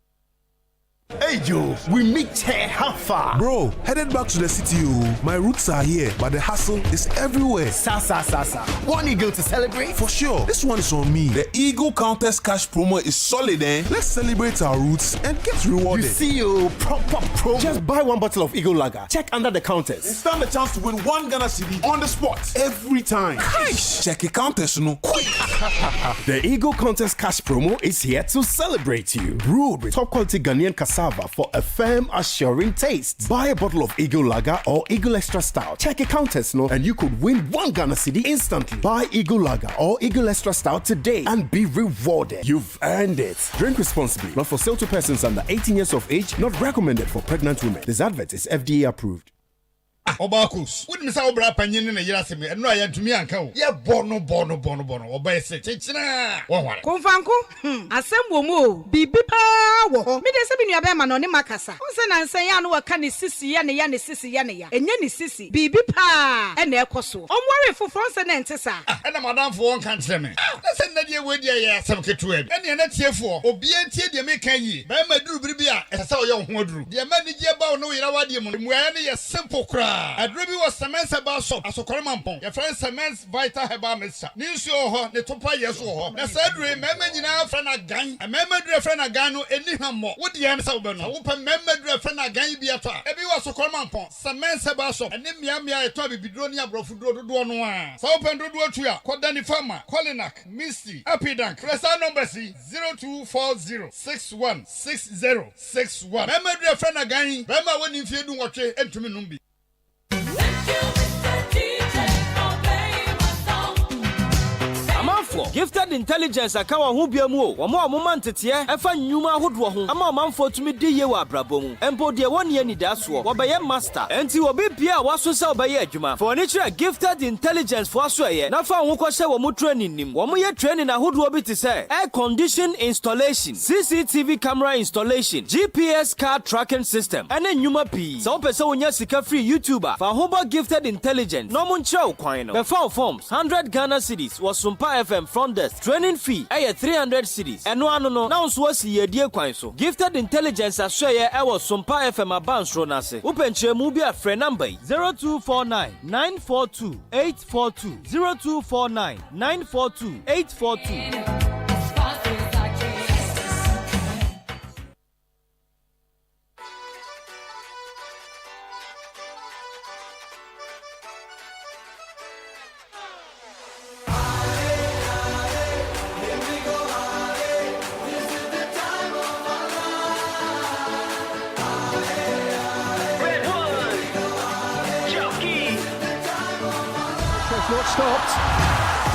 Hey Joe, we meet here, how far? Bro, headed back to the city, oh. My roots are here, but the hustle is everywhere. Sa sa sa sa. One eagle to celebrate? For sure. This one is on me. The Eagle Countess Cash promo is solid, eh? Let's celebrate our roots and get rewarded. You see, oh, proper promo. Just buy one bottle of Eagle Lager. Check under the counters. And stand a chance to win one Ghana cedi on the spot every time. Cash! Check your counters, no. Quick! the Eagle Contest Cash promo is here to celebrate you. Brewed with top quality Ghanaian cassava for a firm, assuring taste. Buy a bottle of Eagle Lager or Eagle Extra Stout. Check your counters, no, and you could win one Ghana cedi instantly. Buy Eagle Lager or Eagle Extra Stout today and be rewarded. You've earned it. Drink responsibly. Not for sale to persons under 18 years of age. Not recommended for pregnant women. This advert is FDA approved. Ah Ɔbaakus, wonim sɛ wo bra panyin ne ne yere asɛm yi, ɛno a yɛantumi anka o. Yɛbɔ no bɔ no bɔ no bɔ no, ɔbaa yi se kyekyene a wɔnware. Komfanko, hmm, asɛm wɔ mu o, biribi paa wɔ hɔ. Me deɛ sɛ me nua bɛɛma no ɔne makasa. Wohu sɛ nansa yi a na wɔka ne sisi yɛ ne ya, ne sisi yɛ ne ya. Ɛnyɛ ne sisi, biribi paa na ɛrekɔ soɔ. Ɔnwaree foforɔ, wohu sɛ na ɛnte saa. Ah, ɛna m'adamfo wɔnka nkyerɛ me. Ah, na sɛ nnɛ deɛ wei deɛ yɛ asɛm ketewa bi. Ɛnneɛ na tiefoɔ, obiara ntie deɛ meka yie. Barima duru bere bi a, ɛsɛ sɛ ɔyɛ wo ho aduru. Deɛ ɛma anigyeɛ ba wo ne wo yere awadeɛ mu no, mmuaeɛ no yɛ simple koraa. Aduro bi wɔ Semens Herbal Shop, Asokore Mampong. Yɛfrɛ no Semens Vital Herbal Mixture. Ne nsuo wɔ hɔ, ne topa yɛ nso wɔ hɔ. Na saa aduro yi, mmarima nyinaa frɛ no agan. Mmarima aduro a yɛfrɛ no agan no, ɛnni hwammɔ. Wo deɛ ne sɛ wobɛnom. Sɛ wopɛ mmarima aduro a yɛfrɛ no agan yi bi atɔ a, ebi wɔ Asokore Mampong, Semens Herbal Shop, ne mmeammea a yɛtɔn abibiduro ne aborɔfoduro dodoɔ no ara. Sɛ wopɛ no dodoɔ tu a, kɔ Danny Pharma, Kolinak, Misty, Apidank. Frɛ saa numbers yi, 0240 61 60 61. Barima aduru a yɛfrɛ no agan yi, barima a wadi mfeɛ dunwɔtwe ntumi nnom bi. Amanfoɔ, Gifted Intelligence aka wɔn ho biam o, wɔn a wɔma nteteɛ ɛfa nnwuma ahodoɔ ho ama ɔmanfoɔ tumi di yie wɔ abrabɔ mu, mpo deɛ wɔnni anidaasoɔ, wɔbɛyɛ master. Enti obi biara a waso sɛ ɔbɛyɛ adwuma, fa w'ani kyerɛ Gifted Intelligence foɔ asoɛeɛ na fa wo ho kɔhyɛ wɔn training no mu. Wɔyɛ training ahodoɔ bi te sɛ Air Condition Installation, CCTV camera installation, GPS car tracking system, ɛne nnwuma pii. Sɛ wopɛ sɛ wonya sika firi YouTube a, fa ho bɔ Gifted Intelligence na wɔnkyerɛ wo kwan no. Bɛfa wo forms, 100 Ghana cedis, wɔ Sompa FM front desk. Training fee yɛ 300 cedis. Ɛno ano no, na wo nso woasi yiedie kwan so. Gifted Intelligence asoɛeɛ wɔ Sompa FM abansoro no ase. Wopɛ nkyerɛmu bi a, frɛ number yi. 0249 942 842, 0249 942 842.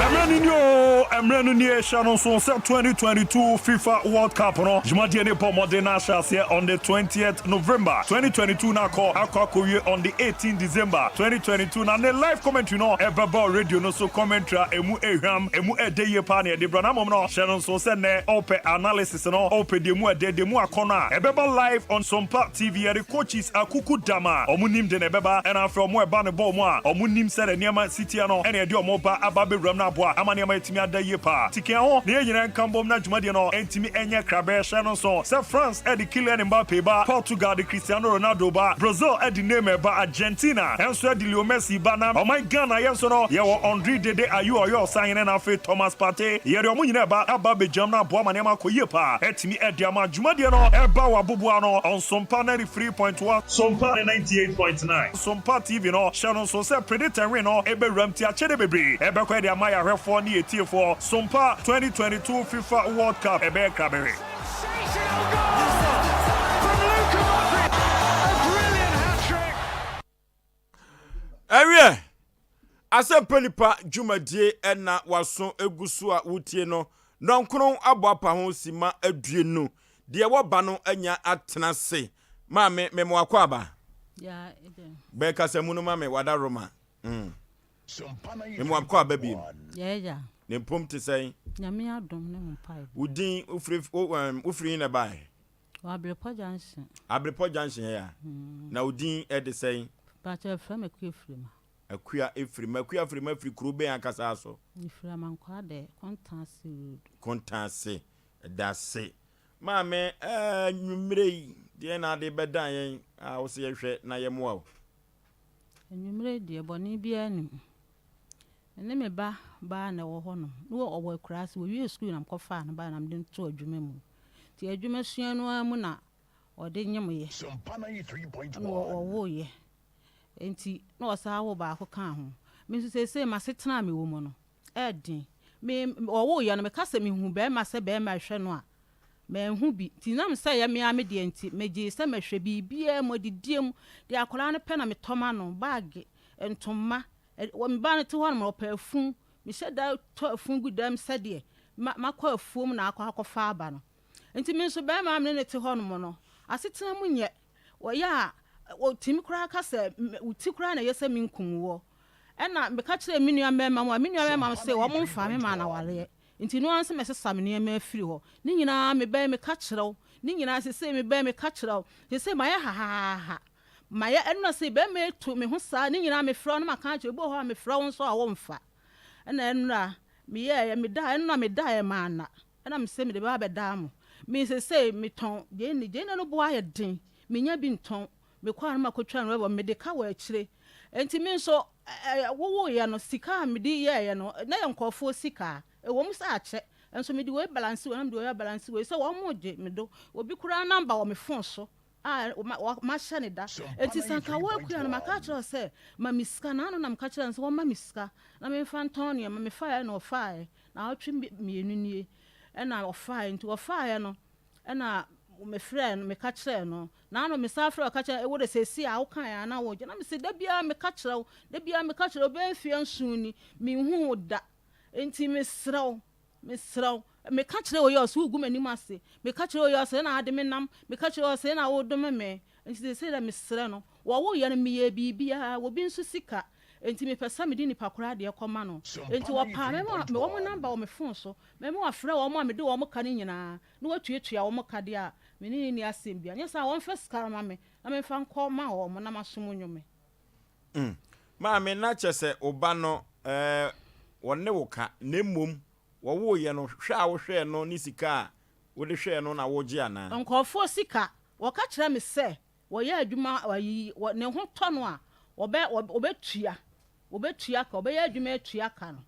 Mmerɛ no nie oo, mmerɛ no nie, hyɛ no nso sɛ 2022 FIFA World Cup no dwumadie no bɔ mmɔden na ahyɛ aseɛ on the 20th November 2022 na akɔ akɔ akɔwie on the 18th December 2022 na ne live commentary no ɛbɛba wɔ radio no so commentary a ɛmu ɛhwam, ɛmu ɛdɛ yie paa na yɛde brɛ na mmom no hyɛ no nso sɛ nnɛ ɔpɛ analysis no ɔpɛ deɛ mu ɛdɛ deɛ mu akɔnɔ a ɛbɛba live on Sompa TV yɛde coaches akuku dam a ɔmo nim de na ɛbɛba ɛna afei ɔmo ɛba no bɔ ɔmo a ɔmo nim sɛdeɛ nneɛma si teɛ no ɛna yɛde ɔmo ba aba abɛwuram no aboa ama nneɛma atumi ada yie paa ti kɛn ho na yɛn nyinaa nka mbom na dwumadie no ntumi nyɛ krabɛ hyɛ no nso sɛ France ɛde Kylian Mbappe ba Portugal de Cristiano Ronaldo ba Brazil ɛde Neymar ba Argentina nso ɛde Leo Messi ba na ɔman Ghana yɛn nso no yɛwɔ Andre Dede Ayew a ɔyɛ ɔsahene na afei Thomas Partey yɛde ɔmo nyinaa ɛba aba abɛgyam na aboa ma nneɛma akɔ yie paa atumi ɛde ama dwumadie no ɛba wɔ aboboa no on Sompa 93.1 Sompa 98.9 Sompa TV no hyɛ no nso sɛ Predator nwe no ɛbɛwuram nti akyɛde bebree ɛbɛkɔ ɛde ama yɛn ahwɛfoɔ ne yɛn atiefoɔ Sompa 2022 FIFA World Cup ɛbɛyɛ krabɛhwɛ. Ɛwiɛ, Asɛmpa Nipa dwumadie na w'aso gu so a wotie no. Nnɔnkron abɔ apa ho simma aduonu. Deɛ wɔba no anya atena ase. Maame, mema wakɔ aba. Bɛn kasamu no ma me, wada Roma. Mm. Mema wakɔ aba biem. Ne mpom te sɛn? Nyame adom ne wo mpaebɔ. Wo din, wofiri, wo, um, wofiri he na ɛbae? Wɔ Abrepɔ Junction. Abrepɔ Junction yɛ a? Mm. Na wo din de sɛn? Pakyɛ, yɛfrɛ me Akua Firima. Akua Efiri. Akua Firima firi kuro bɛn ankasa so? Mefiri Amankwaa-Dɛ, Kontaase Road. Kontaase, Dase. Maame, eh, anwummerɛ yi, deɛn na ade bɛdan yɛn a wo sɛ yɛhwɛ na yɛmmoa wo? Anwummerɛ yi deɛ, bɔne biara nni mu. Me ne me ba baa na ɛwɔ hɔnom. Na ɔwɔ akuraase. Wɔwiee sukuu na mekɔfaa no baeɛ na mede no too adwuma mu. Nti adwuma sua no ara mu na ɔde nyemeeɛ. Ɛna wɔwoeɛ. Enti na ɔsan woo baako kaa ho. Me nso seesei m'asetena a mewɔ mu no, ɛyɛ den. Me, wɔwoeɛ no, meka sɛ mehu barima sɛ barima rehwɛ no a, manhu bi. Nti nam sɛ ɛyɛ me ara me deɛ nti, megyee sɛ mɛhwɛ biribiara mu, adidie mu. Deɛ akwadaa no pɛ na metɔ ma no, baage, ntoma. Ɛ, me ba no te hɔnom no, ɔpɛ afunu. Mehyɛ da tɔ afunu gu dan mu sɛdeɛ ma, makɔ afuom na akɔ akɔfa aba no. Enti me nso barima a me ne no te hɔnom no, asetena mu nyɛ. Wɔyɛ a, wɔtumi koraa ka sɛ, Wo ti koraa na ɛyɛ sɛ menkum woɔ. Ɛnna meka kyerɛɛ me nua mmarima mu a, me nua mmarima no se wɔmfaa me maa no awareɛ. Nti ɛno ara ne sɛ mɛsesa me nneɛma afiri hɔ. Ne nyinaa mebɛn meka kyerɛ wo. Ne nyinaa seesei mebɛn meka kyerɛ wo. Seesei mayɛ hahahaha. Mayɛ, ɛnna sei barima yi to me ho saa. Ne nyinaa mefrɛ wo na maka akyerɛ wo. Ebi wɔ hɔ a mefrɛ wo nso a womfa. Ɛnna ɛnnora meyɛeɛ, medaeɛ, ɛnnora medaeɛ manna. Ɛna mese mede bɛba abɛdaa mo. Me sesei metɔn gyeene, gyeene no bo ayɛ den, menya bi ntɔn. Mekɔ a na makɔtwa no rɔba, mede ka wɔ akyire. Enti me nso wowoeɛ no, sika a mede yɛeɛ no, na ɛyɛ nkurɔfoɔ sika. Ɛwɔ mu sɛ akyɛ, nso mede wei balanse wei, na mede wei abalanse wei, sɛ wɔregye me do. Obi koraa namba wɔ me fon so a mahyɛ no da. Enti sɛ anka wo akua no, maka akyerɛ wo sɛ, ma me sika. Naano na meka kyerɛɛ no sɛ wɔmma me sika na memfa ntɔn nneɛma. Mefaeɛ na ɔfaeɛ. Naawɔtwe mmienu nie na ɔfaeɛ. Nti ɔfaeɛ no na mefrɛɛ no, meka kyerɛɛ no. Naano mesan frɛɛ ɔka kyerɛɛ wo de seesei a wokaeɛ a na wogye. Na mese da biara meka kyerɛ wo, da biara meka kyerɛ wo, bɛyɛ mfeɛ nson ni, menhuu wo da. Enti mesrɛ wo, Mesrɛ wo, meka kyerɛ wo yi a, ɔse wogu m'anim ase. Meka kyerɛ wo yi a, ɔse na ade me nam. Meka kyerɛ wo yi a, ɔse na wodome me. Enti seesei deɛ mesrɛ no, wɔwoeɛ no meyɛɛ biribiara, obi nso sika, enti mepɛ sɛ mede nipa korɔ adeɛ kɔma no. Enti wɔpaa me ma mewɔ wɔn number wɔ me phone so, mɛma wɔafrɛ wɔn a mede wɔn ka no nyinaa na wɔatuatua wɔn ka deɛ a, me ne no nni asɛm biara. Nyɛ saa a, wɔmfa sika no mma me na memfa nkɔ ma wɔn na masom nnwome. Mm. Maame, na kyerɛ sɛ wo ba no, eh, wɔne wo ka, na mmom wɔwoeɛ no, hwɛ a wohwɛɛ no ne sika a wode hwɛɛ no na wogye anaa? Nkurɔfoɔ sika, wɔka kyerɛ me sɛ wɔyɛ adwuma ayi, wɔ, ne ho tɔ no a, wɔbɛ, wɔbɛtua, wɔbɛtua ka, wɔbɛyɛ adwuma atua ka no.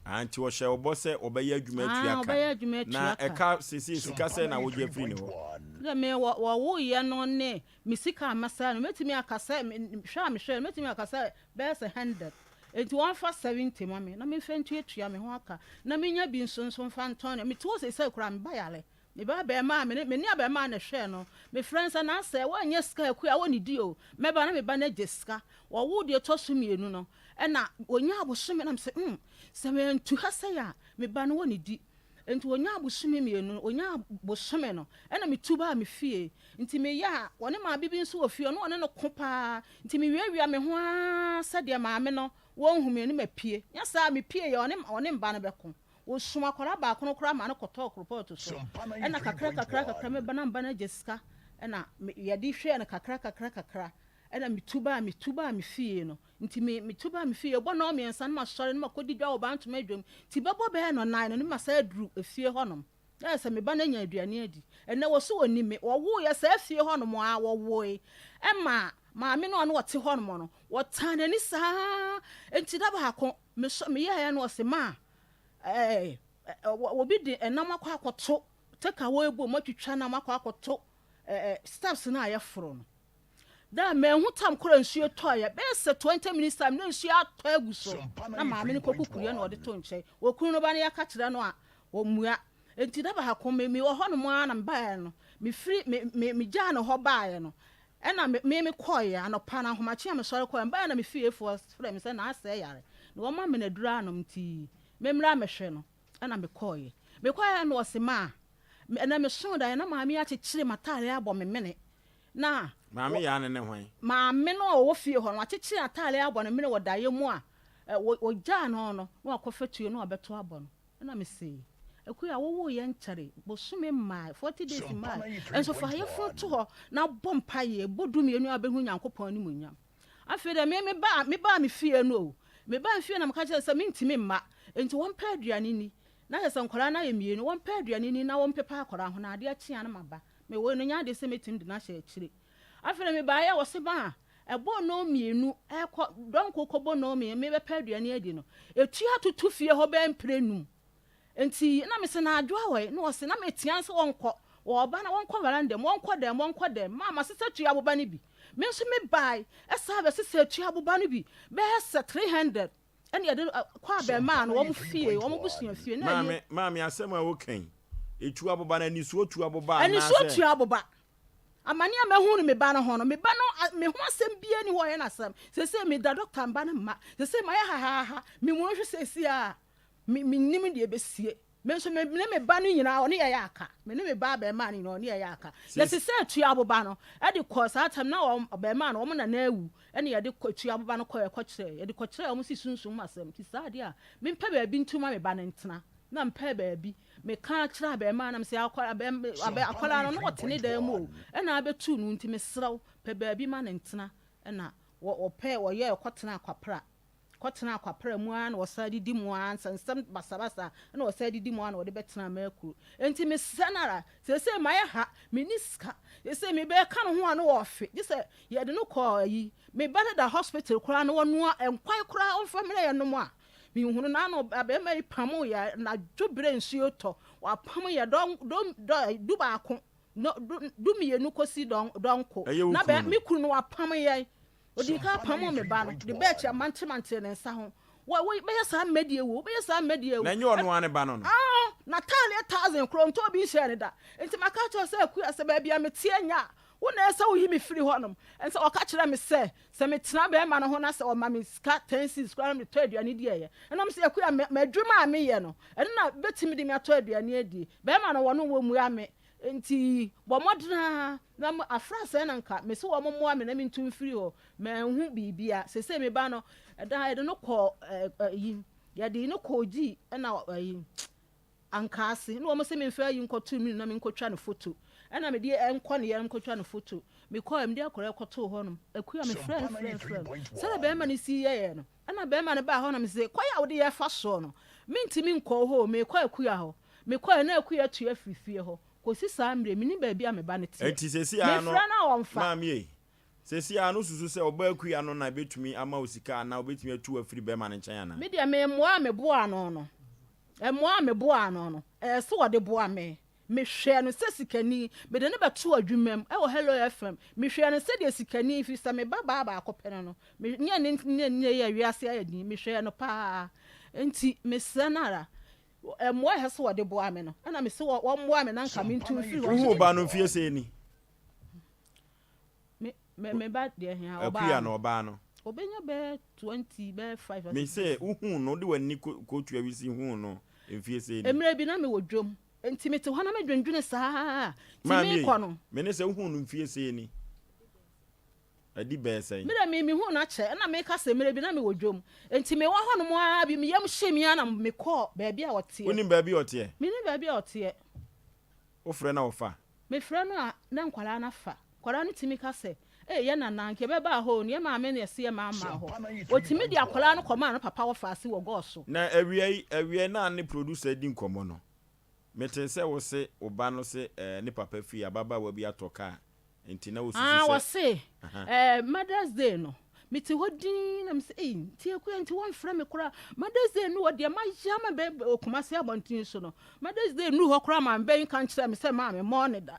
Ah, nti wɔhyɛ wo bɔ sɛ wɔbɛyɛ adwuma Ah, atua ka. wɔbɛyɛ adwuma atua Na ka. ɛka seesei sika sɛn na wogye afiri ne hɔ? Sɛ me, wɔ, wɔwoeɛ no ne me sika a masɛe no, mɛtumi aka sɛ, me, hwɛ a mehwɛɛ no, mɛtumi aka sɛ bɛyɛ sɛ hundred. Enti wɔmfa 70 ma me na memfa ntuatua me ho aka, na menya bi nso nso mfa ntɔn nea. Mete hɔ seesei koraa, me ba yare. Me ba abarimaa, me ne, me ne abarimaa na ɛhwɛɛ no. Mefrɛ no sɛ, Naasɛ, woannya sika akua a, wonnidi o. Mɛba na me ba no agye sika. Wɔwoo deɛ ɛtɔ so mmienu no, ɛna ɔnyaa bosome, na mese, Hmm, sɛ mantu ha sɛi a, me ba no wɔnnidi. Enti ɔnyaa bosome mmienu no, ɔnyaa bosome no, ɛna metu baa me fie. Nti meyɛ a, wɔne maame bi nso wɔ fie, ɔne ɔne no ko paa. Nti mewiawia me ho ara sɛdeɛ maame no wɔnhu me no mapue. Nyɛ saa a, mepieeɛ a, ɔne ɔne mma no bɛko. Wɔsum akwadaa baako no koraa maa no kɔtɔɔ koropɔɔto so. Ɛna kakra kakra kakra meba na meba no agya sika, ɛna me yɛde hwɛɛ no kakra kakra kakra. Ɛna metu baa metu baa me fie no. Nti me metu baa me fie, ɛbɔ nnɔnmiɛnsa na masɔre na makɔdi dwa wɔ Bantoma adwam. Nti bɛbɔ bɛyɛ nnɔnnan no na masan aduru efie hɔnom. Na ayɛ sɛ me ba no anya aduane adi. Ɛnnɛ wɔse wɔnni me. Wɔwoeɛ saa fie hɔnom ara, wɔwoe ma maame no a na ɔte hɔnom no, wɔtaa n'ani saa ara. Enti da baako, mesɔ, meyɛeɛ no ɔse, Ma, ɛɛ, obi de ɛnam akɔ akɔto take away bowl mu atwitwa nam akɔ akɔto ɛɛ, steps no a yɛforo no. Da a manhu tam koro a nsuo tɔeɛ, bɛyɛ sɛ 20 minutes time na nsuo atɔ agu so. Na maame no kɔkukuruiɛ na ɔde to nkyɛn. Okunu no ba no yɛka kyerɛ no a, ɔmmua. Enti da baako me mewɔ hɔnom ara na mebaeɛ no, mefiri me me megyaa no hɔ baeɛ no, Ɛna me me mekɔeɛ anɔpa no ahomakye a mesɔre kɔeɛ mebaeɛ na me fiefoɔ frɛ me sɛ Naasɛ yare na wɔma me no aduro anom nti memmra mmɛhwɛ no. Ɛna mekɔeɛ. Mekɔeɛ na ɔse maa ɛnɛ mesoo daeɛ na maame akyekyere m'ataadeɛ abɔ me mene na Maame yaa ne ne hwan? Maame no a ɔwɔ fie hɔ no wakyekyere ataadeɛ abɔ ne mene wɔ daeɛ mu a wɔgyaa no no na wakɔfa tuo na wabɛto abɔ no. Ɛna mese Akua wowoo yɛ nkyɛre bosome mmae 40 days mmae nso fa yafunu to hɔ na bɔ mpaeɛ bɔ dumienu a wobɛhu Nyankopɔn animuonyam. Afei deɛ me mebaa mebaa me fie no o, mebaa me fie na meka kyerɛɛ no sɛ mentumi mma, enti wɔmpɛ aduane nni. Na kyerɛ sɛ nkwadaa no ayɛ mmienu, wɔmpɛ aduane nni na wɔmpepa akwadaa ho na adeɛ kye a na maba. Me wei no nyɛ adeɛ sɛ mɛtumi de no ahyɛ akyire. Afei deɛ mebaeɛ a wɔse ma ɛbɔɔ nnɔn mmienu ɛrekɔ dɔnko kɔbɔ nnɔn mmienu mebɛpɛ aduane adi no, ɛtua tutu fie hɔ bɛyɛ mprɛ num. Enti na mese na Adwoa wɔ he? Na ɔse na metea no sɛ wɔnkɔ, wɔɔba na wɔnkɔ veranda mu, wɔnkɔ dɛm, wɔnkɔ dɛm. Maa masesa tua aboba no bi. Me nso mebae san bɛsesaa tua aboba no bi bɛyɛ sɛ 300 ɛna yɛde kɔ abɛɛmaa no wɔn fie, wɔn abusua fie. Na ɛyɛ. Maame, maame asɛm a woka yi, etu aboba no anisuo tu aboba Anisuo anaasɛ? tua aboba. Amane a mahu no me ba no ho no, me ba no, me ho asɛm biara nni hɔ a ɔyɛ no asɛm. Seesei meda dɔkta mba no mma. Seesei mayɛ hahaaha. Memu no hwɛ seesei a, Me, mennim deɛ ɛbɛsie. Me nso, me ne me ba no nyinaa, ɔne yɛn yɛ aka. Me ne me ba abarimaa no nyinaa, ɔne yɛn yɛ aka. Yɛsesɛɛ tua aboba no de kɔɔ saa tam na wɔn, abarimaa no, wɔn nana awu, ɛna yɛde kɔ, tua aboba no kɔɛ, kɔkyerɛɛ. Yɛde kɔkyerɛɛ wɔn si sunsum mu asɛm. Nti saa adeɛ a, mempɛ baabi ntu ma me ba no ntena. Na mempɛɛ baabi. Meka kyerɛɛ abarimaa no, na mese, akɔ, abɛ, abɛ, akwadaa no, na ɔte ne dan mu o, ɛna abɛtu no, nti mesrɛ wo, pɛ baabi ma no ntena. Ɛna wɔ, wɔpɛɛ, wɔyɛɛ, kɔtenaa Kwapra. Kɔtenaa kwapra mu ara na ɔsan didi mu ara, nsɛnsɛm basabasa na ɔsan didi mu ara na ɔde bɛtenaa m'akuro. Enti mesrɛ no ara, seesei mayɛ ha, menni sika, seesei mebɛka ne ho a na ɔrefe, gye sɛ yɛde no kɔ ayi, me ba no da hospital koraa na ɔnoa nkwan koraa ɔmfa mmrɛ yɛn nom a, menhunu no ano, abarima yi pamoo yɛn anadwo berɛ nsuo tɔ, wapamo yɛn dɔn, dɔn, dɔ, dubaako, du, dumienu kɔsi dɔn, dɔnko, Ɛyɛ wo na kunu bɛ, no? me kunu no wapamo yɛn. Odii kan pamoo me ba no, de bɛɛkye amantemanteɛ ne nsa ho. Wo, wo, bɛyɛ saa mmɛdie wo, wobɛyɛ saa mmɛdie wo. Na ɛnyɛ ɔno ara ne ba no no? Ah, n'ataadeɛ thousand korɔ, ɔntɔɔ bi nhyɛɛ no da. Nti maka akyerɛ wo sɛ, Akua, sɛ baabi a meteɛ nyɛ a, wo na ɛsɛ sɛ woyi me firi hɔnom. Ɛnso ɔka kyerɛɛ me sɛ, sɛ metena barima no ho na sɛ ɔma me sika ten cedis koraa na metɔ aduane di a ɛyɛ. Ɛna mese, Akua, m'adwuma a meyɛ no, ɛno na bɛtumi de me atɔ aduane adie. Barima no, ɔno wammua me. Enti bɔ mmɔden ara na mo afra sɛɛ na nka mese wɔn mmoa me na mentu mfiri hɔ. Manhu biribia. Seesei me ba no, ɛda yɛde no kɔɔ ayi, yɛde no kɔɔ Gyi ɛna ayi, Ankaase. Na wɔn se memfa ayi nkɔto mini na menkɔtwa no foto. Ɛna mede ɛnkɔ ne yɛ nkɔtwa no foto. Mekɔɛ, mede akwadaa kɔtoo hɔnom. Akua, mefrɛɛ no frɛɛ no frɛɛ no. Sɛdeɛ barima no si yɛeɛ no, ɛna barima no baa hɔ na mese, kwan a wode yɛfa soɔ no, mentumi nkɔ wo hɔ o, merekɔ Akua hɔ. Mekɔe na Akua atu afiri fie hɔ. Kɔsi saa mmerɛ yi, mennim baabi a me ba no teɛ. Enti seesei ara no, Mefrɛ no a ɔmfa. Maame ei, seesei ara no wosusu sɛ ɔbaa Akua no na ɛbɛtumi ama wo sika anaa ɔbɛtumi atu wo afiri bɛrima no nkyɛn anaa? Me deɛ, me mmoa a meboaa no no, mmoa a meboaa no no, ɛyɛ sɛ ɔde boa me. Mehwɛɛ no sɛ sikani. Mede no bɛtoo adwuma mu wɔ Hello FM. Mehwɛɛ no sɛdeɛ sikani, ɛfiri sɛ me ba baa baako pɛ no no, me ne ne ne ne yɛ wiase ayɛ din. Mehwɛɛ no pa ara. Enti mesrɛ no ara, mmoa a ɛsɛ sɛ wɔde boa me no, ɛna mese wɔmmoa me na nka mentu mfiri hɔ. Wohuu ba no mfeɛ sɛn ni? Me, me, me ba deɛ hia, ɔbaa Akua no, ɔbaa no. Ɔbɛnya bɛyɛ 20, bɛyɛ 5. Me se, wohuu no, wode w'ani kɔtua wisi huu no mfeɛ sɛn ni? Mmerɛ bi na mewɔ dwam, nti mete hɔ na medwendwene saa, nti Maame ei, meekɔ no. me ne sɛ wohuu no mfeɛ sɛn ni? Adi bɛyɛ sɛn? Me deɛ me mehuu no akyɛ, ɛna meka sɛ mmerɛ bi na mewɔ dwam, nti mewɔ hɔnom ara bi, me yam hyee me ara na mekɔɔ baabi a ɔteɛ. Wonim baabi a ɔteɛ? Mennim baabi a ɔteɛ. Wofrɛ no a ɔfa? Mefrɛ no a, na nkwadaa no afa. Nkwadaa no tumi ka sɛ, Ei, yɛn nana, anka yɛbɛbaa hɔ o, na yɛn maame na ɛse yɛmma mmaa hɔ. Wɔtumi de akwadaa no kɔmaa ne papa wɔ faase wɔ gɔɔ so. Na awia yi, awia yi na ne producer redi nkɔmmɔ no, metee sɛ wose wo ba no se eh, ne papa fie ababaawa bi atɔ kaa, nti na wosusu Ah, sɛ. wɔse, Aha. eh, Mother's Day no, mete hɔ dinn na mese, ei, nti Akua, nti wɔmfrɛ me koraa. Mother's Day no wɔ deɛ mayɛ ama bɛ wɔ Kumasi abɔnten so no, Mother's Day nnuru hɔ koraa ma bɛnka nkyerɛ me sɛ maame mmɔɔ ne da.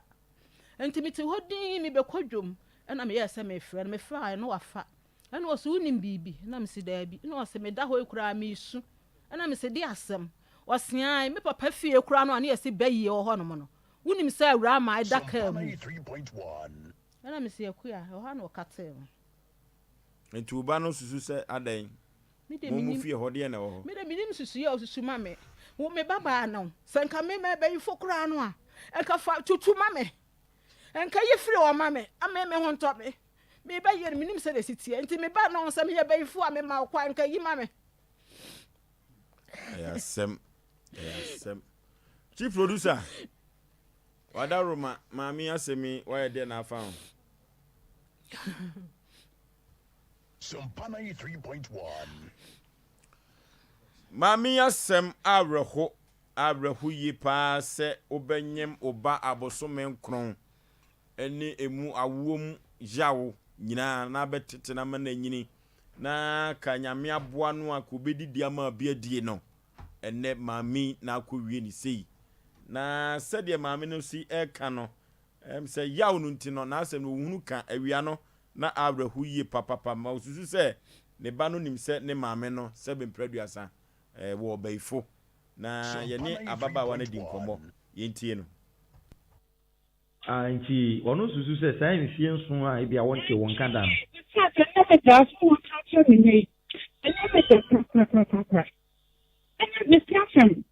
Enti mete hɔ dinn, mebɛkɔ dwom, ɛna meyɛɛ sɛ merefrɛ no, mefrɛɛ no na wafa. Ɛna ɔse, wonim biribi? Ɛna mese, daabi. Ɛna ɔse, meda hɔ yi koraa meresu. Ɛna mese, de asɛm? Ɔse, ae, me papa fie koraa no a ne yɛse bayie wɔ hɔnom no, wonim sɛ awuraa maa ɛda kaa mu? Ɛna mese Akua, ɛhɔ ara na ɔkatee no. Nti wo ba no susu sɛ adɛn? Me de Mo mo menim. fie hɔ deɛn na ɛwɔ hɔ? Me de menim nsusuiɛ a ɔsusu ma me. Wo me ba baa no, sɛ nka me mɛbɛyifo koraa no a, nka fa tutu ma me. Nka yi firi hɔ ma me, ama me ho ntɔ me. Me ba yie no, menim sɛdeɛ ɛsi teɛ. Nti me ba no, sɛ meyɛ bayifo a, mema wo kwan, nka yi ma me. Ɛyɛ asɛm, ɛyɛ asɛm. Chief producer, wadaroma maame asɛm yi wayɛ deɛ na afa ho. Sompa 93.1. Maame yi asɛm awerɛho awerɛho yie paa sɛ wobɛnyem wo ba abosome nkron ne emu awoɔ mu yaw nyinaa na abɛtete no ama no anyini na ka Nyame aboa no a ka obɛdidi ama obi adie no ɛnɛ maame yi na akɔwie ne sei na sɛdeɛ maame no si ɛka no ɛm sɛ yaw no nti no n'asɛm no ohunu ka awia no na awerɛho yie papapa ma osusu sɛ ne ba no nim sɛ ne maame no sɛbe mprɛ aduasa wɔ ɔbayifo na yɛne ababaawa no adi nkɔmmɔ yɛntie no. Ah, enti ɔno susu sɛ saa mfie nson a ebia wɔntee wo nka da no. In fact, ɛnyɛ me dɛ, asɛm a wɔka akyerɛ me nnɛ yi, ɛnyɛ me dɛ korakorakorakora. Ɛnyɛ, mese asɛm.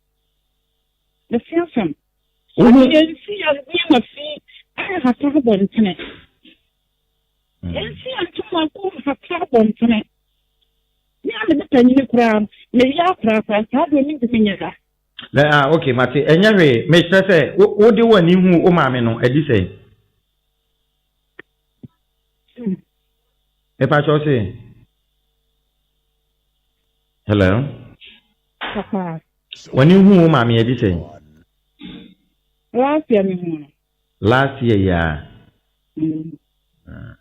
Mese asɛm. Wohu. Sɛdeɛ yɛnsi yɛn nneɛma fi nhata abɔntene. Yɛnsi yɛn ntoma nko nhata abɔntene. Me a mede panyini koraa no, meyɛ akorakora, saa deɛ mentumi nyɛ da. Na ah ok mate ɛnyɛ hwee mekyerɛ sɛ wo wode w'ani hu wo maame no adi sɛn? Mepa kyɛw se hello Papa. W'ani hu wo maame adi sɛn? Last year me hu no. Last year yi ara. Mm. Ah,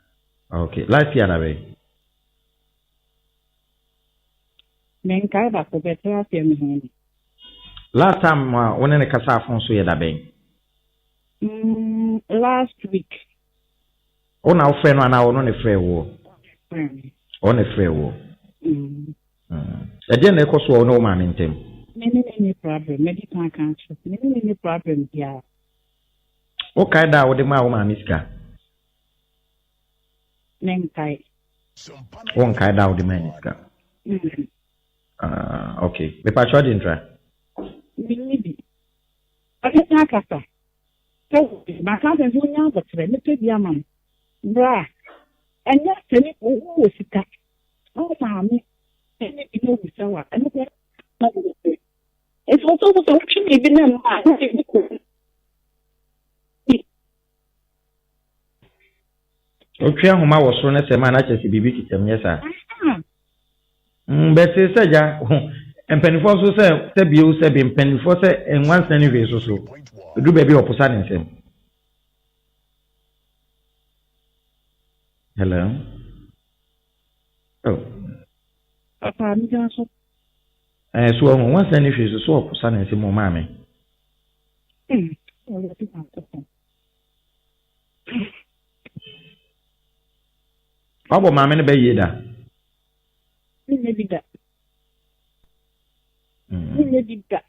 ok last year na bɛn? Menkae baako but last year mehuu no. Last time a wo ne no kasaa phone so yɛ da bɛn? Mm, last week. Wo na wofrɛ no anaa ɔno na ɛfrɛɛ woɔ? Ɔfrɛɛ me. Ɔno na ɛfrɛɛ woɔ. Mm. Mm. Ɛdeɛn na ɛkɔ so wɔ wo ne wo maame ntam? Me ne no nni problem, madi kan aka akyerɛ. Me ne no nni problem biara. Wokae da a wode maa wo maame sika? Menkae. Wonkae da a wode maa ne sika? Mm. Ah, okay. Mepakyɛ ɔde ntra? Menni bi. Ɔde san kasa. Sɛ wo maka sɛ nso wonya abɔterɛ, mepɛ bi ama no. Bra, ɛnyɛ sɛ ne wowɔ sika na wo maame ɛne bi na owusa wa, ɛno kora na wowɔ sɛ. Nti wo sɛ wo sɛ wotwe biribi na mma a, na biribi kɔ mu. Wotwe ahoma wɔ soro no sɛ ma na kyerɛ sɛ biribi keka mu, nyɛ saa? Mm, bɛte sɛ gya, mpanimfoɔ nso sɛ sɛ bio sɛ bi mpanimfoɔ sɛ nwansena ne hwee so so. Ɛduru baabi a ɔposa ne nsam. Hello? Oh. Papa, megyina so. Eh, so ɔho nwansena ne hwee so so ɔposa ne nsam ɔmaa me. Mm, Awurade Nyankopɔn. Wabɔ maame no bɛ yie da? Menyɛ bi da. Menyɛ bi da.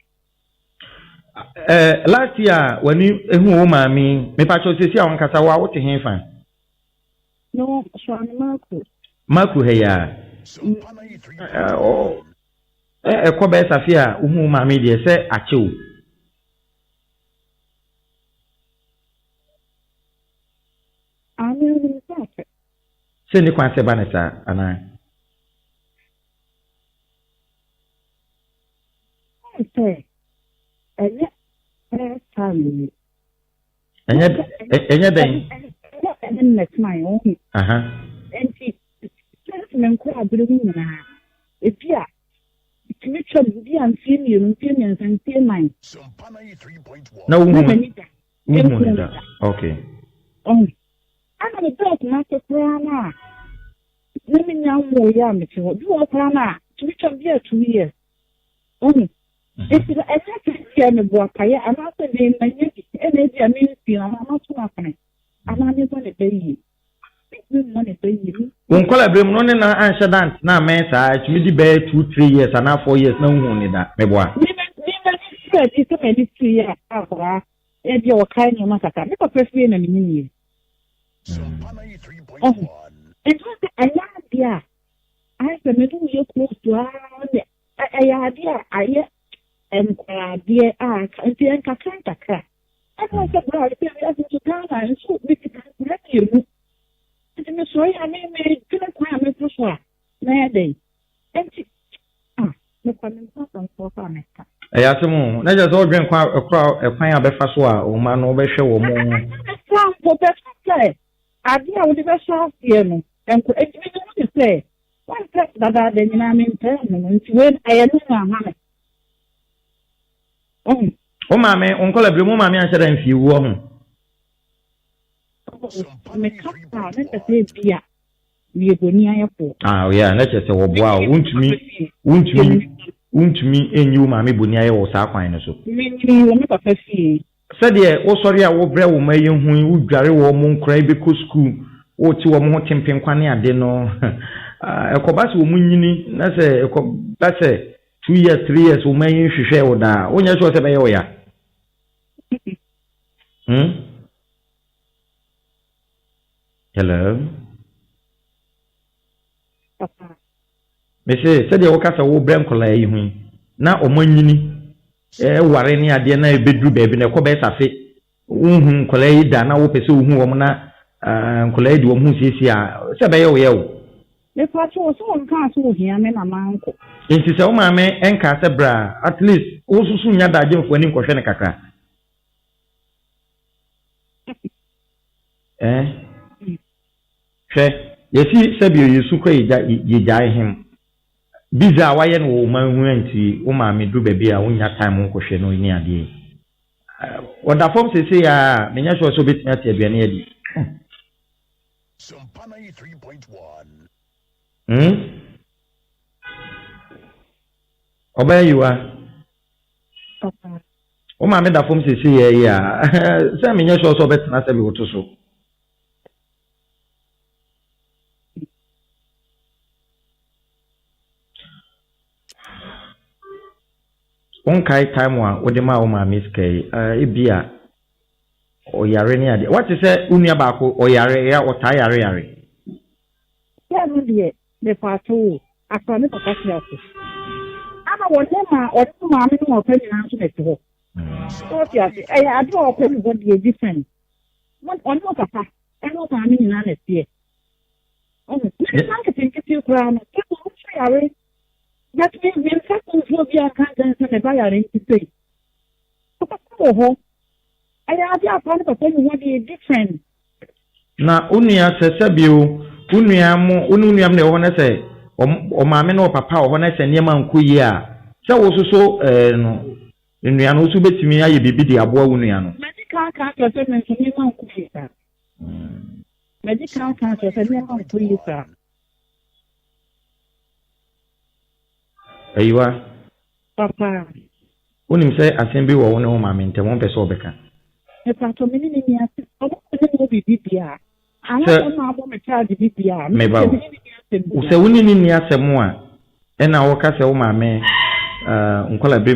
Eh, last year w'ani ehu wo maame mepakyɛw sɛsi a wankasa wo a wote he fa? No, Suame Makuro. Makuro ha yi a? Ɛkɔ bɛyɛ safe a wohu wo maame deɛ sɛ akyɛ o. Aane, menim sɛ akyɛ. Sɛ nni kwan sɛ ɛba no saa, anaa? Wohu sɛ ɛnyɛ first time ni. Ɛnyɛ ɛnyɛ dɛn? Ɛnyɛ ɛne no na ɛtenaeɛ, wohu. Aha. Enti since me nkwadaa-bere mu nyinaa, ebi a Etumi twam bi a mfeɛ mmienu, mfeɛ mmiɛnsa, mfeɛ nnan. Na wohu Na m'ani da. Wohu ne da. Okay. Ɔho. Ana me bɛɛ Kumase koraa no a na menya nwoeɛ a mete hɔ. Bi wɔ hɔ koraa no a tumi twam bi a 2 years. Ɔho. Nti no ɛnyɛ sɛ bi a meboa payɛ anaasɛ me manya bi ɛna ebi a mensi no anaa mato no afene anaa mebɔ ne bɛ yie. Wo nkwadaa-berɛ mu no, wo ne no anhyɛ da antena ammɛn saa, ɛtumi di bɛyɛ two, three years anaa four years na wonhuu no da, meboa? Me m'ani firi adi sɛ m'ani firi yɛ akwadaa, ebia ɔkae nneɛma kakra. Me papa fie na menyiniiɛ. Ɔho. Nti wo sɛ ɛyɛ adeɛ a ayɛ sɛ me ne wo yɛ close to ara ne ɛyɛ adeɛ a ayɛ nkwaraadeɛ a nti nkakra nkakra. Ɛna sɛ berɛ a sɛ wiase nso Ghana nso mekita nkwadaa mmienu. Nti mesɔre a me medwene kwan a mɛfa so a mɛyɛ dɛn. Nti ah mekɔ me mpa asɛmfoɔ kɔ a mɛka. Ɛyɛ asɛm o. Na kyerɛ sɛ wodwen kwan kora ɛkwan a bɛfa so a wo mma no wobɛhwɛ wɔn mo. Ɛbɛfa mpo bɛfa sɛ adeɛ a wode bɛhyɛ aseɛ no nko nti me mehu ne sɛ wampɛ dadaada nyinaa mempɛɛ ho no nti wei no ɛyɛ no na aha me. Wohu? Wo maame, wo nkɔla bere mu wo maame anhyɛ da mfie wo ho. Meka saa na kyerɛ sɛ ebia meyɛ boniayɛfoɔ. Ah, yeah, na kyerɛ sɛ wɔboa wo. Wontumi, wontumi, wontumi nyi wo maame boniayɛ wɔ saa kwan no so. Menyinii wɔ me papa fie. Sɛdeɛ wosɔre a wobrɛ wo mma yi ho yi, wodware wɔn, nkwadaa yi bɛkɔ sukuu, wote wɔn ho tempenkwa ne ade no, ɛkɔba sɛ wɔn nyini na sɛ ɛkɔba sɛ 2 years, 3 years wo mma yi nhwehwɛɛ wo daa, wonyɛ sure sɛ ɛbɛyɛ wo ya? Hmm? Hello? Papa. Mese sɛdeɛ woka sɛ wobrɛ nkwadaa yi ho yi, na wɔn anyini ware ne adeɛ na ɛbɛduru baabi na ɛkɔ bɛyɛ safe wonhu nkwadaa yi da na wopɛ sɛ wohu wɔn na nkwadaa yi de wɔn ho siesie a, sɛ ɛbɛyɛ wo yɛ o. Mepa kyɛw, sɛ ɔnkaa sɛ ohia me na mankɔ. Nti sɛ wo maame nkaa sɛ bra a, at least wo nso so nnya daagye mfa w'ani nkɔhwɛ no kakra. Eh? Hwɛ, yɛsi sɛbio yɛsu kora yɛgya yɛgyae hem. Busy a wayɛ no wɔ wo man ho nti wo maame duru baabi a wonnya time nkɔhwɛ no ne adeɛ yi. Ɔda fam seesei a menyɛ sure sɛ obɛtumi ate aduane adi. Hmm? Ɔbaa yiwa. Papa. Wo maame da fam seesei yɛ yi a sɛ menyɛ sure sɛ ɔbɛtena sɛ bi woto so. Wonkae time a wode maa wo maame sika yi, ebi a ɔyare ne adeɛ. Wate sɛ wo nua baako ɔyare, ɛyɛ a ɔtaa yare yare. Sɛ no deɛ mepaakyɛw o, akora ne papa te ase. Ana wɔne ma ɔne maame ne ɔpɛ nyinaa nso na ɛte hɔ. Sɛ ɔte ase, ɛyɛ ade a ɔpɛ ne hɔ deɛ different. Ɔne ɔpapa ɛne ɔmaame nyinaa na ɛteɛ. Ɔho, ne mma nketenkete koraa no, sɛ wɔn nso yare, but me me nfa nfuo bi anka nkyɛn sɛ me ba yare nti sei. Papa wɔ hɔ, ɛyɛ ade a paa ne papa ni hɔ deɛ different. Na wo nua sɛ sɛbio wo nua mo wo ne wo nua mo na ɛwɔ hɔ na sɛ ɔmaame ne ɔpapa wɔ hɔ na sɛ nneɛma nkɔ yie a sɛ wo nso so ɛɛ no nua no wo nso wobɛtumi ayɛ biribi de aboa wo nua no. Madi kan aka akyerɛ sɛ me nso nneɛma nkɔ yie saa. Madi kan aka akyerɛ sɛ nneɛma nkɔ yie saa. Ayiwa. Papa. Wonim sɛ asɛm bi wɔ wo ne wo maame ntam, wompɛ sɛ ɔbɛka. Mepaatɔ me ne ne ni asɛm. Ɔmo ne me wɔ biribi bia. Sɛ Anaasɛ ɔmo abɔ me charge bi bia. Meba o. Me ne ne ni asɛm bia. Sɛ wo ne ne nni asɛm a, ɛna woka sɛ wo maame nkwadaa bere mu.